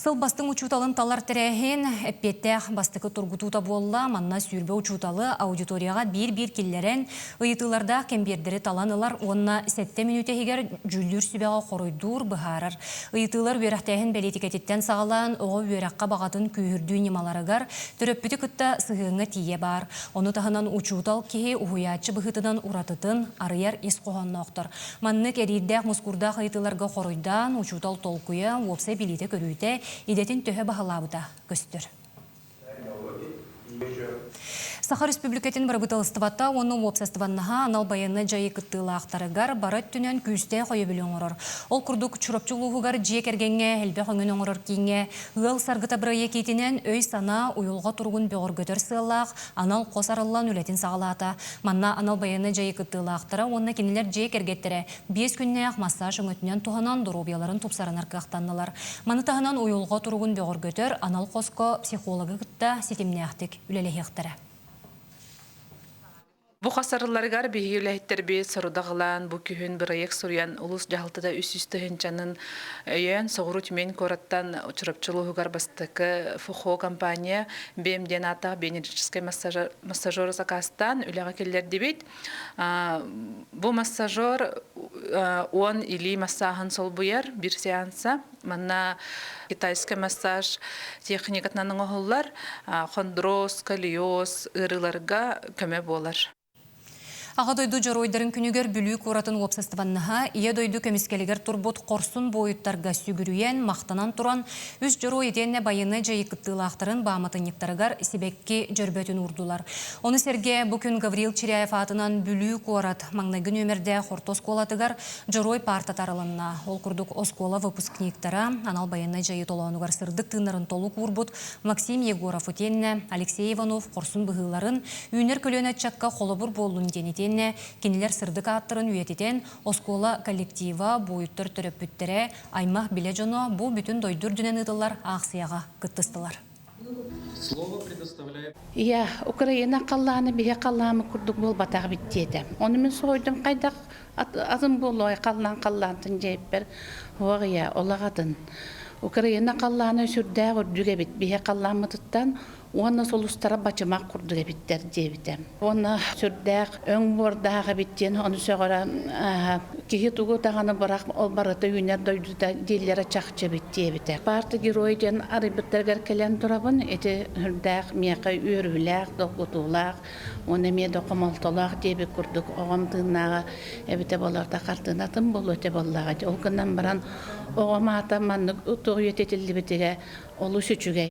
Сыл бастыҥ учууталын талар тэрээһин эппиэттээх бастакы тургутуута буолла. Манна 20 учууталы аудиторияҕа биир-биир киллэрэн, ыйытыылардаах кэмбиэрдэри талан ылар уонна сэттэ мүнүүтэ иһигэр дьүүллүүр сүбэҕэ хоруйдуур, быһаарар. Ыйытыылар үөрэхтээһин бэлиитикэтиттэн саҕалаан, оҕо үөрэххэ баҕатын күүһүрдүү ньымаларыгар, төрөппүтү кытта сыһыаҥҥа тиийэ баар. Ону таһынан учуутал киһи уһуйааччы быһыытынан уратытын арыйар ис хоһоонноохтор. Маннык эриирдээх-мускуурдаах ыйытыыларга хоруйдаан, учуутал толкуйа, уопсай билиитэ-көрүүтэ, идэтин төһө баһылаабыта көстөр. Саха Республикатын бырабыыталыстыбата уонна уопсастыбаннаһа анал байыаннай дьайыы кыттыылаахтарыгар бары өттүнэн күүстээх өйөбүлү оҥорор. Ол курдук, Чурапчы улууһугар дьиэ кэргэҥҥэ элбэх өҥөнү оҥорор кииҥҥэ Ыал саргыта бырайыак иитинэн өй-санаа, уйулҕа туругун бөҕөргөтөр сыаллаах анал хос арыллан үлэтин саҕалаата. Манна анал байыаннай дьайыы кыттыылаахтара уонна кинилэр дьиэ кэргэттэрэ 5 күннээх массаж өҥөтүнэн туһанан доруобуйаларын тупсарынар кыахтаннылар. Маны таһынан уйулҕа туругун бөҕөргөтөр анал хоско психологы кытта ситимнээхтик үлэлэһиэхтэрэ. Бу хасарылларыгар биһиги үлэһиттэрбит сорудах ылан, бу күһүн бырайыак суруйан улуус дьаһалтата 300 тыһыынчанын өйөөн Соҕуруу Тюмень куораттан Чурапчы улууһугар бастакы ФХО компания БМ диэн ааттаах биоэнергетическай массажеру сакаастаан үлэҕэ киллэрдибит. Бу массажер 10 илии массааһын солбуйар биир сеанса. Манна китайскай массаж техникатынан оҥоһуллар, хондроз, сколиоз ыарыыларга көмө буолар. Аҕа дойду дьоруойдарын күнүгэр Бүлүү куоратын уопсастыбаннаһа Ийэ дойду көмүскэлигэр турбут хорсун буойуттарга сүгүрүйэн, махтанан туран, үс дьоруой итиэннэ байыаннай дьайыы кыттыылаахтарын бааматынньыктарыгар сибэкки дьөрбөтүн уурдулар. Ону сэргэ бу күн Гаврил Чиряев аатынан Бүлүү куорат маҥнайгы нүөмэрдээх орто оскуолатыгар Дьоруой паартата арылынна. Ол курдук оскуола выпускниктара анал байыаннай дьайыы толоонугар сырдык тыыннарын толук уурбут Максим Егоров итиэннэ Алексей Иванов хорсун быһыыларын үүнэр көлүөнэ ыччакка холобур буоллун диэн итиэннэ кинилэр сырдык ааттарын үйэтитэн оскуола коллектива, буойуттар төрөппүттэрэ, аймах билэ дьоно бу бүтүн дойду үрдүнэн ыытыллар аахсыйаҕа кыттыстылар. Слово предоставляет. Иә, Украина халлааны биһи халлаамы курдук буолбатах эбит диэтэ. Ону мин соһуйдум хайдах атын буолуой халлаан халлаантын дьиэппэр. Уох иә, олох атын. Украина халлаана сүрдээх үрдүк эбит. Биһи халлааммытыттан уонна сулустара бачымах курдук эбиттэр диэбитэ. Уонна сүрдээх өҥ буордаах эбит диэн ону сөҕөрө киһи тугу даҕаны бырах ол барыта үүнэр дойдута дииллэрэ чахчы эбит диэбитэ. Парта герой диэн арыйбыттарыгар кэлэн турабын. Ити сүрдээх миэхэ үөрүүлээх, долгутуулаах уонна эмиэ да хомолтолоох диэбит курдук оҕом тыыннааҕа эбитэ буоллар да хартыынатын буолуо этэ буоллаҕа. Ол гынан баран оҕом аата маннык туох үйэтитиллибитигэр олус үчүгэй.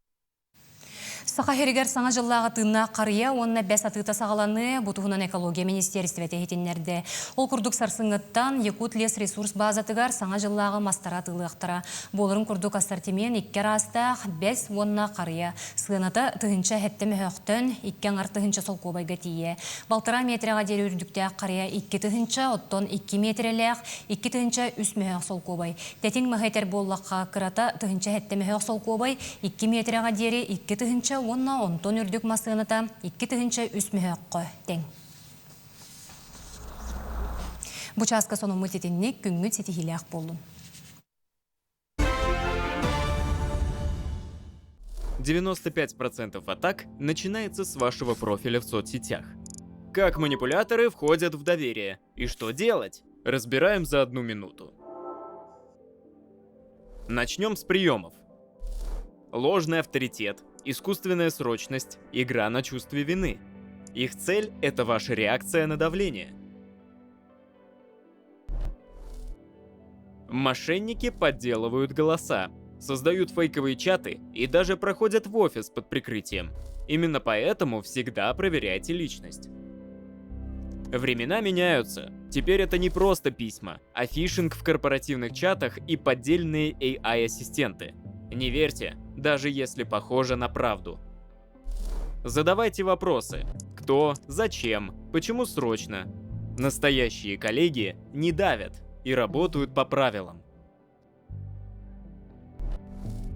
Саха сиригэр Саҥа дьыллааҕы тыыннаах харыйа уонна бэс атыыта саҕаланыы бу туһунан экология министиэристибэтэ иһитиннэрдэ. Ол курдук сарсыҥҥыттан Якутлесресурс баазатыгар Саҥа дьыллааҕы мастары атыылыахтара. Буоларын курдук ассортимент икки араастаах бэс уонна харыйа. Сыаната тыһыынча сэттэ мөһөөхтөн икки аҥар тыһыынча солкуобайга тиийэ. Балтараа миэтэрэҕэ диэри үрдүктээх харыйа 2 тыһыынча, оттон 2 миэтэрэлээх 2 тыһыынча 3 мөһөөх солкуобай. Тэтиҥ маһы этэр буоллахха, кырата 1007 мөһөөх солкуобай, 2 миэтэрэҕэ диэри 2000 уонна онтон үрдүк массыыната 2003 мөһөөххө тэҥ. Бу чааска сонуммут итинник күҥҥүт ситиһиилээх буоллун. 95% атак начинается с вашего профиля в соцсетях. Как манипуляторы входят в доверие и что делать? Разбираем за одну минуту. Начнем с приемов. Ложный авторитет, искусственная срочность, игра на чувстве вины. Их цель – это ваша реакция на давление. Мошенники подделывают голоса, создают фейковые чаты и даже проходят в офис под прикрытием. Именно поэтому всегда проверяйте личность. Времена меняются. Теперь это не просто письма, а фишинг в корпоративных чатах и поддельные AI-ассистенты. Не верьте, даже если похоже на правду. Задавайте вопросы. Кто, зачем, почему срочно. Настоящие коллеги не давят и работают по правилам.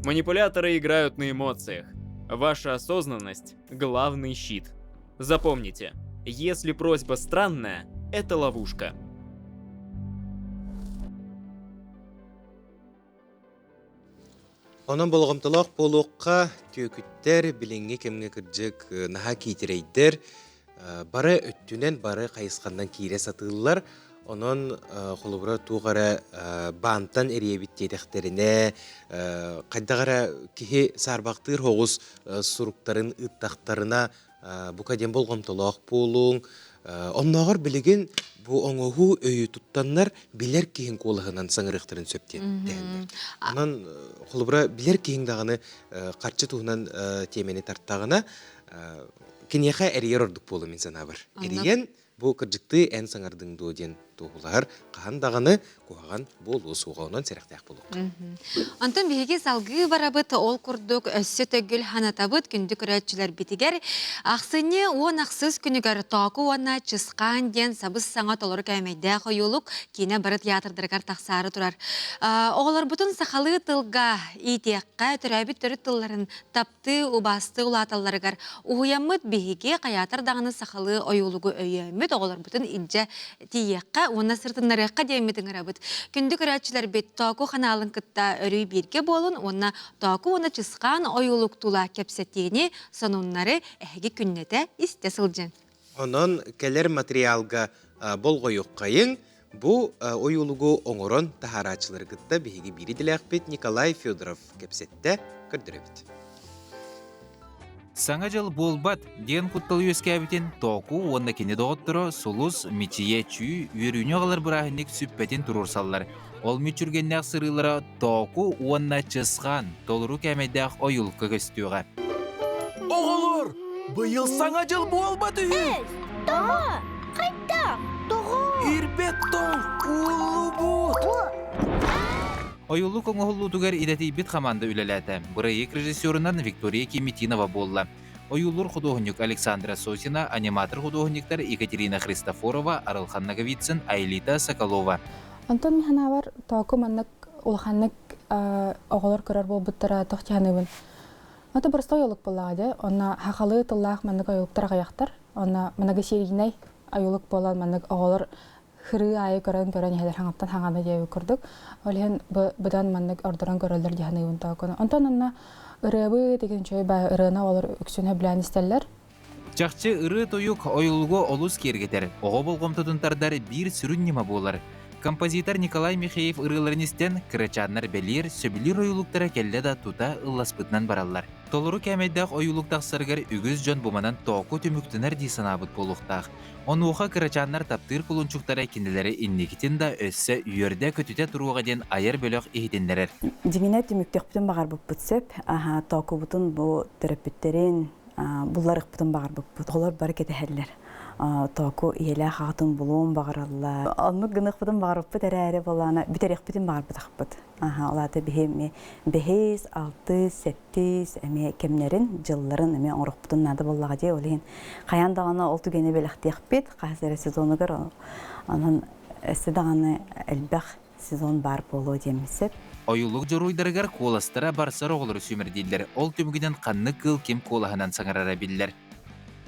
Манипуляторы играют на эмоциях. Ваша осознанность – главный щит. Запомните, если просьба странная, это ловушка. Онон болҕомтолоох буолуохха түөкүттэр билиҥҥи кэмҥэ кырдьык наһаа киитэрэйдэр бары өттүнэн бары хайысханнан киирэ сатыыллар. Онон холобура туох эрэ баантан эриэбит диэтэхтэринэ хайдах эрэ киһи саарбахтыыр соҕус суруктарын ыыттахтарына бука диэн болҕомтолоох буолуҥ. Оннооҕор билигин бу оҥоһуу өйү туттаннар билэр киһиҥ куолаһынан саҥарыахтарын сөп диэн дэһэллэр. Онон холобура билэр киһиҥ даҕаны харчы туһунан тиэмэни тартаҕына киниэхэ эрийэр ордук буолуо мин санаабар. Эрийэн бу кырдьыктыы эн саҥардыҥ дуо диэн туоһулаһар хаһан даҕаны куһаҕан буолуо суоҕа онон сэрэхтээх буолуохха. Онтон биһиги салгыы барабыт ол курдук өссө төгүл ханатабыт күндү көрөөччүлэрбитигэр ахсынньы уон ахсыс күнүгэр Тооку уонна Чысхаан диэн сабыс-саҥа толору кээмэйдээх ойуулук киинэ бары театрдарыгар тахсаары турар. Оҕолорбутун сахалыы тылга иитиэххэ, төрөөбүт төрүт тылларын таптыы, убаастыы улааталларыгар уһуйаммыт биһиги хайаатар даҕаны сахалыы ойуулугу өйөөммүт оҕолорбутун илдьэ тиийиэххэ уонна сырытыннарыахха диэммит ыҥырабыт. Күндү көрөөччүлэрбит Тооку ханаалын кытта өрүү бииргэ буолун уонна Тооку уонна Чысхаан ойуулук тула кэпсэтиини, сонуннары эһиги күннэтэ истэ сылдьыҥ. Онон кэлэр материалга болҕойуоххайыҥ. Бу ойуулугу оҥорон таһаарааччылары кытта биһиги биир идэлээхпит Николай Федоров кэпсэттэ, көрдөрөбүт. Саҥа дьыл буолбат диэн куттал үөскээбитин Тооку уонна кини доҕотторо Сулус, Мичийэ, Чүү үөрүүнү аҕалар бырааһынньык сүппэтин туруорсаллар. Ол мүччүргэннээх сырыылара Тооку уонна Чысхаан толору кээмэйдээх ойулка көстүөҕэ. Оҕолор, быйыл Саҥа дьыл буолбат үһү! Тоҕо? Хайдах? Тоҕо? Ирбэт тоҥ ууллубут! Ойулук оҥоһуллуутугар идэтийбит хамаанда үлэлээтэ. Бырайыак режиссерунан Виктория Кимитинова буолла. Ойуулуур худуоһунньук Александра Сосина, аниматор худуоһунньуктар Екатерина Христофорова, Арылхан Ноговицын, Айлита Соколова. Онтон мин санаабар тооку маннык улаханнык оҕолор көрөр буолбуттара туох дьаһаныбын. Это простой ойулук буоллаҕа дии. Онно хахалыы тыллаах маннык ойулуктар аҕыйахтар. Онно многосерийнай ойулук буолан маннык оҕолор хырыы аайы көрөн-көрөн иһэлэр хаҥаттан хаҥана диэбит курдук. Ол иһин быдан маннык ордорон көрөллөр дии саныыбын тоокуну. Онтон онно ырыабы деген үчүгэй баа ырыаны оҕолор үксүн сөбүлээн истэллэр. Чахчы ырыа-тойук ойулугу олус киэргэтэр, оҕо болҕомтотун тардар биир сүрүн ньыма буолар. Композитор Николай Михеев ырыаларын истэн, кырачааннар бэлиэр, сөбүлүүр ойулуктара кэллэ да тута ылласпытынан бараллар. Толору кээмэйдээх ойуулук тахсарыгар үгүс дьон бу манан тооку түмүктэнэр дии санаабыт буолуохтаах. Онуоха кырачааннар таптыыр кулунчуктара кинилэри инникитин да өссө үөрдэ-көтүтэ туруоҕа диэн айар бөлөх иһитиннэрэр. Дьиҥинэ түмүктүөхпүтүн баҕарбыппыт сөп. Тоокубутун бу төрөппүттэрин булларыахпытын баҕарбыппыт. Оҕолор бары кэтэһэллэр. Тооку ийэлээх аҕатын булуон баҕараллар. Оннук гыныахпытын баҕарбыппыт эрээри буоллаҕына бүтэриэхпитин баҕарбатахпыт. Ол аата биһи эмиэ бэһис, алтыс, сэттис эмиэ кэмнэрин, дьылларын эмиэ оҥоруохпутун наада буоллаҕа дии. Ол иһин хайаан даҕаны ол түгэни бэлэхтиэхпит хас эрэ сезонугар онон өссө даҕаны элбэх сезон баар буолуо диэммит сөп. Ойуулук дьоруойдарыгар куоластара барсар оҕолору сүүмэрдииллэр. Ол түмүгүнэн ханнык кыыл ким куолаһынан саҥарара биллэр.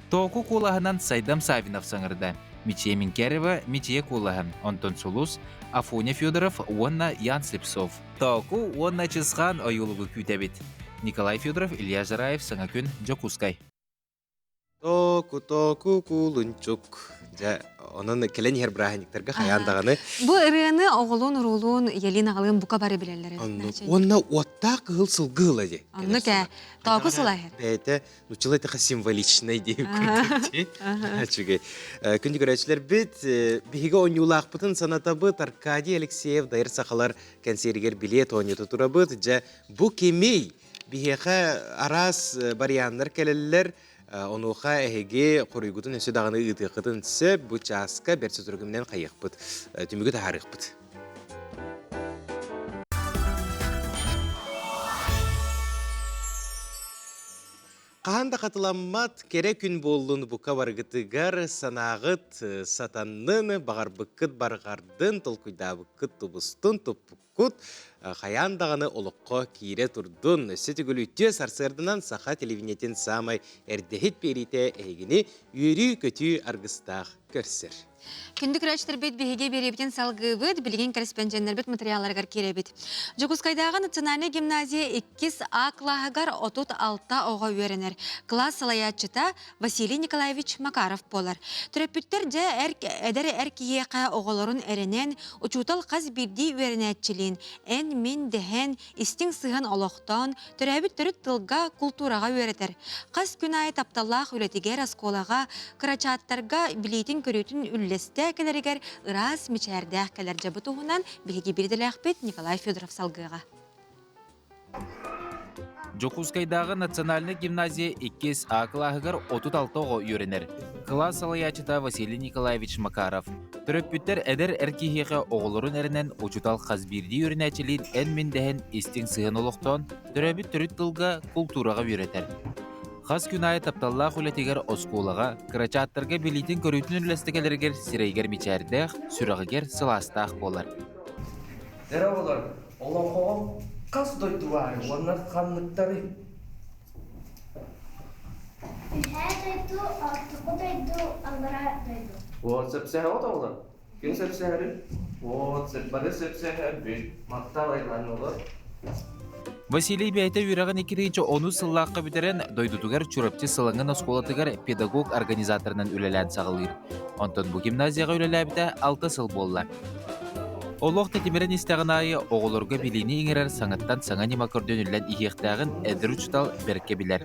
Тооку куолаһынан Сайдам Саввинов саҥарда, Мичийэ Минкерева Мичийэ куолаһа, онтон Сулус, Афоня Федоров уонна Ян Слепцов. Тооку уонна Чысхаан ойуулугу күүтэбит. Николай Федоров, Илья Жараев, Саҥа күн, Дьокуускай. Току току кулунчук. Дьэ, онон кэлэн иһэр бырааһынньыктарга хайаан даҕаны. Бу ырыаны оҕолуун уруулуун Елена аҕалыын бука бары билэллэр. Уонна уоттаах кыһыл сылгы ыла дии. Оннук ээ. Тооку сылаһыр. Бэйэтэ нуччалыы эттэххэ символичнай диэн курдук дии. Үчүгэй. Күндү көрөөччүлэрбит, биһиги оонньуулаахпытын санатабыт. Аркадий Алексеев Дайыр сахалар кэнсиэригэр билиэт оонньото турабыт. Дьэ, бу кимий? Биһиэхэ араас варианнар кэлэллэр. Онуоха эһиги хоруйгутун өссө даҕаны ыытыаххытын сөп. Бу чааска бэрт сотору хайыахпыт, түмүгү таһаарыахпыт. Хаһан да хатыламмат кэрэ күн буоллун бука барыгытыгар санааҕыт сатаннын, баҕарбыккыт барҕардын, толкуйдаабыккыт тубустун, туппуккут хайаан даҕаны олоххо киирэ турдун. Өссө төгүл үтүө сарсыарданан саха телевидениетин саамай эрдэһит биэриитэ эһигини үөрүү-көтүү аргыстаах көрсөр. Күндү көрөөччүлэрбит биһиги биэриибитин салгыыбыт, билигин кэрэспэндьиэннэрбит материалларыгар киирэбит. Дьокуускайдааҕы национальнай гимназия иккис А кылааһыгар 36 оҕо үөрэнэр. Кылаас салайааччыта Василий Николаевич Макаров буолар. Төрөппүттэр дьэ эр, эдэр эр киһиэхэ оҕолорун эрэнэн, учуутал хас биирдии үөрэнээччилиин эн-мин дэһэн, истиҥ сыһыан олохтоон, төрөөбүт төрүт тылга, култуураҕа үөрэтэр. Хас күн аайы тапталлаах үлэтигэр, оскуолаҕа, кырачааттарга билиитин-көрүүтүн үллэстэ кэлэригэр ыраас мичээрдээх кэлэр дьабы туһунан биһиги биирдэлээхпит Николай Федоров салгыаҕа. Дьокуускайдааҕы национальнай гимназия иккис А кылааһыгар 36 оҕо үөрэнэр. Кылаас салайааччыта Василий Николаевич Макаров. Төрөппүттэр эдэр эр киһиэхэ оҕолорун эрэнэн учуутал хас биирдии үөрэнээччилиин эн-мин дэһэн истиҥ сыһыан олохтоон, төрөөбүт төрүт тылга, култуураҕа үөрэтэр. Хас күн аайы тапталлаах үлэтигэр оскуолаҕа, кырачааттарга билиитин-көрүүтүн үллэстэ кэлэригэр сирэйигэр мичээрдээх, сүрэҕигэр сылаастаах буолар. Эрэ оҕолор, олоҥхоҕо хас дойду баарый уонна ханныктарый? Үһээ дойду, ортоку дойду, аллараа дойду. Вот сөпсөһөҕүт оҕолор? Ким сөпсөһөрүй? Вот бары сөпсөһөрбүт. Махтал айлаан оҕолор. Василий бэйэтэ үөрэҕин иккитинчи онус сыллаахха бүтэрэн, дойдутугар Чурапчы Сылаҥын оскуолатыгар педагог-организаторынан үлэлээн саҕалыыр. Онтон бу гимназияҕа үлэлээбитэ алта сыл буолла. Олох тэтимирэн истэҕин аайы оҕолорго билиини иҥэрэр саҥаттан саҥа ньыма көрдөнүллэн иһиэхтээҕин эдэр учуутал бэркэ билэр.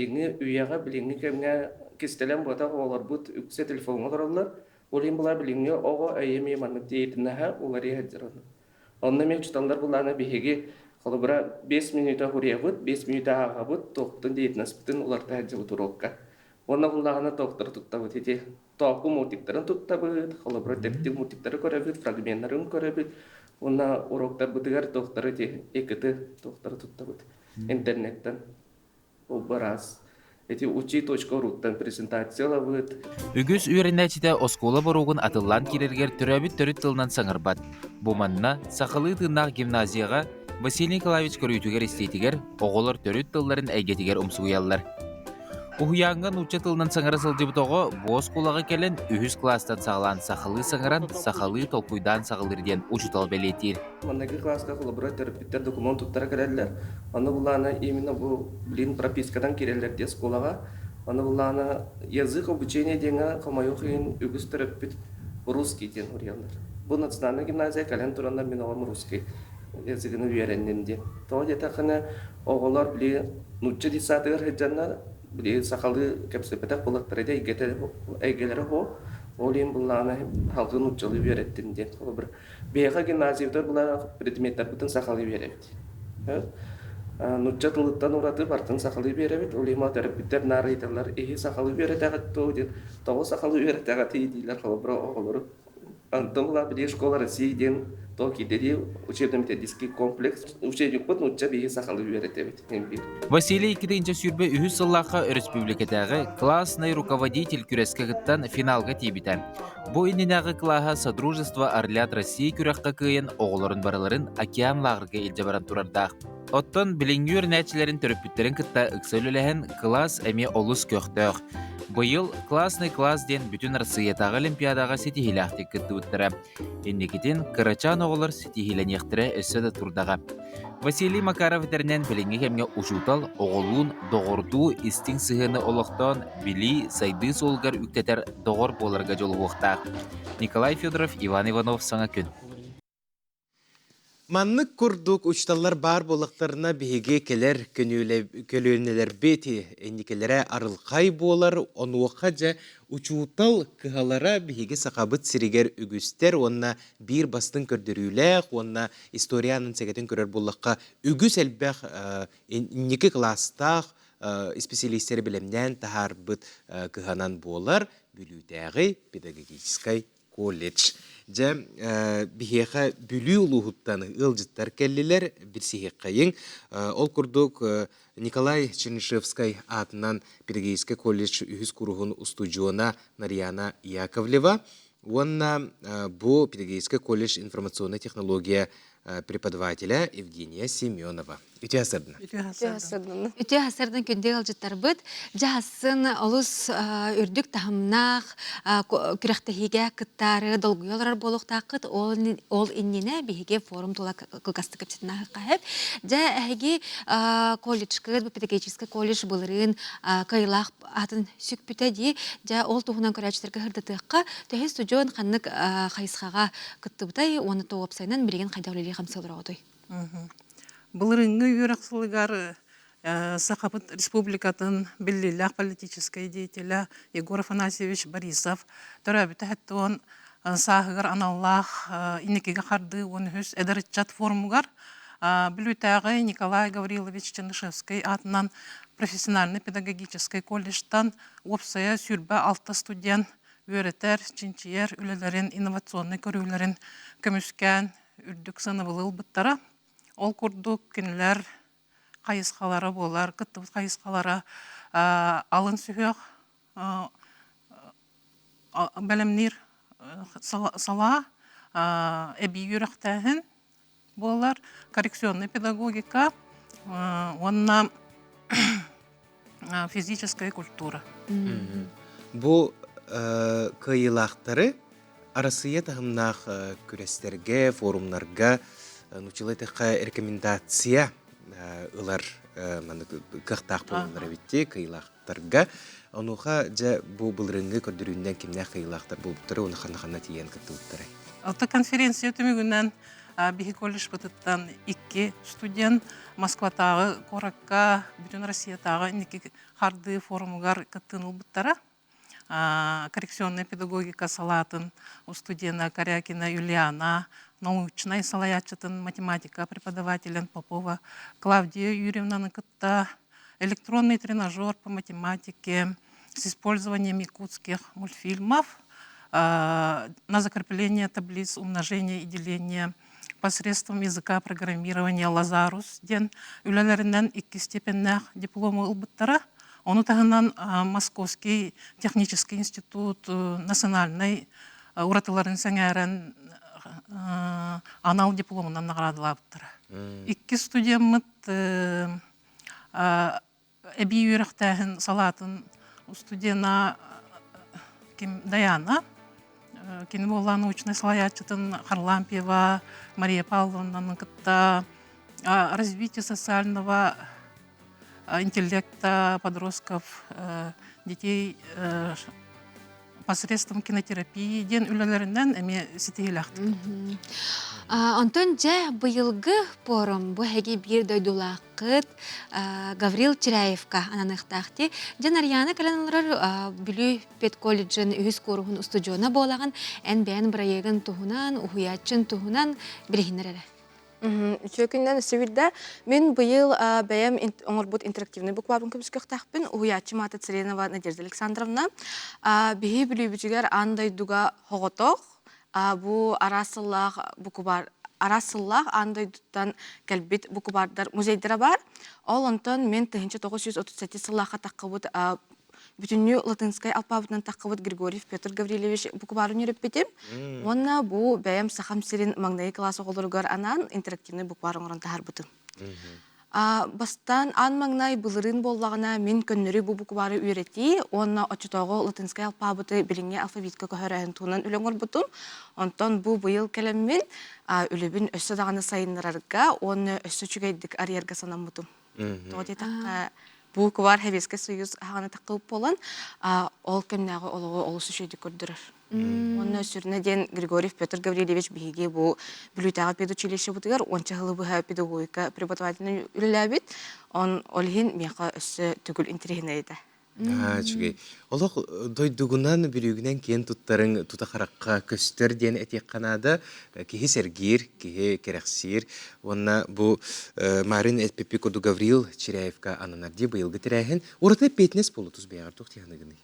билиҥҥи үйэҕэ, билиҥҥи кэмҥэ кистэлэҥ буотах оҕолорбут үксэ телефоҥҥа олороллор. Ол иһин була билиҥҥи оҕо өйө эмиэ маннык диэтинэһэ уларыйа сылдьар. Онно эмиэ учууталлар булаана биһиги холобура 5 мүнүүтэ уһуруйабыт, 5 мүнүүтэ ааҕабыт, туохпутун диетинаспытын уларыта сылдьабыт уруокка. Уонна буллаҕына туохтары туттабыт ити тооку мультиктарын туттабыт, холобура тэптик мультиктары көрөбүт, фрагменнарын көрөбүт уонна уроктарбытыгар туохтары ити икт туохтары туттабыт интернеттэн ол бараас ити учи.руттан презентациялабыт. Үгүс үөрэнээччитэ оскуола боруогун атыллаан киирэригэр төрөөбүт төрүт тылынан саҥарбат. Бу манна сахалыы тыыннаах гимназияҕа Василий Николаевич көрүүтүгэр-истиитигэр оҕолор төрүт тылларын эйгэтигэр умсугуйаллар. Уһуйааҥҥа нуучча тылынан саҥара сылдьыбыт оҕо бу оскуолаҕа кэлэн үһүс кылаастан саҕалаан сахалыы саҥаран, сахалыы толкуйдаан саҕалыыр диэн учуутал бэлиэтиир. Маҥнайгы кылааска холобура төрөппүттэр докумуон туттара кэлэллэр. Ону булаана именно бу блин пропискадан киирэллэр дии оскуолаҕа. Ону булаана язык обучения диэҥҥэ хомойуох иһин үгүс төрөппүт русский диэн суруйаллар. Бу национальнай гимназия кэлэн тураннар мин оҕом русский языгын үөрэннин диэн. Тоҕо диэтэххинэ оҕолор били нуучча детсадыгар сылдьаннар били сахалыы кэпсэппэтэх буоллахтара дии эйгэлэрэ суох. Ол иһин буллаҕына салгыы нууччалыы үөрэттин диэн. Холобур, биһиэхэ гимназиябытыгар була предметтарбытын сахалыы үөрэбит. Нуучча тылыттан ураты барытын сахалыы үөрэбит. Ол иһин төрөппүттэр наар ыйыталлар, эһи сахалыы үөрэтэҕит дуо диэн. Тоҕо сахалыы үөрэтэҕитий дииллэр холобура оҕолору. Антон была били школа России диэн то киитэри учебно-методический комплекс учебникпыт нуучча биһи сахалыы үөрэтэбит биир. Василий 2023 сыллаахха өрөспүүбүлүкэтээҕи «Классный руководитель» күрэскэ кыттан финалга тиийбитэ. Бу иннинээҕи кылааһа Содружество Орлят России күрэххэ кыайан оҕолорун барыларын океан лааҕырга илдьэ баран турардаах. Оттон билиҥҥи үөрэнээччилэрин төрөппүттэрин кытта ыкса үлэлэһэн, кылаас эмиэ олус көхтөөх. Быйыл «Классный класс» диэн бүтүн Арассыыйатааҕы олимпиадаҕа ситиһиилээхтик кыттыбыттара. Инникитин кырачаан оҕолор ситиһиилэниэхтэрэ өссө да турдаҕа. Василий Макаров этэринэн, билиҥҥи кэмҥэ учуутал оҕолуун доҕордуу истиҥ сыһыаны олохтоон, билии, сайдыы суолугар үктэтэр доҕор буоларга дьулуһуохтаах. Николай Федоров, Иван Иванов, Саҥа күн. Маннык курдук учууталлар баар буоллахтарына биһиги кэлэр көлүөнэлэрбит инникилэрэ арылхай буолар, онуоха дьэ учуутал кыһалара биһиги Сахабыт сиригэр үгүстэр уонна биир бастыҥ көрдөрүүлээх уонна историянын сэгэтин көрөр буоллахха үгүс элбэх инники кылаастаах исписэлиистэри бэлэмнээн таһаарбыт кыһанан буолар Бүлүүтээҕи педагогическай колледж. Дьэ, биһиэхэ Бүлүү улууһуттан ыалдьыттар кэллилэр, билсиһиэххэйиҥ. Ол курдук Николай Чернышевскай аатынан педагогическай колледж үһүс куруһун устудьуона Нарьяна Яковлева уонна бу педагогическай колледж информационная технология преподавателя Евгения Семенова. Үтүө сырдына. Үтүө сырдын күндү ыалдьыттарбыт. Дьаһасын олус үрдүк таһымнаах күрэхтэһиигэ кыттаары долгуйа олорор буолуохтааххыт. Ол иннинэ биһиги форум тула кылгастык кэпсэтинэ Дьэ, эһиги колледжкыт, педагогическай колледж былырыын кыайыылаах атын сүкпүтэ дии. Дьэ, ол туһунан көрөөччүлэргэ сырдатыахха. Төһө студион ханнык хайысхаҕа кыттыбытай уонна то уопсайынан билигин хайдах үлэлии хамсыы олороҕутуй? Былырыыҥҥы үөрэх сылыгар Сахабыт Республикатын биллиилээх политическай деятеля Егор Афанасьевич Борисов төрөөбүтэ 70 сааһыгар аналлаах инникигэ хардыы 13 эдэр ыччат форумугар Бүлүүтээҕи Николай Гаврилович Чернышевскай аатынан профессиональнай педагогическай колледжтан уопсайа 26 студент үөрэтэр, чинчийэр үлэлэрин, инновационнай көрүүлэрин көмүскээн үрдүк сыанабылы ылбыттара. Ол курдук кинилэр хайысхалара буолар, кыттыбыт хайысхалара алын сүһүөх бэлэмниир салаа, эбии үөрэхтээһин буолар, коррекционная педагогика уонна физическая культура. Бу кыайыылаахтары Арассыыйа таһымнаах күрэстэргэ, форумнарга нууччалыы эттэххэ рекомендация ылар. маннык кыахтаах буолаллар эбит кыайыылаахтарга. Онуоха дьэ бу былырыыҥҥы көрдөрүүннэн кимнээх кыайыылаахтар буолбуттара уонна ханна-ханна тиийэн кыттыбыттарай? Алта конференция түмүгүнэн биһи колледжпытыттан икки студент Москватааҕы куоракка бүтүн Россиятааҕы инники хардыы форумугар кыттыыны ылбыттара. Коррекционная педагогика салаатын студена Корякина Юлиана, научнай салайааччытын математика преподавателин Попова Клавдия Юрьевнаны кытта электронный тренажер по математике с использованием якутских мультфильмов на закрепление таблиц умножения и деления посредством языка программирования Лазарус диэн үлэлэринэн икки степеннээх диплому ылбыттара. Ону таһынан Московский технический институт национальнай уратыларын сэҥээрэн анал дипломунан наҕараадалаабыттара. Икки студеммыт эбии үөрэхтээһин салаатын студена ким Даяна кини буолла научнай салайааччытын Харлампьева Мария Павловнаны кытта развитие социального интеллекта подростков детей посредством кинотерапии диэн үлэлэринэн эмиэ ситиһиилээхтик. Онтон дьэ быйылгы пуорум бу эһиги биир дойдулааххыт Гаврил Чиряевка ананыахтаах дии. Дьэ Нарьяна кэлэн олорор Бүлүү педколледжын үһүс кууруһун устудьуона буолаҕын. Эн бэйэн бырайыагын туһунан, уһуйааччын туһунан билиһиннэр эрэ. Үтүө күннэн өссө биирдэ. Мин быйыл бэйэм оҥорбут интерактивнай буквабын көмүскүөхтээхпин. Уһуйааччым аата Царенова Надежда Александровна. Биһи Бүлүүбүтүгэр аан дойдуга хоҕотох. Бу араас сыллаах букубаар араас сыллаах аан дойдуттан кэлбит букубаардар музейдара баар. Ол онтон мен 1937 сыллаахха таххыбыт бүтүннүү латинскай алпаабытынан таххыбыт Григорьев Петр Гаврильевич букварын үөрэппитим. Уонна бу бэйэм Сахам сирин маҥнайгы кылаас оҕолоругар анаан интерактивный буквар оҥорон таһаарбытым. Бастаан аан маҥнай былырыын буоллаҕына мин көннөрү бу буквары үөрэтии уонна оччотооҕу латинскай алпаабыты билиҥҥи алфавитка көһөрөөһүн туһунан үлэ оҥорбутум. Онтон бу быйыл кэлэммин үлэбин өссө даҕаны сайыннарарга уонна өссө үчүгэйдик арыйарга санаммытым. Тоҕо диэтэххэ, буквар Советский Союз аһаҕана таххыбыт буолан, ол кэмнээҕи олоҕу олус үчүгэйдик көрдөрөр. Уонна сүрүнэ диэн Григорьев Петр Гаврильевич биһиги бу Бүлүүтээҕи педучилищебытыгар уонча сылы быһа педагогика преподавателинэн үлэлээбит. Он ол иһин миэхэ өссө төгүл интэриэһинэй этэ. Үчүгэй. Олох дойдугунан, бүлүүгүнэн киэн туттарыҥ тута харахха көстөр диэн этиэххэ наада. Киһи сэргиир, киһи кэрэхсиир. Уонна бу Марин эппиппит курдук Гаврил Чиряевка ананар дии быйылгы тэрээһин. Ураты эппиэтинэс буолу тус бэйэҕэр туох тиһаныгыный?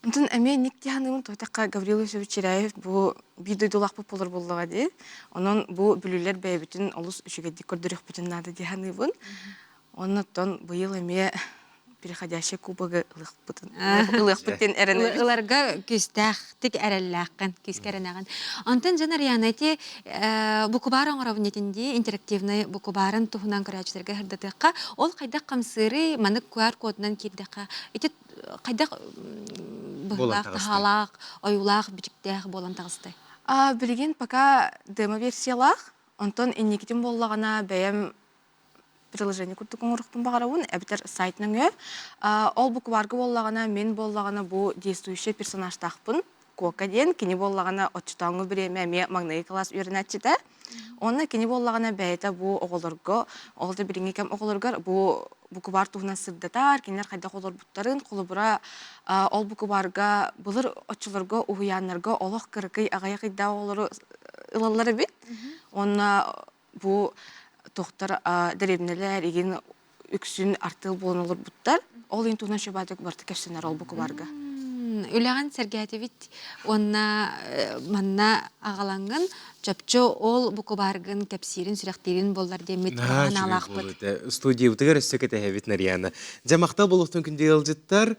Онтон эмиэ инник тиһаныыбын туотахха Гаврил Ефимович Чиряев бу биир дойдулаахпыт буолар буоллаҕа дии. Онон бу бүлүүлэр бэйэбитин олус үчүгэйдик көрдөрүөхпүтүн наада дии саныыбын. Оннуттан быйыл эмиэ переходящий кубогы ылыахпытын ылыахпыт диэн эрэнэбит. Ыларга күүстээхтик эрэллээххин, күүскэ эрэнэҕин. Онтон дьон Ариана ити букубаар оҥоробун этин дии, интерактивный букубаарын туһунан көрөөччүлэргэ сырдатыахха, ол хайдах хамсыырый, маннык QR кодунан киирдэххэ, ити хайдах быһыылаах, таһаалаах, ойуулаах, бичиктээх буолан таҕыстай? Билигин пока демо-версиялаах, онтон инникитин буоллаҕына бэйэм приложение курдук оҥоруохпун баҕарабын эбэтэр сайт нөҥүө. Ол букварга буоллаҕына, мин буоллаҕына бу действующий персонажтаахпын. Куока диэн кини буоллаҕына оччотооҥу бириэмэ эмиэ маҥнайгы кылаас үөрэнээччитэ. Уонна кини буоллаҕына бэйэтэ бу оҕолорго, ол да билиҥҥи кэм оҕолоругар бу буквар туһунан сырдатар, кинилэр хайдах олорбуттарын, холобура, ол букварга былыр оччолорго уһуйааннарга олох кыракый аҕыйах ыйдаах оҕолору ылаллар эбит. Уонна бу тохтор дэриэбинэлэр игин үксүн артыал буолан олорбуттар. Ол иһин туһунан шөбаатык барыта кэпсэнэр ол букубарга. Үлэҕин сэргээтибит уонна манна аҕалаҥҥын чопчу ол букубааргын кэпсиирин, сүрэхтиирин буоллар диэммит санаалаахпыт. Студиябытыгар өссө кэтэһэбит Нарьяна. Дьэ махтал болуохтун күндү ыалдьыттар.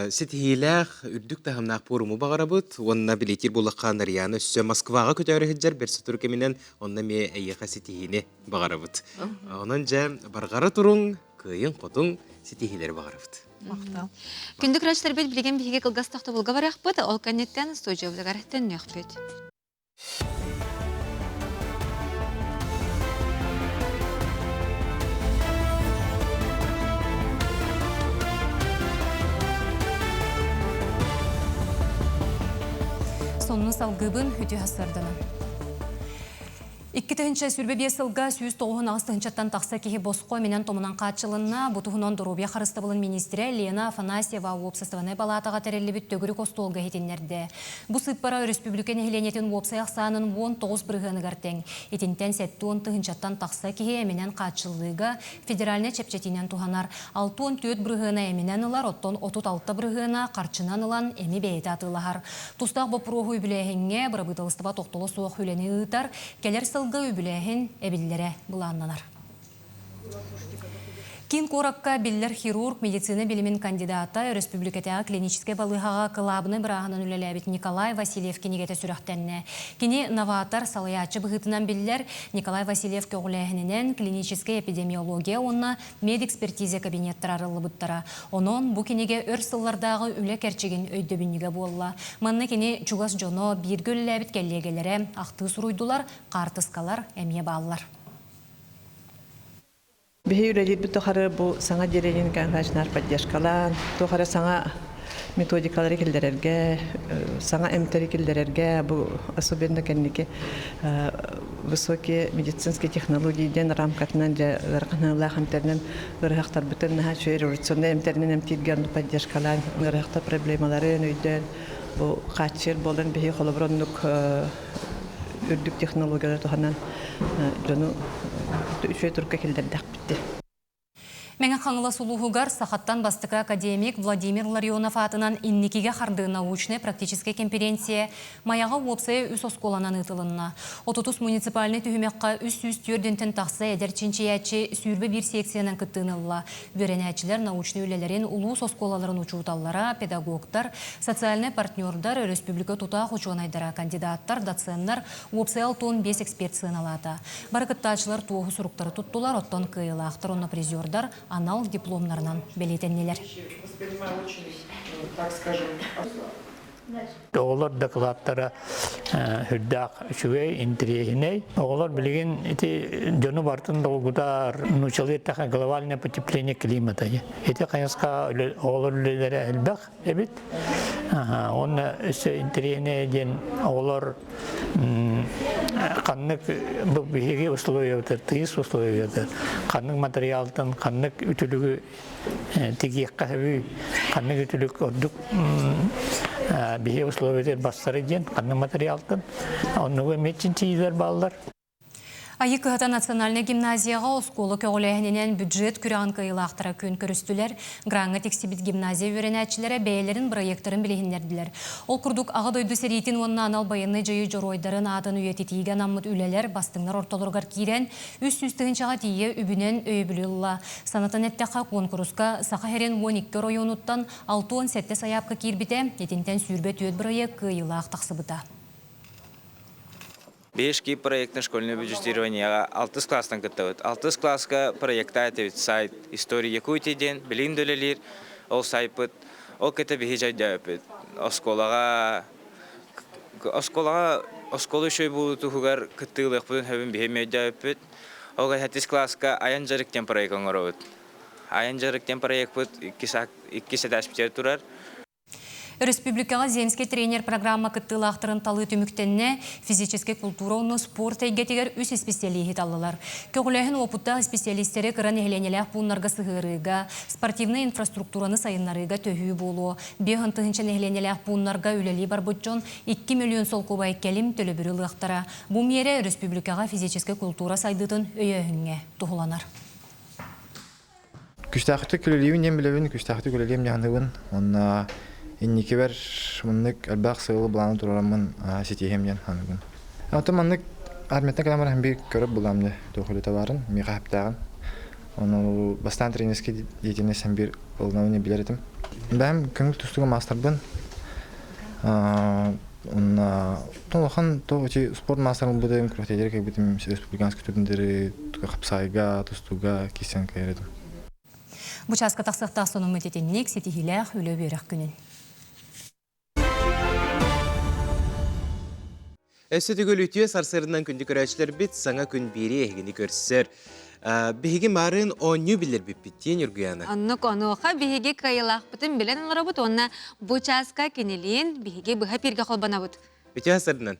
Ситиһиилээх, үрдүк таһымнаах пуоруму баҕарабыт уонна билиэтир буоллахха Нарьяна өссө Москваҕа көтөөрү сылдьар бэрт сотору кэминэн онно эмиэ эйиэхэ ситиһиини баҕарабыт. Онон дьэ барҕара туруҥ, кыайыҥ-хотуҥ, ситиһиилэри баҕарабыт. Махтал. Күндү көрөөччүлэрбит билигин биһиги кылгас тохтобулга барыахпыт, ол кэнниттэн студиябытыгар төннүөхпүт. Сонну салгыбын үтүө сарданан. 2025 сылга 198 тыһынчаттан тахса киһи босхо минэн томунан хааччылынна. Бу туһунан доруобуйа харыстабылын министрэ Лена Афанасьева уопсастыбаннай балаатаҕа тэриллибит төгүрүк остуолга иһитиннэрдэ. Бу сыыппара өрөспүүбүлүкэ нэһилиэнньэтин уопсай ахсаанын 19 бырыһыаныгар тэҥ. Итинтэн 70 тыһынчаттан тахса киһи эминэн хааччыллыыга федеральнай чэпчэтиинэн туһанар. 64 бырыһыана эминэн ылар, оттон 36 бырыһыана харчынан ылан эми бэйэтэ атыылаһар. Тустаах боппуруоһу үбүлээһиҥҥэ бырабыыталыстыба тохтоло суох үлэни ыытар, кэлэр сылга үбүлээһин эбиллэрэ былааннанар. Киин куоракка биллэр хирург, медицина билимин кандидата, өрөспүүбүлүкэтээҕи клиническэй балыыһаҕа кылаабынай бырааһынан үлэлээбит Николай Васильев кинигэтэ сүрэхтэннэ. Кини новатор, салайааччы быһыытынан биллэр. Николай Васильев көҕүлээһининэн клиническэй эпидемиология уонна медэкспертиза кабинеттара арыллыбыттара. Онон бу кинигэ өр сыллардааҕы үлэ кэрчигин өйдөбүнньүгэ буолла. Манна кини чугас дьоно, бииргэ үлэлээбит кэллиэгэлэрэ ахтыы суруйдулар, хаартыскалар эмиэ бааллар. Биһи үлэлиирбит тухары бу саҥа отделение Николаевичнар поддержкалаан, туох эрэ саҥа методикалары киллэрэргэ, саҥа эмтэри киллэрэргэ, бу особенно кэнники высокие медицинские технологии диэн рамкатынан дьэ ыараханыылаах эмтэринэн ыарыһахтарбытын наһаа үчүгэй революционнай эмтэринэн эмтииргэ оннук поддержкалаан ыарыһахтар проблемаларын өйдөөн бу хааччыйар буолан биһи холобур оннук үрдүк технологиялары туһанан дьону үчүгэй турукка киллэрдэхпит. Мэҥэ Хаҥалас улууһугар сахаттан бастакы академик Владимир Ларионов аатынан инникигэ хардыы научнай-практическай конференция Майаҕа уопсайа үс оскуоланан ыытылынна. Отутус муниципальнай түһүмэххэ 304 тахса эдэр чинчийээччи 21 секциянан кыттыыны ылла. Үөрэнээччилэр научнай үлэлэрин улуус оскуолаларын учууталлара, педагогтар, социальнай партнердар, өрөспүүбүлүкэ тутаах учуонайдара, кандидаттар, доценнар, уопсайа 65 эксперт сыаналаата. Бары кыттааччылар туоһу суруктары туттулар, оттон кыайыылаахтар уонна призердар анал дипломнарынан бэлиэтэннилэр. Оҕолор дакылааттара үрдээх үчүгэй, интэриэһинэй. Оҕолор билигин ити дьону барытын долгутар, нуучалыы эттэххэ глобальное потепление климата. Ити хайысха оҕолор үлэлэрэ элбэх эбит. Уонна өссө интэриэһинэй диэн оҕолор ханнык бу биһиги условиябытыгар тыйыс условиябытыгар ханнык материалтан ханнык үтүлүгү тигиэххэ сөбүй ханнык үтүлүк ордук биһиги условиятыгар барсары диэн ханнык материалтан оннугу эмиэ чинчийиилэр бааллар. Айыы кыһата национальнай гимназияҕа оскуола көҕүлээһининэн бюджет күрэҕин кыайыылаахтара күн көрүстүлэр. Граҥҥа тиксибит гимназия үөрэнээччилэрэ бэйэлэрин бырайыактарын билиһиннэрдилэр. Ол курдук Аҕа дойду сэриитин уонна анал байыаннай дьайыы дьоруойдарын аатын үйэтитиигэ анаммыт үлэлэр бастыҥнар ортолоругар киирэн, 300 тыһыынчаҕа тиийэ үбүнэн өйөбүлү ылла. Санатан эттэххэ, куонкуруска Саха сирин 12 оройуонуттан 67 сайаапка киирбитэ, итинтэн 24 бырайыак кыайыылаах тахсыбыта. Биһиги проектный школьное бюджетированиеҕа алтыс класстан кыттабыт. Алтыс класска проектаа этибит сайт «История Якутии» диэн билигин да үлэлиир. Ол сайпыт ол кытта биһи дьайдөөппүт. Оскуолаҕа оскуолаҕа оскуола үчүгэй буолуутугар кыттыылыахпытын сөбүн биһи эмиэ өйдөөбүппүт. Ол сэттис класска «Айан дьарык» диэн проект оҥоробут. «Айан дьарык» диэн проекпыт иккис этээспитигэр турар. Өрөспүүбүлүкэҕэ Земский тренер программа кыттыылаахтарын талыы түмүктэннэ, физическэй култуура уонна спорт эйгэтигэр үс исписэлииһи таллылар. Көҕүлээһин уопуттаах исписэлиистэри кыра нэһилиэнньэлээх пууннарга сыһыарыыга, спортивнай инфраструктураны сайыннарыыга төһүү буолуо. 50 тыһыынча нэһилиэнньэлээх пууннарга үлэлии барбыт дьон 2 миллион солкуобай кэлим төлөбүрү ылыахтара. Бу миэрэ өрөспүүбүлүкэҕэ физическэй култуура сайдыытын өйөөһүҥҥэ туһуланар. Күстээхтик үлэлиибин диэн билэбин, күстээхтик үлэлиэм дьаһаныбын. Уонна инникибэр маннык элбэх сыалы былааны туруораммын ситиһиэм диэн саныыбын. Оттон маннык армияттан кэлэн баран биир көрөр булам дьэ туох үлэтэ баарын, миэхэ сөптөөҕүн. Ону бастаан тренерский деятельность биир ылынабын билэр этим. Бэйэм көҥүл тустууга маастарбын. Уонна улахан то эти спорт маастарын ылбытым, күрэхтэһиилэри кэлбитим, республиканский турниры хапсаайга, тустууга киирсэн кэлэр этим. Бу чааска тахсыахтаах сонуммут итинник ситиһиилээх үлэ-үөрэх күнүн. Өссө төгүл үтүө сарсыарынан күндү көрөөччүлэрбит саҥа күн биэри эһигини көрсөр. Биһиги маарыын оонньуу билэрбиппит диэн Ньургуяна. Оннук онуоха биһиги кыайыылаахпытын билэн олоробут уонна бу чааска кинилиин биһиги быһа пииргэ холбонобут. Үтүө сарданан.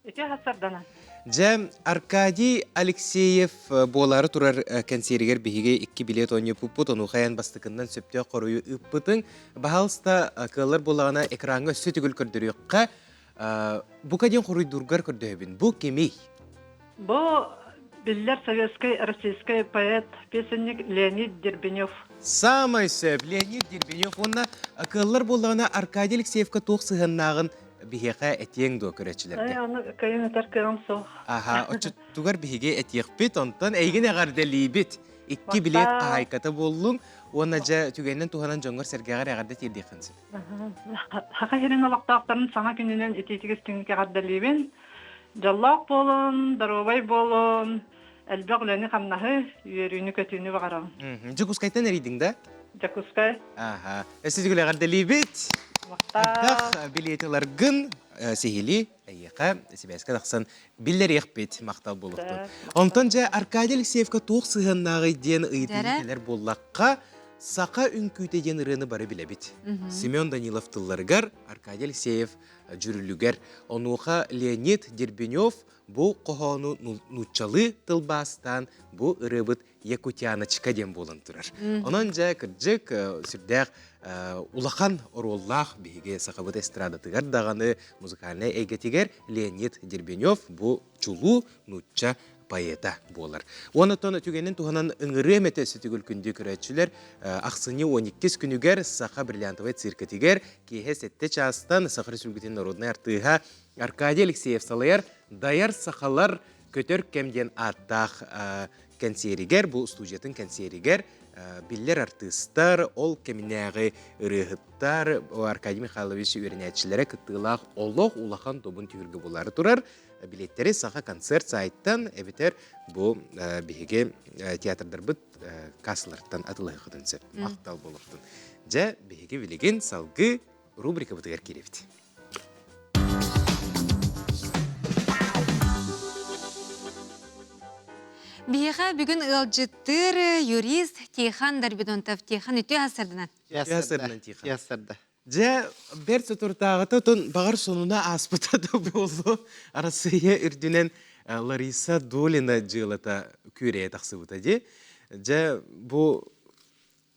Үтүө сарданан. Дьэ, Аркадий Алексеев буолаары турар кэнсиэригэр биһиги икки билет оонньоппуппут, онуоха бастакыннан сөптөөх хоруйу ыыппытыҥ. Баһаалыста кыаллар буоллаҕына экраҥҥа өссө төгүл көрдөрүөххэ. Бука диэн хоруйдуургар көрдөһөбүн. Бу кимий? Бу биллэр советскай российский поэт, песенник Леонид Дербенев. Самай сөп Леонид Дербенев уонна кыаллар буоллаҕына Аркадий Алексеевка туох сыһыаннааҕын биһиэхэ этиэҥ дуо көрөөччүлэргэ? Аны кыайан этэр кыаҕым суох. Аха, оччотугар биһиги этиэхпит, онтон эйигин эҕэрдэлиибит. Икки билиэт хаһаайката буоллуҥ уонна дьэ түгэнинэн туһанан дьоҥҥор-сэргэҕэр эҕэрдэ тиэрдиэххин сөп. Саха сирин олохтоохторун саҥа күнүнэн итиитик истиҥник эҕэрдэлиибин. Дьоллоох буолун, доруобай буолун, элбэх үлэни-хамнаһы, үөрүүнү-көтүүнү баҕарабын. Дьокуускайтан эрийдиҥ да? Дьокуускай. Аха. Өссө төгүл эҕэрдэлиибит. Махтал. Билиэти ыларгын сиһилии эйиэхэ сибээскэ тахсан биллэриэхпит махтал буолуохтун. Онтон дьэ Аркадий Алексеевка туох сыһыаннааҕый диэн ыйытыы кэлэр буоллахха, Саха үҥкүүтэ диэн ырыаны бары билэбит. Семен Данилов тылларыгар Аркадий Алексеев дьүрүлүгэр. Онуоха Леонид Дербенев бу хоһоону нууччалыы тылбаастаан бу ырыабыт Якутяночка диэн буолан турар. Онон дьэ кырдьык сүрдээх улахан оруоллаах биһиги сахабыт эстрадатыгар даҕаны музыкальнай эйгэтигэр Леонид Дербенев бу чулуу нуучча поэта буолар. Онтон түгэнин туһанан ыҥырыам этэ сүтүгүл күндү көрөөччүлэр ахсынньы 12 күнүгэр Саха бриллиантовай циркэтигэр киэһэ 7 чаастан Саха Республикатын народнай артыыһа Аркадий Алексеев салайар Дайар сахалар көтөр кэм диэн ааттаах кэнсиэригэр, бу студиятын кэнсиэригэр биллэр артыыстар, ол кэминээҕи ырыаһыттар, Аркадий Михайлович үөрэнээччилэрэ кыттыылаах олох улахан тобун түһүлгэ буолаары турар. Билеттэри Саха концерт сайтан эбэтэр бу биһиги театрдарбыт кассаларыттан атылаһыаххытын сөп. Махтал буолуохтун. Дьэ, биһиги билигин салгыы рубрикабытыгар киирэбит. Биһиэхэ бүгүн ыалдьыттыыр юрист Тихон Дарбидонтов. Тихон үтүө сарсыарданан. Үтүө сарсыарданан Тихон. Дьэ, бэрт соторутааҕыта отон баҕар сонуна ааспыта да буолуо. Арассыыйа үрдүнэн Лариса Долина дьыалата күөрэйэ тахсыбыта дии. Дьэ, бу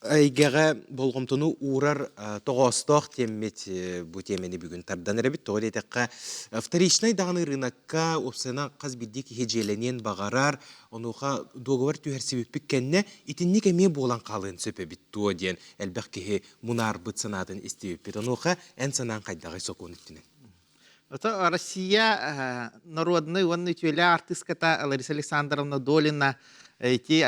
эйгэҕэ болҕомтону уурар тоҕоостоох тиэммит бу тиэмэни бүгүн тардан эрэбит. Тоҕо диэтэххэ, вторичнай даҕаны ырыынакка уопсайынан хас биирдии киһи дьиэлэниэн баҕарар, онуоха дуогабар түһэрсибиппит кэннэ итинник эмиэ буолан хаалыан сөп эбит дуо диэн элбэх киһи мунаарбыт санаатын истибиппит. Онуоха эн санааҥ хайдаҕый сокуон өттүнэн? Ото Россия народный уонна үтүөлээх артыыската Лариса Александровна Долина ити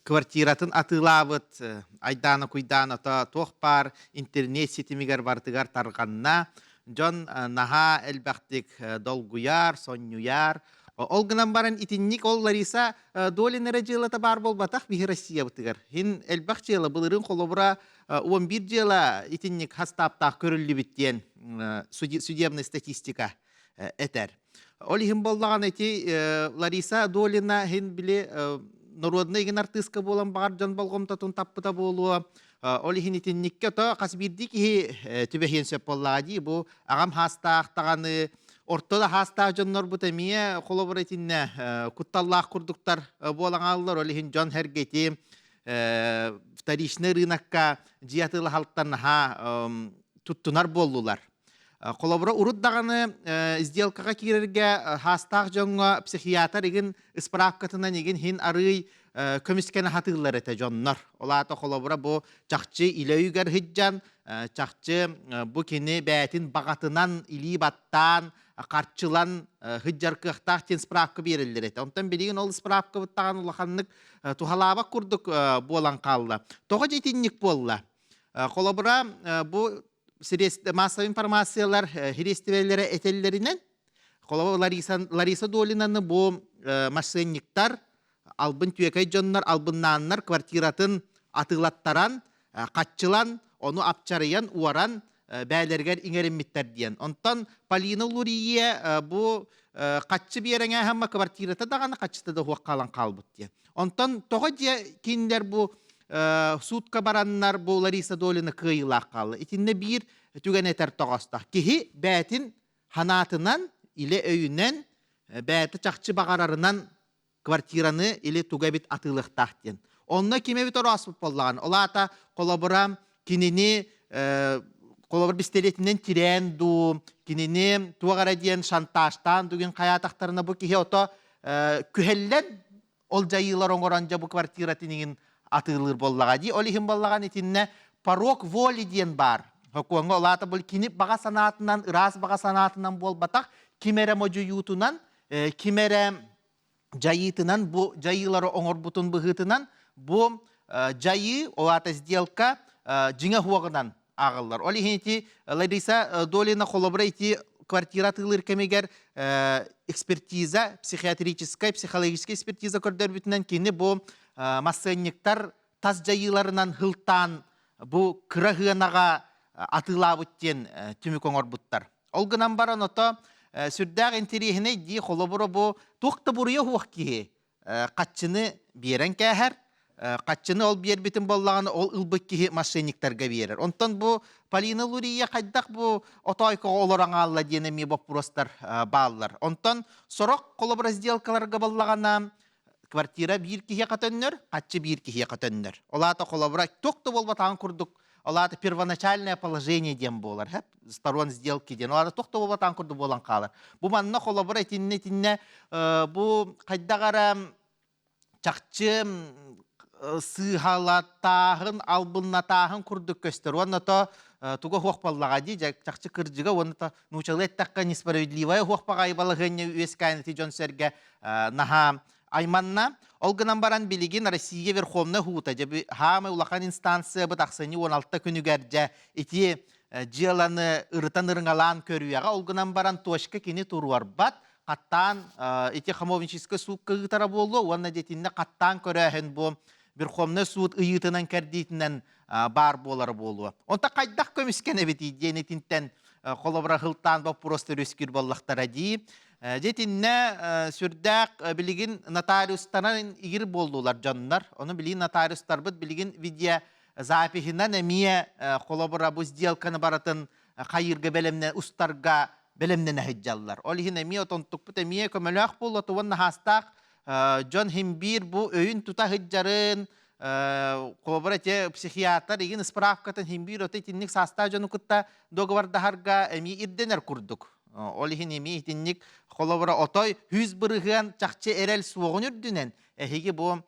квартиратын атыылаабыт Айдаана Куйдаана туох баар интернет ситимигэр барытыгар тарҕанна. Дьон наһаа элбэхтик долгуйар, сонньуйар. Ол гынан баран итинник ол Лариса Долина эрэ дьыалата баар буолбатах биһи Россиябытыгар. Хин элбэх дьыала былырыын холобура 11 дьыала итинник хастааптаах көрүллүбүт диэн судебная статистика этэр. Ол иһин боллаҕана ити Лариса Долина иһин били народнай игин артыыска буолан баҕар дьон болҕомтотун таппыта буолуо. Ол иһин итинниккэ то хас биирдии киһи түбэһиэн сөп буоллаҕа дии. Бу аҕам хаастаах даҕаны орто да хаастаах дьоннорбут эмиэ холобура итиннэ кутталлаах курдуктар буолан хааллар. Ол иһин дьон сэргэтим вторичный рынокка дьиэ атыылаһалтан наһаа туттунар буоллулар. Холобура, урут даҕаны сделкаҕа киирэргэ хаастаах дьоҥҥо психиатр игин ыспыраапкатынан игин хин арыый көмүскэнэ хатыыллар этэ дьоннор. Ол аата холобура бу чахчы илэ өйүгэр сылдьан, чахчы бу кини бэйэтин баҕатынан илии баттаан, харчылан сылдьар кыахтаах диэн справка биэрэллэр этэ. Онтон билигин ол справкабыт даҕаны улаханнык туһалаабат курдук буолан хаалла. Тоҕо дьэ итинник буолла? Холобура, бу массовай информациялар сириэстибэлэрэ этэллэринэн, холобура Лариса, Лариса Долинаны бу массыанньыктар, албын түөкэй дьоннор албыннааннар квартиратын атыылаттаран, хаччылан, ону апчарыйан, уоран бээлэригэр иҥэриммиттэр диэн. Онтон Полина Лурие бу хаччы биэрэҥээһэммэ квартирата даҕаны хаччыта да уһуох хаалан хаалбыт диэн. Онтон тоҕо дьиэ кинилэр бу суутка бараннар бу Лариса Долина кыайыылаах хаалла. Итиннэ биир түгэн этэр тоҕостоох. Киһи бээтин ханаатынан, илэ өйүнэн бэйэтэ чахчы баҕарарынан квартираны или тугу эбит атыылыахтаах диэн. Онно ким эбит орооспут буоллаҕын, ол аата холобура кинини холобур бистэлиэтинэн тирээн дуу, кинини туох эрэ диэн шантажтаан дугин хайаатахтарына бу киһи ото күһэллэн ол дьайыылар оҥорон дьэ бу квартиратын иҥин атыылыыр буоллаҕа дии. Ол иһин буоллаҕын итиннэ порог воли диэн баар. Сокуоҥҥа ол аата бу кини баҕа санаатынан, ыраас баҕа санаатынан буолбатах, ким эрэ модьуйуутунан, ким эрэ дьайыытынан бу дьайыылары оҥорбутун быһыытынан бу дьайыы, ол аата сделка дьиҥэ уһуоҕунан ааҕыллар. Ол иһин ити Лариса Долина холобура ити квартира атыылыыр кэмигэр экспертиза, психиатрическай, психологическай экспертиза көрдөрбүтүнэн кини бу массыанньыктар тас дьайыыларынан хылтаан бу кыра сыанаҕа атыылаабыт диэн түмүк оҥорбуттар. Ол гынан баран ото сүрдээх интэриэһинэй дии холобура бу туох да буруйа суох киһи хаччыны биэрэн кээһэр, хаччыны ол биэрбитин буоллаҕына ол ылбыт киһи мошенниктарга биэрэр. Онтон бу Полина Лурия хайдах бу отоойкоҕо олорон хаалла диэн эмиэ боппуруостар бааллар. Онтон сорох холобура сделкаларга буоллаҕына квартира биир киһиэхэ төннөр, хаччы биир киһиэхэ төннөр. Ол аата холобура туох да буолбатаҕын курдук ол аата первоначальное положение диэн буолар, сторон сделки диэн. Ол аата туох да буолбатаҕын курдук буолан хаалар. Бу манна холобура итиннэ итиннэ бу хайдах эрэ чахчы сыыһалатааһын, албыннатааһын курдук көстөр. Уонна то туга суох буоллаҕа дии, чахчы кырдьыга уонна то нуучалыы эттэххэ несправедливая суох баҕайы балаһыанньа үөскээн ити дьон-сэргэ наһаа айманна. Ол гынан баран билигин Россия Верховнай Хуута дьэ хаамай улахан инстанциябыт ахсынньы 16 күнүгэр дьэ ити дьыаланы ырытан ырыҥалаан көрүөҕэ. Ол гынан баран точка кини туруорбат. Хаттаан ити Хамовническай суукка ыытара буолуо уонна дьэтиннэ хаттаан көрөөһүн бу Верховнай суут ыйыытынан кэрдиитинэн баар буолара буолуо. Онто хайдах көмүскэнэбитий диэн итинтэн холобура хылтаан боппуруостар үөскүүр буоллахтара дии. Дьэ итиннэ сүрдээх билигин нотариустанан игир буоллулар дьоннор. Ону билигин нотариустарбыт билигин видео запиһынан эмиэ холобура бу сделканы барытын хайыырга бэлэмнэ устарга бэлэмнэнэ сылдьаллар. Ол иһин эмиэ отонтукпут эмиэ көмөлөөх буолла уонна хаастаах дьон хим биир бу өйүн тута сылдьарын холобура те психиатр игин справкатын хим биир ото итинник саастаах дьону кытта договордаһарга эмиэ ирдэнэр курдук. Ол иһин эмиэ итинник холобура отой 100% чахчы эрэл суоҕун үрдүнэн эһиги бу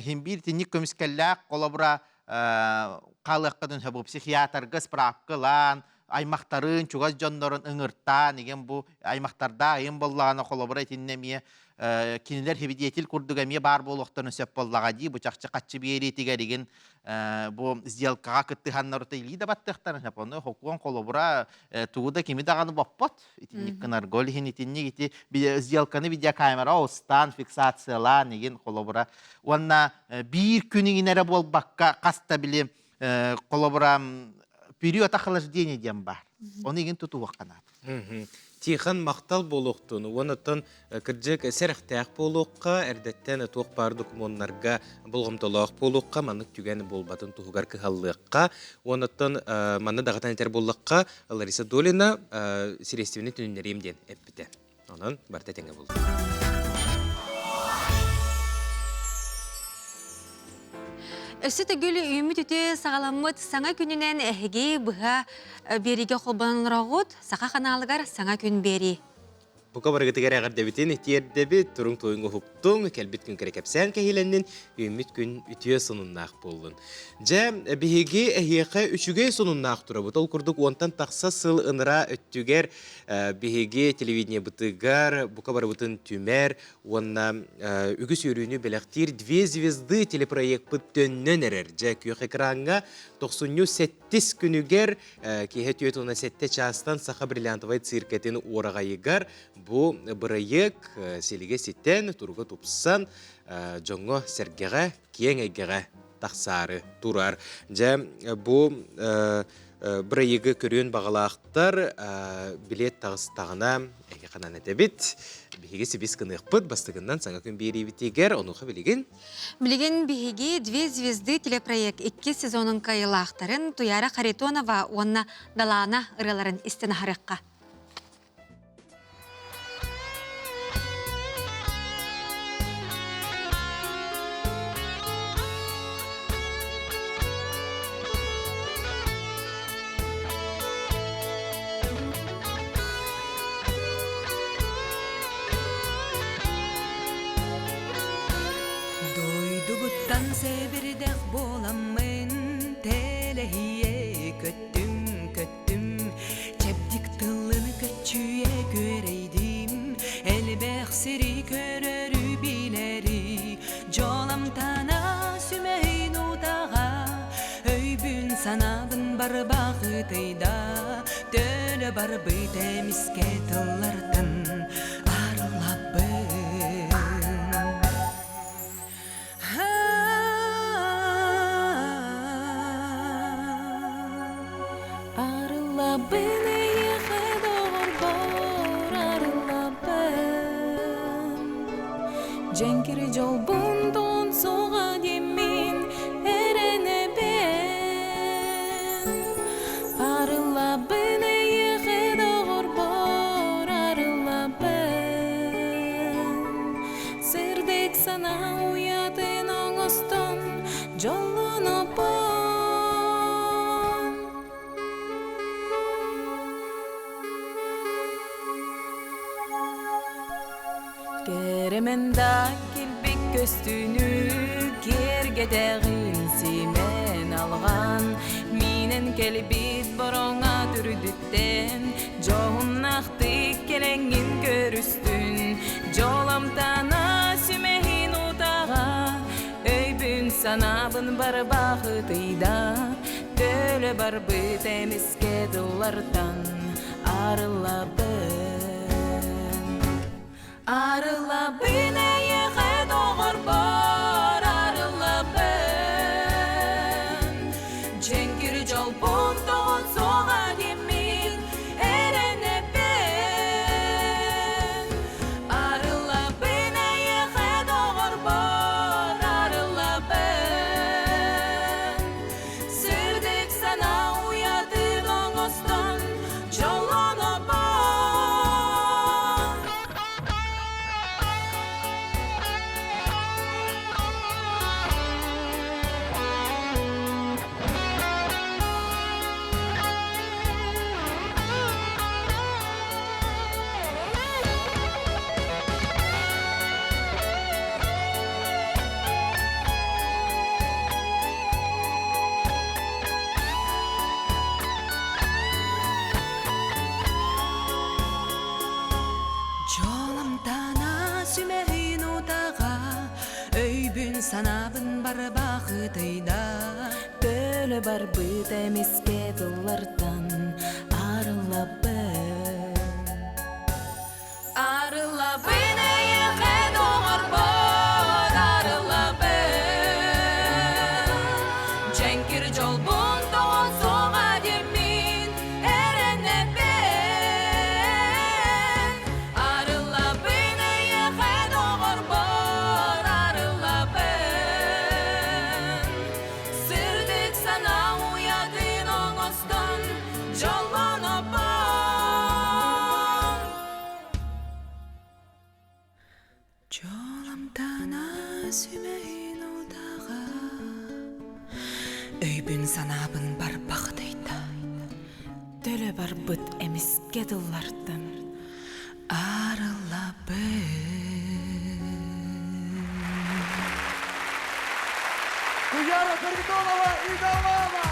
хим биир итинник көмүскэллээх холобура хаалыаххытын сөп психиатрга справкалаан аймахтарын, чугас дьоннорун ыҥыртаан, игин бу аймахтардаах ыйын боллаҕына холобура итиннэ эмиэ кинилэр свидетель курдук эмиэ баар буолуохтарын сөп буоллаҕа дии бу чахчы хаччы биэриитигэр игин бу сделкаҕа кыттыһаннар илии да баттыахтарын сөп ону хокуон холобура тугу да кими даҕаны боппот итинник гынарга ол иһин итинник ити сделканы видеокамера устаан фиксациялаан игин холобура уонна биир күн иҥин эрэ буолбакка хас да били холобура период охлаждения диэн баар. Ону игин тутуохха наада. Тихон махтал буолуохтун, уонуттан кырдьык сэрэхтээх буолуохха, эрдэттэн туох баар докумуоннарга болҕомтолоох буолуохха, маннык түгэн буолбатын туһугар кыһаллыахха. Уонуттан манна даҕатан этэр буоллахха, Лариса Долина сириэстибэни түннэриэм диэн эппитэ. Онон барыта этэҥҥэ буолла. Өссө төгүл үүммүт үтүө саҕаламмыт саҥа күнүнэн эһиги быһа биэриигэ холбонон олороҕут. Саха ханаалыгар саҥа күн биэрии. Бука барыгытыгар эҕэрдэбитин тиэрдэбит, туруҥ туйуҥ уһуктуҥ, кэлбит күн кэрэ кэпсээн кэһиилэннин, үүммүт күн үтүө сонуннаах буоллун. Дьэ, биһиги эһиэхэ үчүгэй сонуннаах турабыт. Ол курдук уонтан тахса сыл ыныраа өттүгэр биһиги телевидениебытыгар бука барыбытын түмэр уонна үгүс үөрүүнү бэлэхтиир «Две звезды» телепроекпыт төннөн эрэр. Дьэ, күөх экраҥҥа тохсунньу сэттис күнүгэр киэһэ 47 чаастан Саха бриллиантовай циркэтин уораҕайыгар бу бырайыак силигэ ситэн, туруга тупсан, дьоҥҥо сэргэҕэ, киэҥ эйгэҕэ тахсаары турар. Дьэ, бу бырайыгы көрүөн баҕалаахтар билиэт таҕыстаҕына эһиги ханан этэбит. Биһиги сибис гыныахпыт бастакыннан саҥа күн биэриибитигэр онуоха билигин Билигин биһиги «Две звезды» телепроект иккис сезонун кыайыылаахтарын Туяра Харитонова уонна Далаана ырыаларын истэн аһарыахха. Тан сэбирдэх буоламмын тэлэһийэ көттүм, көттүм. Чэбдик тыллыны көччүйэ күөрэйдим, элбэх сири көрөрү билэри. Дьоламтана сүмэһин утаҕа, өйбүн санаабын барбахытыйда, төлө барбыт эмискэ тыллартан арыллабын. Арыллабын эйиэхэ доҕорбор арыллабын Дьэҥкир дьолбун тоҥсоҕо диэммин эрэнэбин Арыллабын эйиэхэ доҕорбор арыллабын Сырдык санаа уйатын оҥостон дьоллонобун. Кэрэмэн да килбик көстүүнү киэргэтэҕин симэн алҕан миинэн кэлбит бороҥа түрдүттэн дьоһуннаахтык кэлэҥҥин көрүстүн Дьоломтана сүмэһин утаҕа өйбүн санаабын барбахытыйда төлө барбыт эмискэ тыллартан арыллабын арыллабын эйиэхэ доҕорбор арыллабын дьэҥкир дьолбун тоҕон суоҕа диэммин Эрэнэбин, арыллабын эйиэхэ доҕорбор, арыллабын. Сырдык санаа уйатын оҥостон дьоллонобун. Дьоломтана сүмэһин утаҕа, өйбүн санаабын барбахытыйда. Төлө барбыт эмискэ тыллартан арыллабын. Арыллабын эйиэхэ доҕорбор арыллабын. Дьэҥкир дьолбун тоҕон суоҕа диэммин эрэнэбин. Арыллабын эйиэхэ доҕорбор арыллабын. Сырдык санаа уйатын оҥостон дьоллонобун. Дьоломтана сүмэһин утаҕа Өйбүн санаабын барбахтайда Төлө барбыт эмискэ тыллартан арыллабын. Туяра Харитонова и Далама!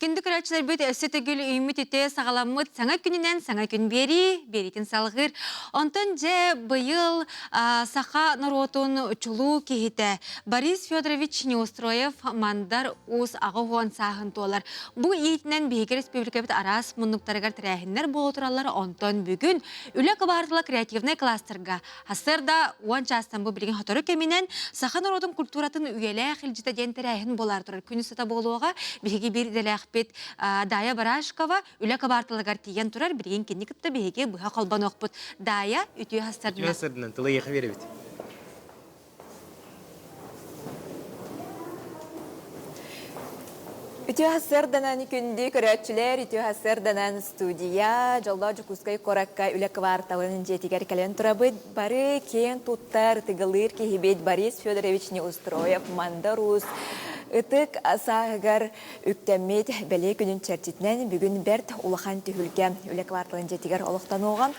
Күндү көрөөччүлэрбит өссө төгүл үүммүт үтүө саҕаламмыт саҥа күнүнэн саҥа күн биэрии, биэриитин салҕыыр. Онтон дьэ быйыл саха норуотун чулуу киһитэ Борис Федорович Неустроев Мандар Уус 80 сааһын туолар. Бу иитинэн биһиги республикабыт араас муннуктарыгар тэрээһиннэр буола тураллар. Онтон бүгүн Үлэ кыбаартала креативнай кластерга сарсыарда 10 чаастан бу билигин сотору кэминэн саха норуотун культуратын үйэлээх илдьитэ диэн тэрээһин буолар турар күн устата буолуоҕа. Биһиги биир идэлээхпит Дая Барашкова үлэ кыбаарталыгар тиийэн турар. Билигин кинини кытта биһиги быһа холбонуохпут. Дая, үтүө сарсыарданан. Үтүө сарсыарданан тылы эйиэхэ биэрэбит. Үтүө сарсыарданан күндү көрөөччүлэр, үтүө сарсыарданан студия, Дьоллоох Дьокуускай куоракка үлэ кварталын дьиэтигэр кэлэн турабыт. Бары киэн туттар, тыгылыыр киһибит Борис Федорович Неустроев, Мандар Уус ытык сааһыгар үктэммит бэлиэ күнүн чэрчитинэн бүгүн бэрт улахан түһүлгэ үлэ кварталын дьиэтигэр олохтонуоҕа.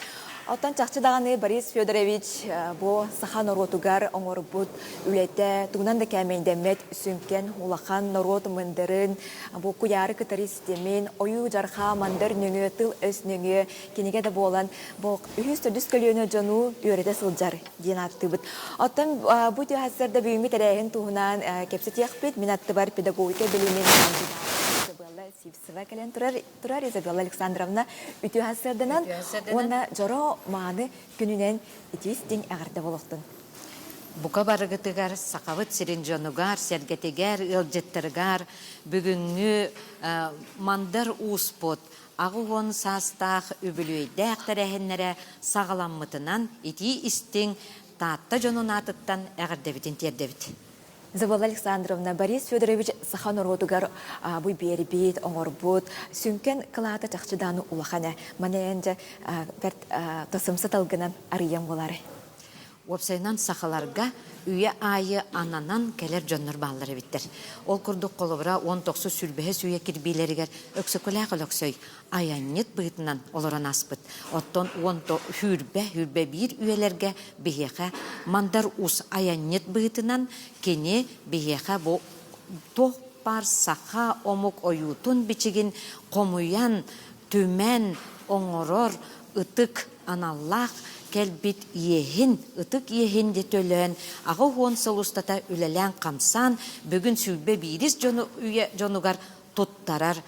Оттон чахчы даҕаны Борис Федорович бу саха норуотугар оҥорбут үлэтэ тугунан да кээмэйдэммэт сүҥкэн улахан норуот мындырын, бу куйаары кытары ситимин, ойуу-дьархаа мандар нөҥүө тыл-өс нөҥүө кинигэ да буолан бу үһүс-төрдүс көлүөнэ дьону үөрэтэ сылдьар диэн ааттыыбыт. Оттон бу түһэсэр да бүгүҥҥү тэрээһин туһунан кэпсэтиэхпит. Мин аттыбар педагогика билимин кандидата Сивцева кэлэн турар турар Изабелла Александровна үтүө сарсыарданан уонна дьоро мааны күнүнэн итии-истиҥ эҕэрдэ буолуохтун. Бука барыгытыгар Сахабыт сирин дьонугар, сэргэтигэр, ыалдьыттарыгар бүгүҥҥү Мандар Ууспут 80 саастаах үбүлүөйдээх тэрээһиннэрэ саҕаламмытынан итии-истиҥ Таатта дьонун аатыттан эҕэрдэбитин тиэрдэбит. Изабелла Александровна, Борис Федорович саха норуотугар бу биэрбит, оҥорбут сүҥкэн кылаата чахчы дааны улахан ээ. Маны эн дьэ бэрт тосумса талгынан арыйан буолаарай? Уопсайынан сахаларга үйэ аайы ананан кэлэр дьоннор бааллар эбиттэр. Ол курдук холобура 19 сүүрбэһис үйэ кирбиилэригэр Өксөкүлээх Өлөксөй айанньыт быһыытынан олорон ааспыт. Оттон 10 сүүрбэ, 21 үйэлэргэ биһиэхэ Мандар Уус айанньыт быһыытынан кини биһиэхэ бу туох баар саха омук ойуутун-бичигин хомуйан, түмэн оҥорор ытык аналлаах кэлбит иэһин, ытык иэһин де төлөөн, 80 сыл устата үлэлээн-хамсаан, бүгүн 21-ис дьону үйэ дьонугар туттарар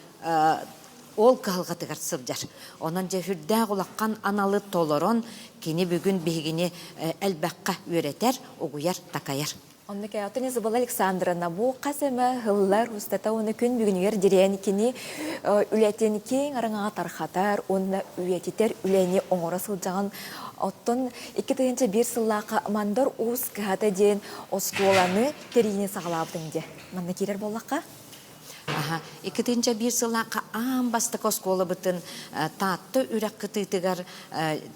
ол кыһалҕатыгар сылдьар. Онон дьэ сүрдээх улахан аналы толорон, кини бүгүн биһигини элбэххэ үөрэтэр, угуйар, такайар. Онно кэҕэтин Изабелла Александровна бу хас эмэ һыллар устата уонна күн бүгүнүгэр дириэн кини үлэтин киэҥ араҥаҕа тархатар уонна үйэтитэр үлэни оҥоро сылдьаҕын. Оттон 2001 сыллаахха Мандар Уус кыһата диэн оскуоланы тэрийиини саҕалаабытыҥ дии. Манна киирэр буоллахха? Аха, 2001 сыллаахха аан бастакы оскуолабытын Таатта үрэх кытыытыгар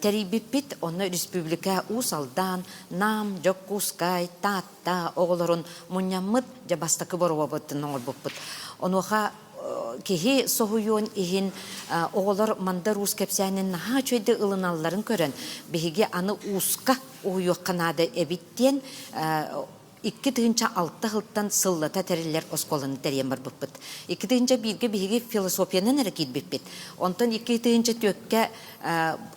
тэрийбиппит. Онно республика Уус Алдан, Нам, Дьокуускай, Таатта оҕолорун мунньаммыт, дьэ бастакы боруобабытын оҥорбуппут. Онуоха киһи соһуйуон иһин оҕолор Мандар Уус кэпсээнин наһаа үчүгэйдик ылыналларын көрөн, биһиги аны ууска уһуйуохха наада эбит диэн 2006 сылтан сыллата тэриллэр оскуоланы тэрийэн барбыппыт. 2001-гэ биһиги философиянан эрэ киирбиппит. Онтон 2004-кэ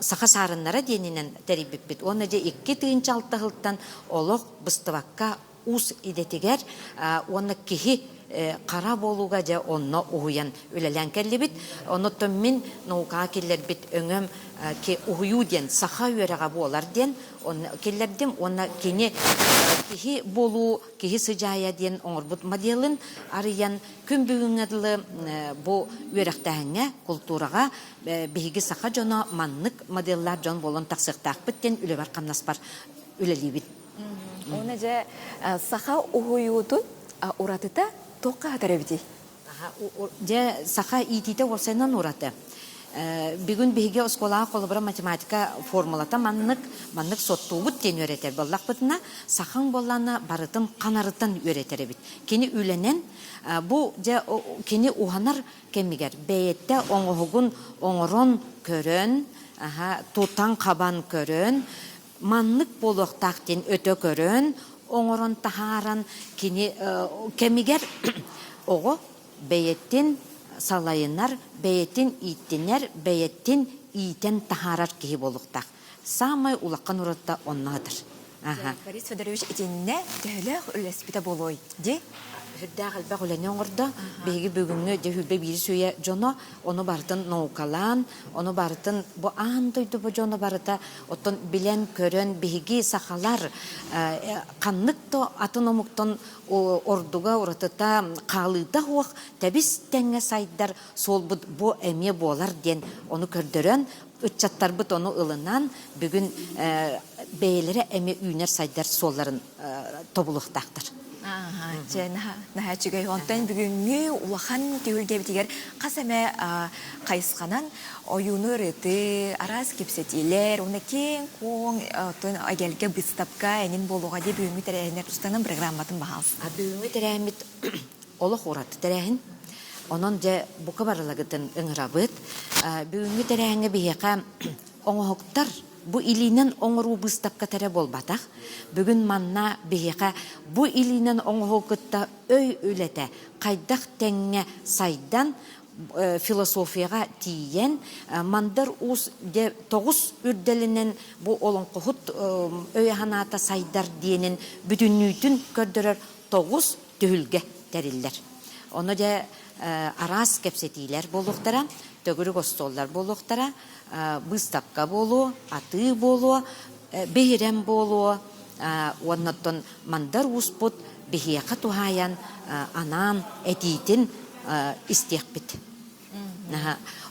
саха саарыннара диэнинэн тэрийбиппит. Уонна дьэ 2006 сылтан олох быстыбакка уус идэтигэр уонна киһи хара буолууга дьэ онно уһуйан үлэлээн кэллибит. Онуттан мин наукаҕа киллэрбит өҥөм уһуйуу диэн саха үөрэҕэ буолар диэн киллэрдим уонна кини киһи буолуу, киһи сыдьаайа диэн оҥорбут моделын арыйан күн бүгүҥҥэ дылы бу үөрэхтээһиҥҥэ, култуураҕа биһиги саха дьоно маннык моделлаах дьон буолан тахсыахтаахпыт диэн үлэбэр-хамнаспар үлэлиибин. Уонна дьэ саха уһуйуутун уратыта туохха сытар эбитий? Дьэ, саха иитиитэ уопсайынан ураты. Бүгүн биһиги оскуолаҕа холобура математика формулата маннык, маннык соттуубут диэн үөрэтэр буоллахпытына, сахаҥ буоллаҕына барытын ханарытан үөрэтэр эбит. Кини үлэнэн, бу дьэ кини уһанар кэмигэр бэйэтэ оҥоһугун оҥорон көрөн, тутан-хабан көрөн, маннык буолуохтаах диэн өтө көрөн, оҥорон таһааран кини кэмигэр оҕо бэйэтин салайынар, бэйэтин ииттинэр, бэйэтин иитэн таһаарар киһи буолуохтаах. Саамай улахан уратыта онно сытар. Борис Федорович итиннэ төһөлөөх үлэспитэ буолуой дии? Сүрдээх элбэх үлэни оҥордо. Биһиги бүгүҥҥү дьэ сүүрбэ биирис үйэ дьоно ону барытын наукалаан, ону барытын бу аан дойду бу дьоно барыта оттон билэн-көрөн биһиги сахалар ханнык да атын омуктан ордуга уратыта хаалыыта суох тэбис тэҥҥэ сайдар суолбут бу эмиэ буолар диэн ону көрдөрөн ыччаттарбыт ону ылынан бүгүн бэйэлэрэ эмиэ үүнэр-сайдар суолларын тобулуохтаахтар. Дьэ, наһаа үчүгэй. Онтон бүгүҥҥү улахан түһүлгэбитигэр хас эмэ хайысханан ойууну ырытыы, араас кэпсэтиилэр, уонна киэҥ-куоҥ оттон эгэлгэ быыстапка эҥин буолуоҕа дии бүгүҥҥү тэрээһиннэр тустанан программатын баһаалыста. Бүгүҥҥү тэрээһиммит олох ураты тэрээһин. Онон дьэ бука барылагытын ыҥырабыт. Бүгүҥҥү тэрээһиҥҥэ биһиэхэ оҥоһуктар. Бу илиинэн оҥоруу быыстапката эрэ буолбатах. Бүгүн манна биһиэхэ бу илиинэн оҥоһуу кытта өй үлэтэ хайдах тэҥҥэ сайдан философияҕа тиийэн Мандар Уус дьэ тоҕус үрдэлинэн бу олоҥхоһут өйө-санаата сайдар диэнин бүтүннүүтүн көрдөрөр тоҕус түһүлгэ тэриллэр. Ону дьэ араас кэпсэтиилэр буолуохтара, төгүрүк остуоллар буолуохтара, быыстапка буолуо, атыы буолуо, биһирэм буолуо уонна оттон Мандар Ууспут биһиэхэ туһаайан анаан этиитин истиэхпит.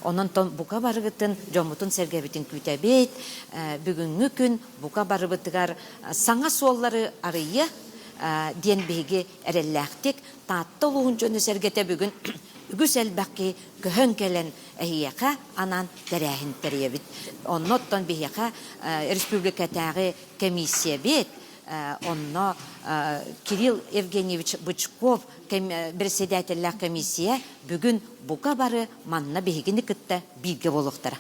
Онон бука барыгытын, дьоммутун-сэргэбитин күүтэбит. Бүгүҥҥү күн бука барыбытыгар саҥа суоллары арыйыа диэн биһиги эрэллээхтик Таатта улууһун дьоно-сэргэтэ бүгүн үгүс элбэх киһи көһөн кэлэн эһиэхэ анаан тэрээһин тэрийэбит. Онно оттон биһиэхэ республикатааҕы комиссиябит онно Кирилл Евгеньевич Бычков председателлээх комиссия бүгүн бука бары манна биһигини кытта бииргэ буолуохтара.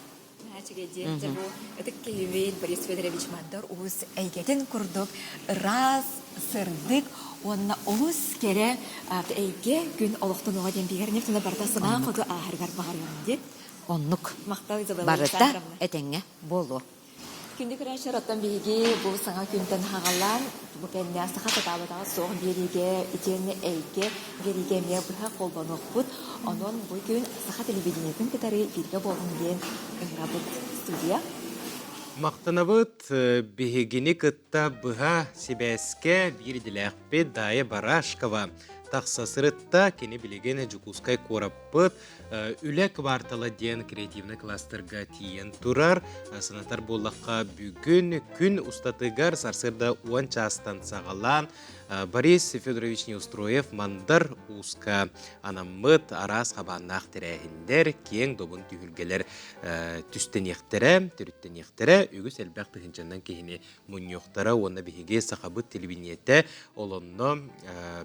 Үчүгэй бу ытык киһибит Борис Федорович Мандар Уус эйгэтин курдук ыраас, сырдык уонна олус кэрэ эйгэ күн олохтонуоҕа диэн биһиги нефтина барыта санаа хоту ааһарыгар баҕарыам диэн. Оннук. Махтал Изабелла Барыта этэҥҥэ буолуо. Күндү көрөөччүлэр, оттон биһиги бу саҥа күнтэн хаҕалаан, бу кэннэ саха сатаабатаҕа суох биэриигэ итиэннэ эйгэ биэриигэ эмиэ быһа холбонуохпут. Онон бу күн саха телевидениетын кытары бииргэ буолуҥ диэн ыҥырабыт студия. Махтанабыт биһигини кытта быһа сибээскэ биир идэлээхпит Дая Барашкова тахса сырытта. Кини билигин Дьокуускай куораппыт Үлэ квартала диэн креативнай кластерга тиийэн турар. Санатар буоллахха, бүгүн күн устатыгар сарсыарда 10 чаастан саҕалаан Борис Федорович Неустроев Мандар Ууска анаммыт араас хабааннаах тэрээһиннэр, киэҥ добун түһүлгэлэр түстэниэхтэрэ, төрүттэниэхтэрэ, үгүс элбэх тыһыынчанан киһини мунньуохтара уонна биһиги сахабыт телевидениетэ олонно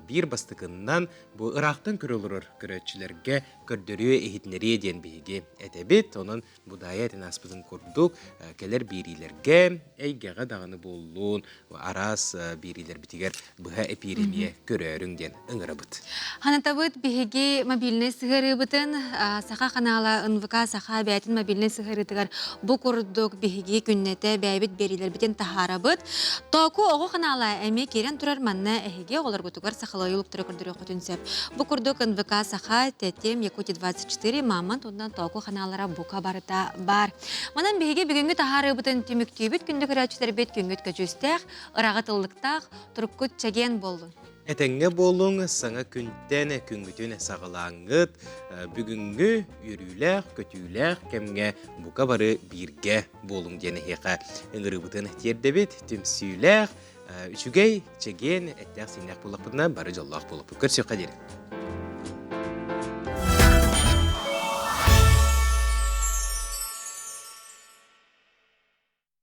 биир бастакыннан Бу ыраахтан көрө олорор көрөөччүлэргэ көрдөрүө, иһитинэриэ диэн биһиги этэбит. Онон бу Даайа этэн ааспытын курдук, кэлэр биэриилэргэ, эйгэҕэ даҕаны буоллун, араас биэриилэрбитигэр быһа эпиир эмиэ көрөөрүҥ диэн ыҥырабыт. Ханатабыт биһиги мобильнай сыһыарыыбытын Саха ханаала НВК Саха бэйэтин мобильнай сыһыарыытыгар бу курдук биһиги күннэтэ бэйэбит биэриилэрбитин таһаарабыт. Тооку оҕо ханаала эмиэ киирэн турар манна эһиги оҕолоргутугар сахалыы ойуулуктары көрдөрүөххүтүн сөп. Бу курдук НВК Саха, Тэтим, Якутия 24, Мамонт уонна Тооку ханаалара бука барыта баар. Манан биһиги бүгүҥҥү таһаарыыбытын түмүктүүбүт күндү көрөөччүлэрбит күҥҥүт көдьүүстээх, ыраҕы тыллыктаах, туруккут чэгиэн буоллун. Этэҥҥэ буолуҥ, саҥа күнтэн күҥҥүтүн саҕалааҥҥыт, бүгүҥҥү үөрүүлээх, көтүүлээх кэмҥэ бука бары бииргэ буолуҥ диэн эһиэхэ ыҥырыыбытын тиэрдэбит. Түмсүүлээх, үчүгэй, чэгиэн, эттээх-сииннээх буоллахпытына бары дьоллоох буолуохпут. Көрсүөххэ диэри.